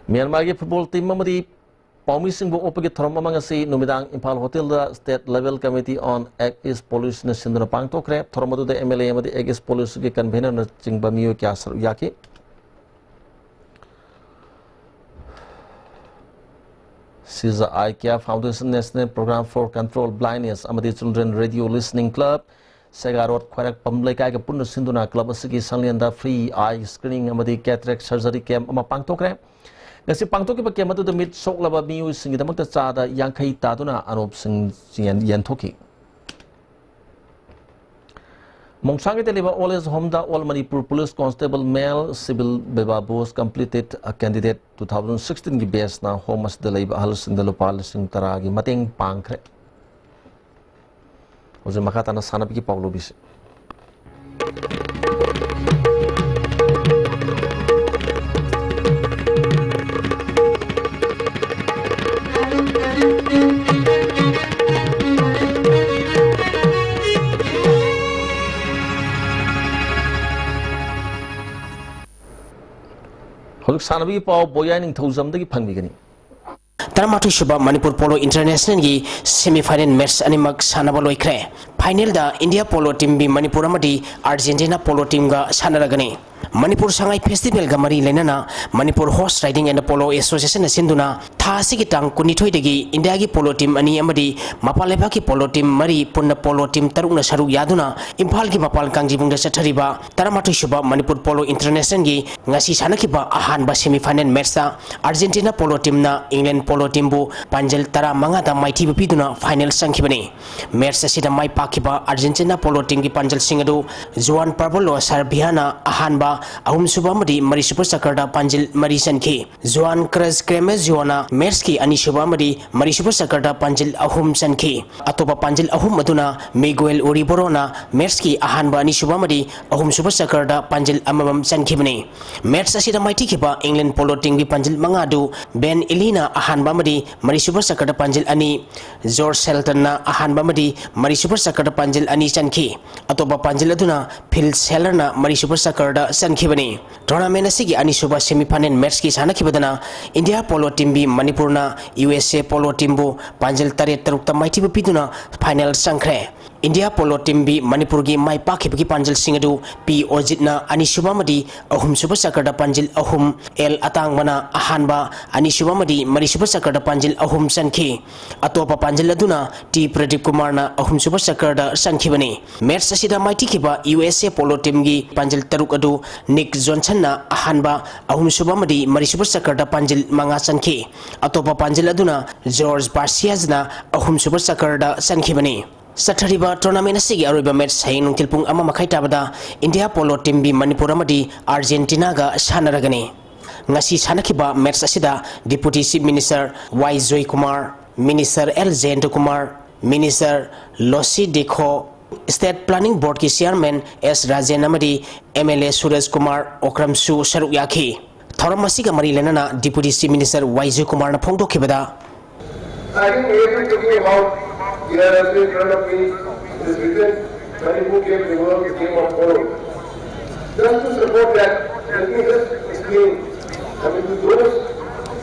ꯃ꯭ꯌꯥꯟꯃꯥꯔꯒꯤ football team ꯑꯃꯗꯤ ꯄꯥꯎꯃꯤꯁꯤꯡꯕꯨ ꯑꯣꯛꯄꯒꯤ ꯊꯧꯔꯝ ꯑꯃ ꯉꯁꯤ ꯅꯨꯃꯤꯗꯥꯡ ꯏꯝꯐꯥꯜ ꯍꯣꯇꯦꯜꯗ State Level Committee on Act East Policy ꯅ ꯁꯤꯟꯗꯨꯅ ꯄꯥꯡꯊꯣꯛꯈ꯭ꯔꯦ꯫ ꯊꯧꯔꯝ ꯑꯗꯨꯗ MLA ꯑꯃꯗꯤ Act East Policy ꯒꯤ convener ꯅꯆꯤꯡꯕ ꯃꯤꯑꯣꯏ ꯀꯌꯥ ꯁꯔꯨꯛ ꯌꯥꯈꯤ꯫ ꯁꯤꯖ Eye Care Foundation National Program for Control Blindness ꯑꯃꯗꯤ Children Radio Listening Club, ꯁꯦꯒꯥ ꯔꯣꯗ ꯈ꯭ꯋꯥꯏꯔꯥꯛꯄꯝ ꯂꯩꯀꯥꯏꯒ ꯄꯨꯟꯅ ꯁꯤꯟꯗꯨꯅ club ꯑꯁꯤꯒꯤ ꯁꯪꯂꯦꯟꯗ free eye screening ꯑꯃꯗꯤ cataract surgery camp ꯑꯃ ꯄꯥꯡꯊꯣꯛꯈ꯭ꯔꯦ꯫ ꯉꯁꯤ ꯄꯥꯡꯊꯣꯛꯈꯤꯕ camp ꯑꯗꯨꯗ ꯃꯤꯠ ꯁꯣꯛꯂꯕ ꯃꯤꯑꯣꯏꯁꯤꯡꯒꯤꯗꯃꯛꯇ ꯆꯥꯗ ꯌꯥꯡꯈꯩ ꯇꯥꯗꯨꯅ ꯑꯅꯣꯞꯁꯤꯡ ꯌꯦꯟ-, ꯌꯦꯟꯊꯣꯛꯈꯤ꯫ ꯃꯣꯡꯁꯥꯡꯒꯤꯗ ꯂꯩꯕ Old Age Home ꯗ All Manipur Police Constable Male Civil Viva Bose Completed Candidate two thousand sixteen ꯒꯤ batch ꯅ home ꯑꯁꯤꯗ ꯂꯩꯕ ꯑꯍꯜꯁꯤꯡꯗ ꯂꯨꯄꯥ ꯂꯤꯁꯤꯡ ꯇꯔꯥꯒꯤ ꯃꯇꯦꯡ ꯄꯥꯡꯈ꯭ꯔꯦ꯫ ꯍꯧꯖꯤꯛ ꯃꯈꯥ ꯇꯥꯅ ꯁꯥꯟꯅꯕꯒꯤ ꯄꯥꯎ ꯂꯧꯕꯤꯁꯤ꯫ ꯍꯧꯖꯤꯛ ꯁꯥꯟꯅꯕꯒꯤ ꯄꯥꯎ ꯕꯣꯌꯥꯏ ꯅꯤꯡꯊꯧꯖꯝꯗꯒꯤ ꯐꯪꯕꯤꯒꯅꯤ꯫ ꯇꯔꯥꯃꯥꯊꯣꯏ ꯁꯨꯕ ꯃꯅꯤꯄꯨꯔ ꯄꯣꯂꯣ ꯏꯟꯇꯔꯅꯦꯁꯅꯦꯜꯒꯤ ꯁꯦꯃꯤꯐꯥꯏꯅꯦꯜ ꯃꯦꯠꯆ ꯑꯅꯤꯃꯛ ꯁꯥꯟꯅꯕ ꯂꯣꯏꯈ꯭ꯔꯦ꯫ ꯐꯥꯏꯅꯦꯜꯗ India polo team B Manipur ꯑꯃꯗꯤ ꯑꯥꯔꯖꯦꯟꯇꯤꯅꯥ ꯄꯣꯂꯣ ꯇꯤꯝꯒ ꯁꯥꯟꯅꯔꯒꯅꯤ꯫ ꯃꯅꯤꯄꯨꯔ ꯁꯉꯥꯏ ꯐꯦꯁꯇꯤꯚꯦꯜꯒ ꯃꯔꯤ ꯂꯩꯅꯅ Manipur horse riding and polo ꯑꯦꯁꯣꯁꯤꯌꯦꯁꯟꯅ ꯁꯤꯟꯗꯨꯅ ꯊꯥ ꯑꯁꯤꯒꯤ ꯇꯥꯡ ꯀꯨꯟꯅꯤꯊꯣꯏꯗꯒꯤ ꯏꯟꯗꯤꯌꯥꯒꯤ ꯄꯣꯂꯣ ꯇꯤꯝ ꯑꯅꯤ ꯑꯃꯗꯤ ꯃꯄꯥꯟ ꯂꯩꯕꯥꯛꯀꯤ ꯄꯣꯂꯣ ꯇꯤꯝ ꯃꯔꯤ ꯄꯨꯟꯅ ꯄꯣꯂꯣ ꯇꯤꯝ ꯇꯔꯨꯛꯅ ꯁꯔꯨꯛ ꯌꯥꯗꯨꯅ ꯏꯝꯐꯥꯜꯒꯤ ꯃꯄꯥꯟ ꯀꯥꯡꯖꯩꯕꯨꯡꯗ ꯆꯠꯊꯔꯤꯕ ꯇꯔꯥꯃꯥꯊꯣꯏ ꯁꯨꯕ ꯃꯅꯤꯄꯨꯔ ꯄꯣꯂꯣ ꯏꯟꯇꯔꯅꯦꯁꯅꯦꯜꯒꯤ ꯉꯁꯤ ꯁꯥꯟꯅꯈꯤꯕ ꯑꯍꯥꯟꯕ ꯁꯦꯃꯤꯐꯥꯏꯅꯦꯜ ꯃꯦꯠꯆꯇ ꯑꯥꯔꯖꯦꯟꯇꯤꯅꯥ ꯄꯣꯂꯣ ꯇꯤꯝꯅ ꯏꯪꯂꯦꯟ ꯄꯣꯂꯣ ꯇꯤꯝꯕꯨ ꯄꯥꯟꯖꯜ ꯇꯔꯥꯃꯉꯥꯗ ꯃꯥꯏꯊꯤꯕ ꯄꯤꯗꯨꯅ ꯐꯥꯏꯅꯦꯜ ꯆꯪꯈꯤꯕꯅꯤ꯫ ꯃꯦꯠꯆ ꯑꯁꯤꯗ ꯃꯥꯏ ꯄꯥꯛꯈꯤꯕ ꯑꯥꯔꯖꯦꯟꯇꯤꯅꯥ ꯄꯣꯂꯣ ꯇꯤꯝꯒꯤ ꯄꯥꯟꯖꯜꯁꯤꯡ ꯑꯗꯨ ꯖꯨꯋꯥꯟ ꯄꯥꯕ꯭ꯂꯣ ꯁꯥꯔꯕꯤꯌꯥꯅ ꯑꯍꯥꯟꯕ ꯑꯍꯨꯝꯁꯨꯕ ꯑꯃꯗꯤ ꯃꯔꯤꯁꯨꯕ ꯆꯀꯔꯗ ꯄꯥꯟꯖꯤꯜ ꯃꯔꯤ ꯆꯟꯈꯤ꯫ ꯖꯨꯋꯥꯟ ꯀ꯭ꯔꯁ ꯀ꯭ꯔꯦꯃꯦꯖꯤꯌꯣꯅ ꯃꯦꯠꯆꯀꯤ ꯑꯅꯤꯁꯨꯕ ꯑꯃꯗꯤ ꯃꯔꯤꯁꯨꯕ ꯆꯀꯔꯗ ꯄꯥꯟꯖꯤꯜ ꯑꯍꯨꯝ ꯆꯟꯈꯤ꯫ ꯑꯇꯣꯞꯄ ꯄꯥꯟꯖꯤꯜ ꯑꯍꯨꯝ ꯑꯗꯨꯅ ꯃꯤꯒꯨꯋꯦꯜ ꯎꯔꯤꯕꯣꯔꯣꯅ ꯃꯦꯠꯆꯀꯤ ꯑꯍꯥꯟꯕ ꯑꯅꯤꯁꯨꯕ ꯑꯃꯗꯤ ꯑꯍꯨꯝꯁꯨꯕ ꯆꯀꯔꯗ ꯄꯥꯟꯖꯤꯜ ꯑꯃꯃꯝ ꯆꯟꯈꯤꯕꯅꯤ꯫ ꯃꯦꯠꯆ ꯑꯁꯤꯗ ꯃꯥꯏꯊꯤꯈꯤꯕ ꯏꯪꯂꯦꯟ ꯄꯣꯂꯣ ꯇꯤꯝꯒꯤ ꯄꯥꯟꯖꯤꯜ ꯃꯉꯥ ꯑꯗꯨ ꯕꯦꯟ ꯏꯂꯤꯅ ꯑꯍꯥꯟꯕ ꯑꯃꯗꯤ ꯃꯔꯤꯁꯨꯕ ꯆꯀꯔꯗ ꯄꯥꯟꯖꯤꯜ ꯑꯅꯤ, ꯖꯣꯔꯖ ꯁꯦꯜꯇꯟꯅ ꯑꯍꯥꯟꯕ ꯑꯃꯗꯤ ꯃꯔꯤꯁꯨꯕ ꯆꯀꯔꯗ ꯄꯥꯟꯖꯤꯜ ꯑꯅꯤ ꯆꯟꯈꯤ꯫ ꯑꯇꯣꯞꯄ ꯄꯥꯟꯖꯤꯜ ꯑꯗꯨꯅ ꯐꯤꯜ ꯁꯦꯂꯔꯅ ꯃꯔꯤꯁꯨꯕ ꯆꯀꯔꯗ ꯆꯟꯈꯤꯕꯅꯤ꯫ ꯇꯣꯔꯅꯥꯃꯦꯟ ꯑꯁꯤꯒꯤ ꯑꯅꯤꯁꯨꯕ ꯁꯦꯃꯤꯐꯥꯏꯅꯦꯜ ꯃꯦꯠꯆꯀꯤ ꯁꯥꯟꯅꯈꯤꯕꯗꯅ ꯏꯟꯗꯤꯌꯥ ꯄꯣꯂꯣ ꯇꯤꯝ ꯕꯤ ꯃꯅꯤꯄꯨꯔꯅ ꯌꯨ ꯑꯦꯁ ꯑꯦ ꯄꯣꯂꯣ ꯇꯤꯝꯕꯨ ꯄꯥꯟꯖꯤꯜ ꯇꯔꯦꯠ ꯇꯔꯨꯛꯇ ꯃꯥꯏꯊꯤꯕ ꯄꯤꯗꯨꯅ ꯐꯥꯏꯅꯦꯜ ꯆꯪꯈ꯭ꯔꯦ꯫ ꯏꯟꯗꯤꯌꯥ ꯄꯣꯂꯣ ꯇꯤꯝ ꯕꯤ ꯃꯅꯤꯄꯨꯔꯒꯤ ꯃꯥꯏ ꯄꯥꯛꯈꯤꯕꯒꯤ ꯄꯥꯟꯖꯤꯜꯁꯤꯡ ꯑꯗꯨ ꯄꯤ ꯑꯣꯖꯤꯠꯅ ꯑꯅꯤꯁꯨꯕ ꯑꯃꯗꯤ ꯑꯍꯨꯝꯁꯨꯕ ꯆꯀꯔꯗ ꯄꯥꯟꯖꯤꯜ ꯑꯍꯨꯝ, ꯑꯦꯜ ꯑꯇꯥꯡꯕꯅ ꯑꯍꯥꯟꯕ, ꯑꯅꯤꯁꯨꯕ ꯑꯃꯗꯤ ꯃꯔꯤꯁꯨꯕ ꯆꯀꯔꯗ ꯄꯥꯟꯖꯤꯜ ꯑꯍꯨꯝ ꯆꯟꯈꯤ꯫ ꯑꯇꯣꯞꯄ ꯄꯥꯟꯖꯤꯜ ꯑꯗꯨꯅ ꯇꯤ ꯄ꯭ꯔꯗꯤꯞ ꯀꯨꯃꯥꯔꯅ ꯑꯍꯨꯝꯁꯨꯕ ꯆꯀꯔꯗ ꯆꯟꯈꯤꯕꯅꯤ꯫ ꯃꯦꯠꯆ ꯑꯁꯤꯗ ꯃꯥꯏꯊꯤꯈꯤꯕ ꯌꯨ ꯑꯦꯁ ꯑꯦ ꯄꯣꯂꯣ ꯇꯤꯝꯒꯤ ꯄꯥꯟꯖꯤꯜ ꯇꯔꯨꯛ ꯑꯗꯨ ꯅꯤꯛ ꯖꯣꯟꯁꯟꯅ ꯑꯍꯥꯟꯕ, ꯑꯍꯨꯝꯁꯨꯕ ꯑꯃꯗꯤ ꯃꯔꯤꯁꯨꯕ ꯆꯀꯔꯗ ꯄꯥꯟꯖꯤꯜ ꯃꯉꯥ ꯆꯟꯈꯤ꯫ ꯑꯇꯣꯞꯄ ꯄꯥꯟꯖꯤꯜ ꯑꯗꯨꯅ ꯖꯣꯔꯖ ꯕꯥꯔꯁꯤꯌꯥꯖꯅ ꯑꯍꯨꯝꯁꯨꯕ ꯆꯀꯔꯗ ꯆꯟꯈꯤꯕꯅꯤ꯫ ꯆꯠꯊꯔꯤꯕ ꯇꯣꯔꯅꯥꯃꯦꯟ ꯑꯁꯤꯒꯤ ꯑꯔꯣꯏꯕ ꯃꯦꯠꯆ ꯍꯌꯦꯡ ꯅꯨꯡꯊꯤꯜ ꯄꯨꯡ ꯑꯃ ꯃꯈꯥꯏ ꯇꯥꯕꯗ India polo team B Manipur ꯑꯃꯗꯤ ꯑꯥꯔꯖꯦꯟꯇꯤꯅꯥꯒ ꯁꯥꯟꯅꯔꯒꯅꯤ꯫ ꯉꯁꯤ ꯁꯥꯟꯅꯈꯤꯕ ꯃꯦꯠꯆ ꯑꯁꯤꯗ deputy chief minister Y Joykumar, minister L Jayentakumar, minister Losii Dikho, state planning ꯕꯣꯔꯗꯀꯤ ꯆꯤꯌꯥꯔꯃꯦꯟ ꯑꯦꯁ ꯔꯥꯖꯦꯟ ꯑꯃꯗꯤ M L A Surja Kumar ꯑꯣꯀ꯭ꯔꯝꯁꯨ ꯁꯔꯨꯛ ꯌꯥꯈꯤ꯫ ꯊꯧꯔꯝ ꯑꯁꯤꯒ ꯃꯔꯤ ꯂꯩꯅꯅ ꯗꯤꯄꯨꯇꯤ ꯆꯤꯐ ꯃꯤꯅꯤꯁꯇꯔ ꯋꯥꯏ ꯖꯣꯏꯀꯨꯃꯥꯔꯅ ꯐꯣꯡꯗꯣꯛꯈꯤꯕꯗ, I think everything about here has been in front of me is written when you get the world game of old. Just to support that, let me just explain. I mean, to those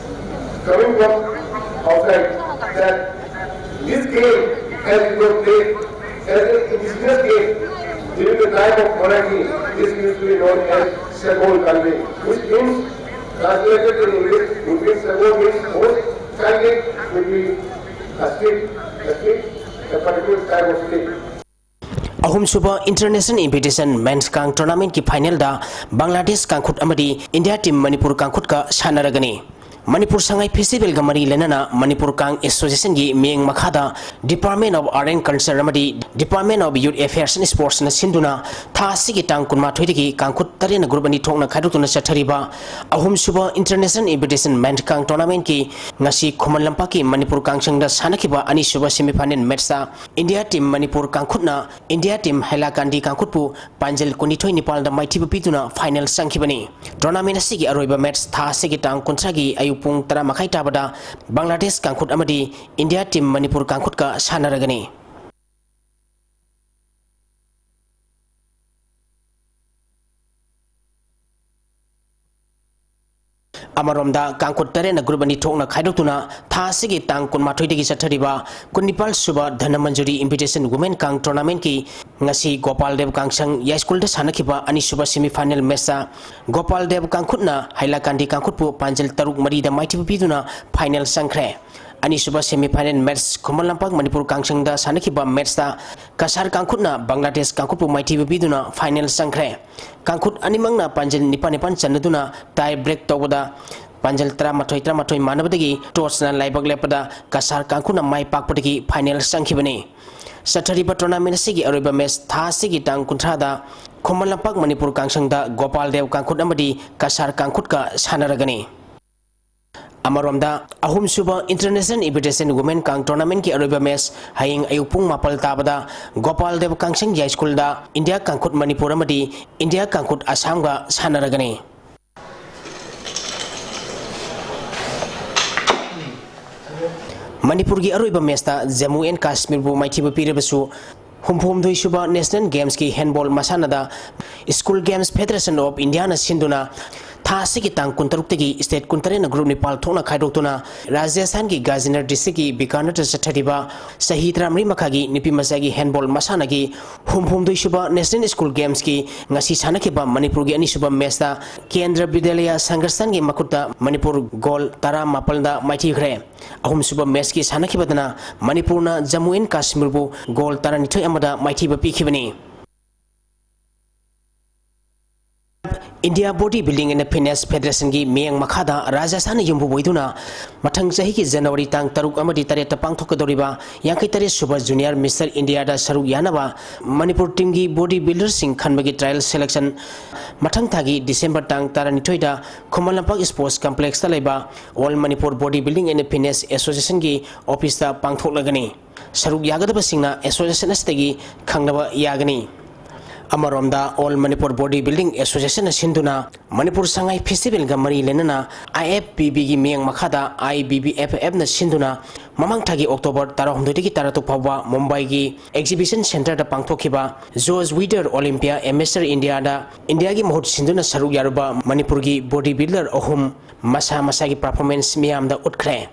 coming from That this game, as it was played as an indigenous game during the time of monarchy, this used to be known as Sagol Kalbi, which means, translated in English, would mean Sagol means horse, Kalbi would be a street, a street, a particular type of street. ꯑꯍꯨꯝꯁꯨꯕ International Invitation Men's Kang Tournamentꯀꯤ finalꯗ ꯕꯪꯒ꯭ꯂꯥꯗꯦꯁ ꯀꯥꯡꯈꯨꯠ ꯑꯃꯗꯤ India team Manipur ꯀꯥꯡꯈꯨꯠꯀ ꯁꯥꯟꯅꯔꯒꯅꯤ꯫ ꯃꯅꯤꯄꯨꯔ ꯁꯉꯥꯏ festivalꯒ ꯃꯔꯤ ꯂꯩꯅꯅ ꯃꯅꯤꯄꯨꯔ ꯀꯥꯡ Associationꯒꯤ ꯃꯤꯠꯌꯦꯡ ꯃꯈꯥꯗ Department of Art and Culture ꯑꯃꯗꯤ Department of Youth Affairs and Sportsꯅ ꯁꯤꯟꯗꯨꯅ ꯊꯥ ꯑꯁꯤꯒꯤ ꯇꯥꯡ ꯀꯨꯟꯃꯥꯊꯣꯏꯗꯒꯤ ꯀꯥꯡꯈꯨꯠ ꯇꯔꯦꯠꯅ group ꯑꯅꯤ ꯊꯣꯛꯅ ꯈꯥꯏꯗꯣꯛꯇꯨꯅ ꯆꯠꯊꯔꯤꯕ ꯑꯍꯨꯝꯁꯨꯕ International Invitation Men's Kang Tournamentꯀꯤ ꯉꯁꯤ ꯈꯨꯃꯟ ꯂꯝꯄꯥꯛꯀꯤ ꯃꯅꯤꯄꯨꯔ ꯀꯥꯡꯁꯪꯗ ꯁꯥꯟꯅꯈꯤꯕ ꯑꯅꯤꯁꯨꯕ semi final matchꯇ ꯏꯟꯗꯤꯌꯥ team ꯃꯅꯤꯄꯨꯔ ꯀꯥꯡꯈꯨꯠꯅ ꯏꯟꯗꯤꯌꯥ team ꯍꯩꯂꯥꯀꯥꯟꯗꯤ ꯀꯥꯡꯈꯨꯠꯄꯨ ꯄꯥꯟꯖꯜ ꯀꯨꯟꯅꯤꯊꯣꯏ ꯅꯤꯄꯥꯜꯗ ꯃꯥꯏꯊꯤꯕ ꯄꯤꯗꯨꯅ final ꯆꯪꯈꯤꯕꯅꯤ꯫ Tournament ꯑꯁꯤꯒꯤ ꯑꯔꯣꯏꯕ match ꯊꯥ ꯑꯁꯤꯒꯤ ꯇꯥꯡ ꯀꯨꯟꯊ꯭ꯔꯥꯒꯤ ꯑꯌꯨꯛ ꯄꯨꯡ ꯇꯔꯥ ꯃꯈꯥꯏ ꯇꯥꯕꯗ ꯕꯪꯒ꯭ꯂꯥꯗꯦꯁ ꯀꯥꯡꯈꯨꯠ ꯑꯃꯗꯤ ꯏꯟꯗꯤꯌꯥ team ꯃꯅꯤꯄꯨꯔ ꯀꯥꯡꯈꯨꯠꯀ ꯁꯥꯟꯅꯔꯒꯅꯤ꯫ ꯑꯃꯔꯣꯝꯗ ꯀꯥꯡꯈꯨꯠ ꯇꯔꯦꯠꯅ group ꯑꯅꯤ ꯊꯣꯛꯅ ꯈꯥꯏꯗꯣꯛꯇꯨꯅ ꯊꯥ ꯑꯁꯤꯒꯤ ꯇꯥꯡ ꯀꯨꯟꯃꯥꯊꯣꯏꯗꯒꯤ ꯆꯠꯊꯔꯤꯕ ꯀꯨꯟꯅꯤꯄꯥꯜ ꯁꯨꯕ ꯙꯅꯃꯟꯖꯨꯔꯤ Invitation Women Kang Tournamentꯀꯤ ꯉꯁꯤ ꯒꯣꯄꯥꯜ ꯗꯦꯕ ꯀꯥꯡꯁꯪ ꯌꯥꯏꯁ꯭ꯀꯨꯜꯗ ꯁꯥꯟꯅꯈꯤꯕ ꯑꯅꯤꯁꯨꯕ semi final matchꯇ ꯒꯣꯄꯥꯜ ꯗꯦꯕ ꯀꯥꯡꯈꯨꯠꯅ ꯍꯩꯂꯥꯀꯥꯟꯗꯤ ꯀꯥꯡꯈꯨꯠꯄꯨ ꯄꯥꯟꯖꯜ ꯇꯔꯨꯛ ꯃꯔꯤꯗ ꯃꯥꯏꯊꯤꯕ ꯄꯤꯗꯨꯅ final ꯆꯪꯈ꯭ꯔꯦ꯫ ꯑꯅꯤꯁꯨꯕ semi final match Khuman Lampak Manipur ꯀꯥꯡꯁꯪꯗ ꯁꯥꯟꯅꯈꯤꯕ matchꯇ ꯀꯁꯥꯔ ꯀꯥꯡꯈꯨꯠꯅ ꯕꯪꯒ꯭ꯂꯥꯗꯦꯁ ꯀꯥꯡꯈꯨꯠꯄꯨ ꯃꯥꯏꯊꯤꯕ ꯄꯤꯗꯨꯅ final ꯆꯪꯈ꯭ꯔꯦ꯫ ꯀꯥꯡꯈꯨꯠ ꯑꯅꯤꯃꯛꯅ ꯄꯥꯟꯖꯜ ꯅꯤꯄꯥꯟ ꯅꯤꯄꯥꯟ ꯆꯟꯅꯗꯨꯅ tie break ꯇꯧꯕꯗ ꯄꯥꯟꯖꯜ ꯇꯔꯥꯃꯥꯊꯣꯏ ꯇꯔꯥꯃꯥꯊꯣꯏ ꯃꯥꯟꯅꯕꯗꯒꯤ tossꯅ ꯂꯥꯏꯕꯛ ꯂꯦꯞꯄꯗ ꯀꯁꯥꯔ ꯀꯥꯡꯈꯨꯠꯅ ꯃꯥꯏ ꯄꯥꯛꯄꯗꯒꯤ final ꯆꯪꯈꯤꯕꯅꯤ꯫ ꯆꯠꯊꯔꯤꯕ tournament ꯑꯁꯤꯒꯤ ꯑꯔꯣꯏꯕ match ꯊꯥ ꯑꯁꯤꯒꯤ ꯇꯥꯡ ꯀꯨꯟꯊ꯭ꯔꯥꯗ ꯈꯨꯃꯟ ꯂꯝꯄꯥꯛ ꯃꯅꯤꯄꯨꯔ ꯀꯥꯡꯁꯪꯗ ꯒꯣꯄꯥꯜ ꯗꯦꯕ ꯀꯥꯡꯈꯨꯠ ꯑꯃꯗꯤ ꯀꯁꯥꯔ ꯀꯥꯡꯈꯨꯠꯀ ꯁꯥꯟꯅꯔꯒꯅꯤ꯫ ꯑꯃꯔꯣꯝꯗ ꯑꯍꯨꯝꯁꯨꯕ International Invitation Women Kang Tournamentꯀꯤ ꯑꯔꯣꯏꯕ match ꯍꯌꯦꯡ ꯑꯌꯨꯛ ꯄꯨꯡ ꯃꯥꯄꯜ ꯇꯥꯕꯗ ꯒꯣꯄꯥꯜ ꯗꯦꯕ ꯀꯥꯡꯁꯪ ꯌꯥꯏꯁ꯭ꯀꯨꯜꯗ ꯏꯟꯗꯤꯌꯥ ꯀꯥꯡꯈꯨꯠ ꯃꯅꯤꯄꯨꯔ ꯑꯃꯗꯤ ꯏꯟꯗꯤꯌꯥ ꯀꯥꯡꯈꯨꯠ ꯑꯁꯥꯝꯒ ꯁꯥꯟꯅꯔꯒꯅꯤ꯫ ꯃꯅꯤꯄꯨꯔꯒꯤ ꯑꯔꯣꯏꯕ matchꯇ ꯖꯝꯃꯨ ꯑꯦꯟ ꯀꯥꯁꯃꯤꯔꯕꯨ ꯃꯥꯏꯊꯤꯕ ꯄꯤꯔꯕꯁꯨ, ꯍꯨꯝꯐꯨꯍꯨꯝꯗꯣꯏ ꯁꯨꯕ National Gamesꯀꯤ handball ꯃꯁꯥꯟꯅꯗ School Games Federation of Indiaꯅ ꯁꯤꯟꯗꯨꯅ ꯊꯥ ꯑꯁꯤꯒꯤ ꯇꯥꯡ ꯀꯨꯟꯇꯔꯨꯛꯇꯒꯤ state ꯀꯨꯟꯇꯔꯦꯠꯅ group ꯅꯤꯄꯥꯜ ꯊꯣꯛꯅ ꯈꯥꯏꯗꯣꯛꯇꯨꯅ ꯔꯥꯖꯁꯊꯥꯟꯒꯤ ꯒꯥꯖꯤꯅꯔ districtꯀꯤ ꯕꯤꯀꯥꯅꯔꯗ ꯆꯠꯊꯔꯤꯕ ꯆꯍꯤ ꯇꯔꯥꯃꯔꯤ ꯃꯈꯥꯒꯤ ꯅꯨꯄꯤ ꯃꯆꯥꯒꯤ handball ꯃꯁꯥꯟꯅꯒꯤ ꯍꯨꯝꯐꯨꯍꯨꯝꯗꯣꯏ ꯁꯨꯕ National School Gamesꯀꯤ ꯉꯁꯤ ꯁꯥꯟꯅꯈꯤꯕ ꯃꯅꯤꯄꯨꯔꯒꯤ ꯑꯅꯤꯁꯨꯕ matchꯇ ꯀꯦꯟꯗ꯭ꯔ ꯕꯤꯗ꯭ꯌꯥꯂꯌꯥ ꯁꯪꯒ꯭ꯔꯁꯊꯥꯟꯒꯤ ꯃꯈꯨꯠꯇ ꯃꯅꯤꯄꯨꯔ goal ꯇꯔꯥꯃꯥꯄꯜꯗ ꯃꯥꯏꯊꯤꯈ꯭ꯔꯦ꯫ ꯑꯍꯨꯝꯁꯨꯕ matchꯀꯤ ꯁꯥꯟꯅꯈꯤꯕꯗꯅ ꯃꯅꯤꯄꯨꯔꯅ ꯖꯝꯃꯨ ꯑꯦꯟ ꯀꯥꯁꯃꯤꯔꯕꯨ goal ꯇꯔꯥꯅꯤꯊꯣꯏ ꯑꯃꯗ ꯃꯥꯏꯊꯤꯕ ꯄꯤꯈꯤꯕꯅꯤ꯫ India Body Building and Fitness Federationꯒꯤ ꯃꯤꯠꯌꯦꯡ ꯃꯈꯥꯗ ꯔꯥꯖꯁꯊꯥꯟꯅ ꯌꯨꯝꯐꯝ ꯑꯣꯏꯗꯨꯅ ꯃꯊꯪ ꯆꯍꯤꯒꯤ ꯖꯅꯋꯥꯔꯤ ꯇꯥꯡ ꯇꯔꯨꯛ ꯑꯃꯗꯤ ꯇꯔꯦꯠꯇ ꯄꯥꯡꯊꯣꯛꯀꯗꯧꯔꯤꯕ ꯌꯥꯡꯈꯩ ꯇꯔꯦꯠ ꯁꯨꯕ Junior Mister Indiaꯗ ꯁꯔꯨꯛ ꯌꯥꯅꯕ ꯃꯅꯤꯄꯨꯔ teamꯒꯤ body builderꯁꯤꯡ ꯈꯟꯕꯒꯤ trial selection ꯃꯊꯪ ꯊꯥꯒꯤ December ꯇꯥꯡ ꯇꯔꯥꯅꯤꯊꯣꯏꯗ ꯈꯨꯃꯟ ꯂꯝꯄꯥꯛ Sports Complexꯇ ꯂꯩꯕ All Manipur Body Building and Fitness Associationꯒꯤ officeꯇ ꯄꯥꯡꯊꯣꯛꯂꯒꯅꯤ꯫ ꯁꯔꯨꯛ ꯌꯥꯒꯗꯕꯁꯤꯡꯅ association ꯑꯁꯤꯗꯒꯤ ꯈꯪꯅꯕ ꯌꯥꯒꯅꯤ꯫ ꯑꯃꯔꯣꯝꯗ All Manipur Body Building Associationꯅ ꯁꯤꯟꯗꯨꯅ ꯃꯅꯤꯄꯨꯔ ꯁꯉꯥꯏ festivalꯒ ꯃꯔꯤ ꯂꯩꯅꯅ IFBBꯒꯤ ꯃꯤꯠꯌꯦꯡ ꯃꯈꯥꯗ IBBFFꯅ ꯁꯤꯟꯗꯨꯅ ꯃꯃꯥꯡ ꯊꯥꯒꯤ October ꯇꯔꯥꯍꯨꯝꯗꯣꯏꯗꯒꯤ ꯇꯔꯥꯇꯔꯨꯛ ꯐꯥꯎꯕ ꯃꯨꯝꯕꯥꯏꯒꯤ exhibition centreꯗ ꯄꯥꯡꯊꯣꯛꯈꯤꯕ Josh Wither Olympia Amateur Indiaꯗ Indiaꯒꯤ ꯃꯍꯨꯠ ꯁꯤꯟꯗꯨꯅ ꯁꯔꯨꯛ ꯌꯥꯔꯨꯕ ꯃꯅꯤꯄꯨꯔꯒꯤ body builder ꯑꯍꯨꯝ ꯃꯁꯥ ꯃꯁꯥꯒꯤ performance ꯃꯤꯌꯥꯝꯗ ꯎꯠꯈ꯭ꯔꯦ꯫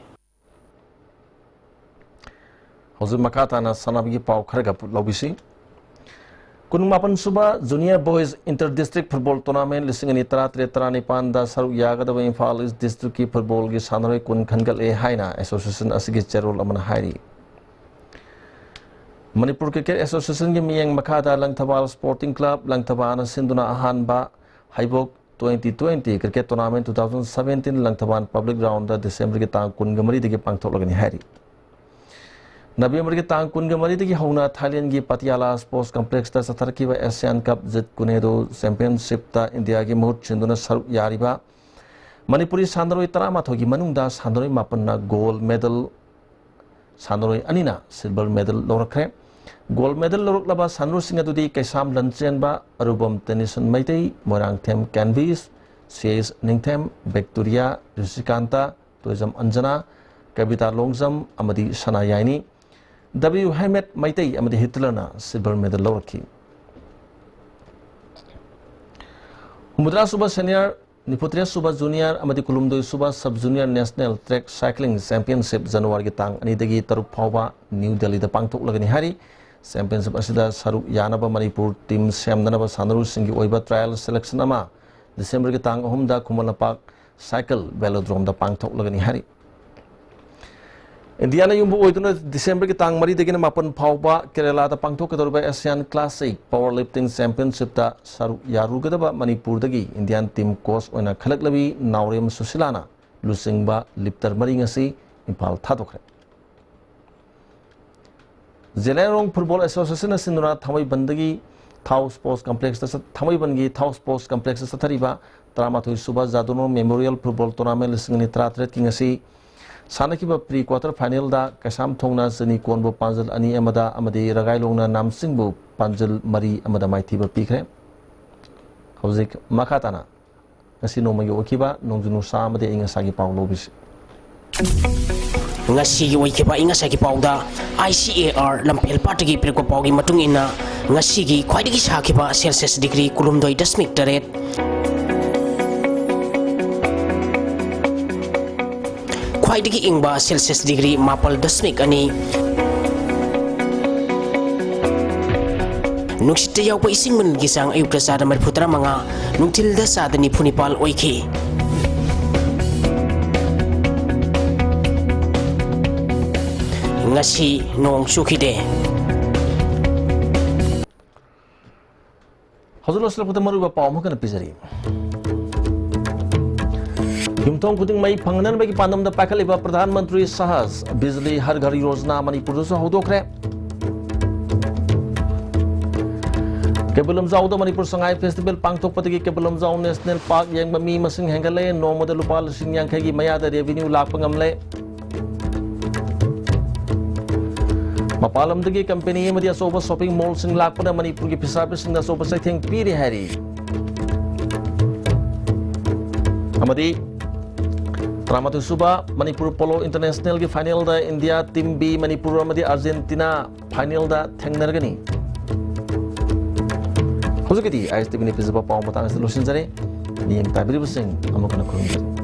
ꯍꯧꯖꯤꯛ ꯃꯈꯥ ꯇꯥꯅ ꯁꯥꯟꯅꯕꯒꯤ ꯄꯥꯎ ꯈꯔꯒ ꯂꯧꯕꯤꯁꯤ꯫ ꯀꯨꯟꯃꯥꯄꯟ ꯁꯨꯕ Junior Boys Inter District Football Tournament ꯂꯤꯁꯤꯡ ꯑꯅꯤ ꯇꯔꯥꯇꯔꯦꯠ ꯇꯔꯥꯅꯤꯄꯥꯟꯗ ꯁꯔꯨꯛ ꯌꯥꯒꯗꯕ ꯏꯝꯐꯥꯜ East Districtꯀꯤ footballꯒꯤ ꯁꯥꯟꯅꯔꯣꯏ ꯀꯨꯟ ꯈꯟꯒꯠꯂꯦ ꯍꯥꯏꯅ association ꯑꯁꯤꯒꯤ ꯆꯦꯔꯣꯜ ꯑꯃꯅ ꯍꯥꯏꯔꯤ꯫ ꯃꯅꯤꯄꯨꯔ Cricket Associationꯒꯤ ꯃꯤꯠꯌꯦꯡ ꯃꯈꯥꯗ ꯂꯪꯊꯕꯥꯜ Sporting Club ꯂꯪꯊꯕꯥꯜꯅ ꯁꯤꯟꯗꯨꯅ ꯑꯍꯥꯟꯕ ꯍꯩꯕꯣꯛ twenty twenty cricket tournament two thousand seventeen Langthabal public groundꯗ Decemberꯒꯤ ꯇꯥꯡ ꯀꯨꯟꯒ ꯃꯔꯤꯗꯒꯤ ꯄꯥꯡꯊꯣꯛꯂꯒꯅꯤ ꯍꯥꯏꯔꯤ꯫ Novemberꯒꯤ ꯇꯥꯡ ꯀꯨꯟꯒ ꯃꯔꯤꯗꯒꯤ ꯍꯧꯅ Thailandꯒꯤ Patiala Sports Complexꯇ ꯆꯠꯊꯔꯛꯈꯤꯕ Asian Cup Jeet Kune Do Championshipꯇ Indiaꯒꯤ ꯃꯍꯨꯠ ꯁꯤꯟꯗꯨꯅ ꯁꯔꯨꯛ ꯌꯥꯔꯤꯕ ꯃꯅꯤꯄꯨꯔꯤ ꯁꯥꯟꯅꯔꯣꯏ ꯇꯔꯥꯃꯥꯊꯣꯏꯒꯤ ꯃꯅꯨꯡꯗ ꯁꯥꯟꯅꯔꯣꯏ ꯃꯥꯄꯟꯅ gold medal, ꯁꯥꯟꯅꯔꯣꯏ ꯑꯅꯤꯅ silver medal ꯂꯧꯔꯛꯈ꯭ꯔꯦ꯫ Gold medal ꯂꯧꯔꯛꯂꯕ ꯁꯥꯟꯅꯔꯣꯏꯁꯤꯡ ꯑꯗꯨꯗꯤ ꯀꯩꯁꯥꯝ ꯂꯟꯆꯦꯟꯕ, ꯑꯔꯨꯕꯝ ꯇꯦꯅꯤꯁꯟ ꯃꯩꯇꯩ, ꯃꯣꯏꯔꯥꯡꯊꯦꯝ ꯀꯦꯟꯕꯤꯁ, ꯁꯤ ꯑꯦꯁ ꯅꯤꯡꯊꯦꯝ, ꯕꯦꯛꯇꯨꯔꯤꯌꯥ ꯔꯤꯁꯤꯀꯥꯟꯇ, ꯇꯣꯏꯖꯝ ꯑꯟꯖꯅꯥ, ꯀꯕꯤꯇꯥ ꯂꯣꯡꯖꯝ ꯑꯃꯗꯤ ꯁꯅꯥ ꯌꯥꯏꯅꯤ꯫ ꯗꯕ꯭ꯂꯤꯌꯨ ꯍꯦꯃꯦꯠ ꯃꯩꯇꯩ ꯑꯃꯗꯤ ꯍꯤꯠꯂꯔꯅ silver medal ꯂꯧꯔꯛꯈꯤ꯫ ꯍꯨꯝꯐꯨꯇꯔꯥ ꯁꯨꯕ Senior ꯅꯤꯐꯨꯇꯔꯦꯠ ꯁꯨꯕ ꯖꯨꯅꯤꯌꯔ ꯑꯃꯗꯤ ꯀꯨꯟꯍꯨꯝꯗꯣꯏ sub sub junior national track cycling championship ꯖꯅꯋꯥꯔꯤꯒꯤ ꯇꯥꯡ ꯑꯅꯤꯗꯒꯤ ꯇꯔꯨꯛ ꯐꯥꯎꯕ ꯅ꯭ꯌꯨ ꯗꯦꯜꯂꯤꯗ ꯄꯥꯡꯊꯣꯛꯂꯒꯅꯤ ꯍꯥꯏꯔꯤ꯫ ꯆꯦꯝꯄꯤꯌꯟꯁꯤꯞ ꯑꯁꯤꯗ ꯁꯔꯨꯛ ꯌꯥꯅꯕ ꯃꯅꯤꯄꯨꯔ ꯇꯤꯝ ꯁꯦꯝꯅꯅꯕ ꯁꯥꯟꯅꯔꯣꯏꯁꯤꯡꯒꯤ ꯑꯣꯏꯕ ꯇ꯭ꯔꯥꯏꯌꯦꯜ ꯁꯦꯂꯦꯛꯁꯟ ꯑꯃ ꯗꯤꯁꯦꯝꯕꯔꯒꯤ ꯇꯥꯡ ꯑꯍꯨꯝꯗ ꯈꯨꯃꯟ ꯂꯝꯄꯥꯛ ꯁꯥꯏꯀꯜ ꯚꯦꯂꯣꯗ꯭ꯔꯣꯝꯗ ꯄꯥꯡꯊꯣꯛꯂꯒꯅꯤ ꯍꯥꯏꯔꯤ꯫ ꯏꯟꯗꯤꯌꯥꯅ ꯌꯨꯝꯕꯨ ꯑꯣꯏꯗꯨꯅ ꯗꯤꯁꯦꯝꯕꯔꯒꯤ ꯇꯥꯡ ꯃꯔꯤꯗꯒꯤꯅ ꯃꯥꯄꯟ ꯐꯥꯎꯕ ꯀꯦꯔꯦꯂꯥꯗ ꯄꯥꯡꯊꯣꯛꯀꯗꯧꯔꯤꯕ ꯑꯦꯁꯤꯌꯥꯟ ꯀ꯭ꯂꯥꯁꯤꯛ ꯄꯋꯔ ꯂꯤꯐꯇꯤꯡ ꯆꯦꯝꯄꯤꯌꯟꯁꯤꯞꯇ ꯁꯔꯨꯛ ꯌꯥꯔꯨꯒꯗꯕ ꯃꯅꯤꯄꯨꯔꯗꯒꯤ ꯏꯟꯗꯤꯌꯥꯟ ꯇꯤꯝ ꯀꯣꯆ ꯑꯣꯏꯅ ꯈꯜꯂꯛꯂꯕꯤ ꯅꯥꯎꯔꯦꯝ ꯁꯨꯁꯤꯂꯥꯅ ꯂꯨꯆꯤꯡꯕ ꯂꯤꯐꯇꯔ ꯃꯔꯤ ꯉꯁꯤ ꯏꯝꯐꯥꯜ ꯊꯥꯗꯣꯛꯈ꯭ꯔꯦ꯫ ꯖꯦꯂꯤꯌꯥꯡꯔꯣꯡ ꯐꯨꯠꯕꯣꯜ ꯑꯦꯁꯣꯁꯤꯌꯦꯁꯟꯅ ꯁꯤꯟꯗꯨꯅ ꯊꯥꯡꯃꯩꯕꯟꯗꯒꯤ ꯊꯥꯎ ꯁ꯭ꯄꯣꯔꯠꯁ ꯀꯝꯄ꯭ꯂꯦꯛꯁꯇ ꯆꯠ-, ꯊꯥꯡꯃꯩꯕꯟꯒꯤ ꯊꯥꯎ ꯁ꯭ꯄꯣꯔꯠꯁ ꯀꯝꯄ꯭ꯂꯦꯛꯁꯇ ꯆꯠꯊꯔꯤꯕ ꯇꯔꯥꯃꯥꯊꯣꯏ ꯁꯨꯕ ꯖꯥꯗꯨꯅꯣ ꯃꯦꯃꯣꯔꯤꯌꯦꯜ ꯐꯨꯠꯕꯣꯜ ꯇꯣꯔꯅꯥꯃꯦꯟ ꯂꯤꯁꯤꯡ ꯑꯅꯤ ꯇꯔꯥꯇꯔꯦꯠꯀꯤ ꯉꯁꯤ ꯁꯥꯟꯅꯈꯤꯕ ꯄ꯭ꯔꯤ ꯀ꯭ꯋꯥꯇꯔ ꯐꯥꯏꯅꯦꯜꯗ ꯀꯩꯁꯥꯝꯊꯣꯡꯅ ꯆꯤꯅꯤꯀꯣꯟꯕꯨ ꯄꯥꯟꯖꯜ ꯑꯅꯤ ꯑꯃꯗ ꯑꯃꯗꯤ ꯔꯒꯥꯏꯂꯣꯡꯅ ꯅꯥꯝꯆꯤꯡꯕꯨ ꯄꯥꯟꯖꯜ ꯃꯔꯤ ꯑꯃꯗ ꯃꯥꯏꯊꯤꯕ ꯄꯤꯈ꯭ꯔꯦ꯫ ꯍꯧꯖꯤꯛ ꯃꯈꯥ ꯇꯥꯅ ꯉꯁꯤ ꯅꯣꯡꯃꯒꯤ ꯑꯣꯏꯈꯤꯕ ꯅꯣꯡꯖꯨ ꯅꯨꯡꯁꯥ ꯑꯃꯗꯤ ꯑꯏꯪ ꯑꯁꯥꯒꯤ ꯄꯥꯎ ꯂꯧꯕꯤꯁꯤ꯫ ꯉꯁꯤꯒꯤ ꯑꯣꯏꯈꯤꯕ ꯑꯏꯪ ꯑꯁꯥꯒꯤ ꯄꯥꯎꯗ ꯑꯥꯏ ꯁꯤ ꯑꯦ ꯑꯥꯔ ꯂꯝꯐꯦꯜ ꯄꯥꯠꯇꯒꯤ ꯄꯤꯔꯛꯄ ꯄꯥꯎꯒꯤ ꯃꯇꯨꯡ ꯏꯟꯅ, ꯉꯁꯤꯒꯤ ꯈ꯭ꯋꯥꯏꯗꯒꯤ ꯁꯥꯈꯤꯕ ꯁꯦꯜꯁꯤꯌꯁ ꯗꯤꯒ꯭ꯔꯤ ꯀꯨꯟꯍꯨꯝꯗꯣꯏ ꯗꯁꯃꯤꯛ ꯇꯔꯦꯠ, ꯈ꯭ꯋꯥꯏꯗꯒꯤ ꯏꯪꯕ ꯁꯦꯜꯁꯤꯌꯁ ꯗꯤꯒ꯭ꯔꯤ ꯃꯥꯄꯜ ꯗꯁꯃꯤꯛ ꯑꯅꯤ꯫ ꯅꯨꯡꯁꯤꯠꯇ ꯌꯥꯎꯕ ꯏꯁꯤꯡ ꯃꯅꯤꯜꯒꯤ ꯆꯥꯡ ꯑꯌꯨꯛꯇ ꯆꯥꯗ ꯃꯔꯤꯐꯨ ꯇꯔꯥꯃꯉꯥ, ꯅꯨꯡꯊꯤꯜꯗ ꯆꯥꯗ ꯅꯤꯐꯨ ꯅꯤꯄꯥꯜ ꯑꯣꯏꯈꯤ꯫ ꯉꯁꯤ ꯅꯣꯡ ꯆꯨꯈꯤꯗꯦ꯫ ꯍꯧꯖꯤꯛ ꯂꯣꯏꯁꯤꯜꯂꯛꯄꯗ ꯃꯔꯨꯑꯣꯏꯕ ꯄꯥꯎ ꯑꯃ ꯀꯟꯅ ꯄꯤꯖꯔꯤ꯫ ꯌꯨꯝꯊꯣꯡ ꯈꯨꯗꯤꯡ ꯃꯩ ꯐꯪꯍꯟꯅꯕꯒꯤ ꯄꯥꯟꯗꯝꯗ ꯄꯥꯏꯈꯠꯂꯤꯕ ꯄ꯭ꯔꯙꯥꯟ ꯃꯟꯇ꯭ꯔꯤ ꯁꯍꯖ ꯕꯤꯖꯂꯤ ꯍꯔ ꯘꯔ ꯌꯣꯖꯅꯥ ꯃꯅꯤꯄꯨꯔꯗꯁꯨ ꯍꯧꯗꯣꯛꯈ꯭ꯔꯦ꯫ ꯀꯩꯕꯨꯜ ꯂꯝꯖꯥꯎꯗ Manipur Sangai festival ꯄꯥꯡꯊꯣꯛꯄꯗꯒꯤ Keibul Lamjao national park ꯌꯦꯡꯕ ꯃꯤ ꯃꯁꯤꯡ ꯍꯦꯟꯒꯠꯂꯦ꯫ ꯅꯣꯡꯃꯗ ꯂꯨꯄꯥ ꯂꯤꯁꯤꯡ ꯌꯥꯡꯈꯩꯒꯤ ꯃꯌꯥꯗ ꯔꯦꯚꯤꯅ꯭ꯌꯨ ꯂꯥꯛꯄ ꯉꯝꯂꯦ꯫ ꯃꯄꯥꯟ ꯂꯝꯗꯒꯤ ꯀꯝꯄꯦꯅꯤ ꯑꯃꯗꯤ ꯑꯆꯧꯕ ꯁꯣꯄꯤꯡ ꯃꯣꯜꯁꯤꯡ ꯂꯥꯛꯄꯅ ꯃꯅꯤꯄꯨꯔꯒꯤ ꯐꯤꯁꯥꯕꯤꯁꯤꯡꯗ ꯑꯆꯧꯕ ꯆꯩꯊꯦꯡ ꯄꯤꯔꯤ ꯍꯥꯏꯔꯤ꯫ ꯑꯃꯗꯤ ꯇꯔꯥꯃꯥꯊꯣꯏ ꯁꯨꯕ ꯃꯅꯤꯄꯨꯔ ꯄꯣꯂꯣ ꯏꯟꯇꯔꯅꯦꯁꯅꯦꯜꯒꯤ ꯐꯥꯏꯅꯦꯜꯗ ꯏꯟꯗꯤꯌꯥ ꯇꯤꯝ ꯕꯤ ꯃꯅꯤꯄꯨꯔ ꯑꯃꯗꯤ ꯑꯥꯔꯖꯦꯟꯇꯤꯅꯥ ꯐꯥꯏꯅꯦꯜꯗ ꯊꯦꯡꯅꯔꯒꯅꯤ꯫ ꯍꯧꯖꯤꯛꯀꯤꯗꯤ ꯑꯥꯏ ꯑꯦꯁ ꯇꯤ ꯚꯤꯅ ꯄꯤꯖꯕ ꯄꯥꯎ ꯃꯇꯥꯡ ꯑꯁꯤꯗ ꯂꯣꯏꯁꯤꯟꯖꯔꯦ꯫ ꯃꯤꯠꯌꯦꯡ ꯇꯥꯕꯤꯔꯤꯕꯁꯤꯡ ꯑꯃꯨꯛ ꯍꯟꯅ ꯈꯨꯔꯨꯝꯖꯔꯤ꯫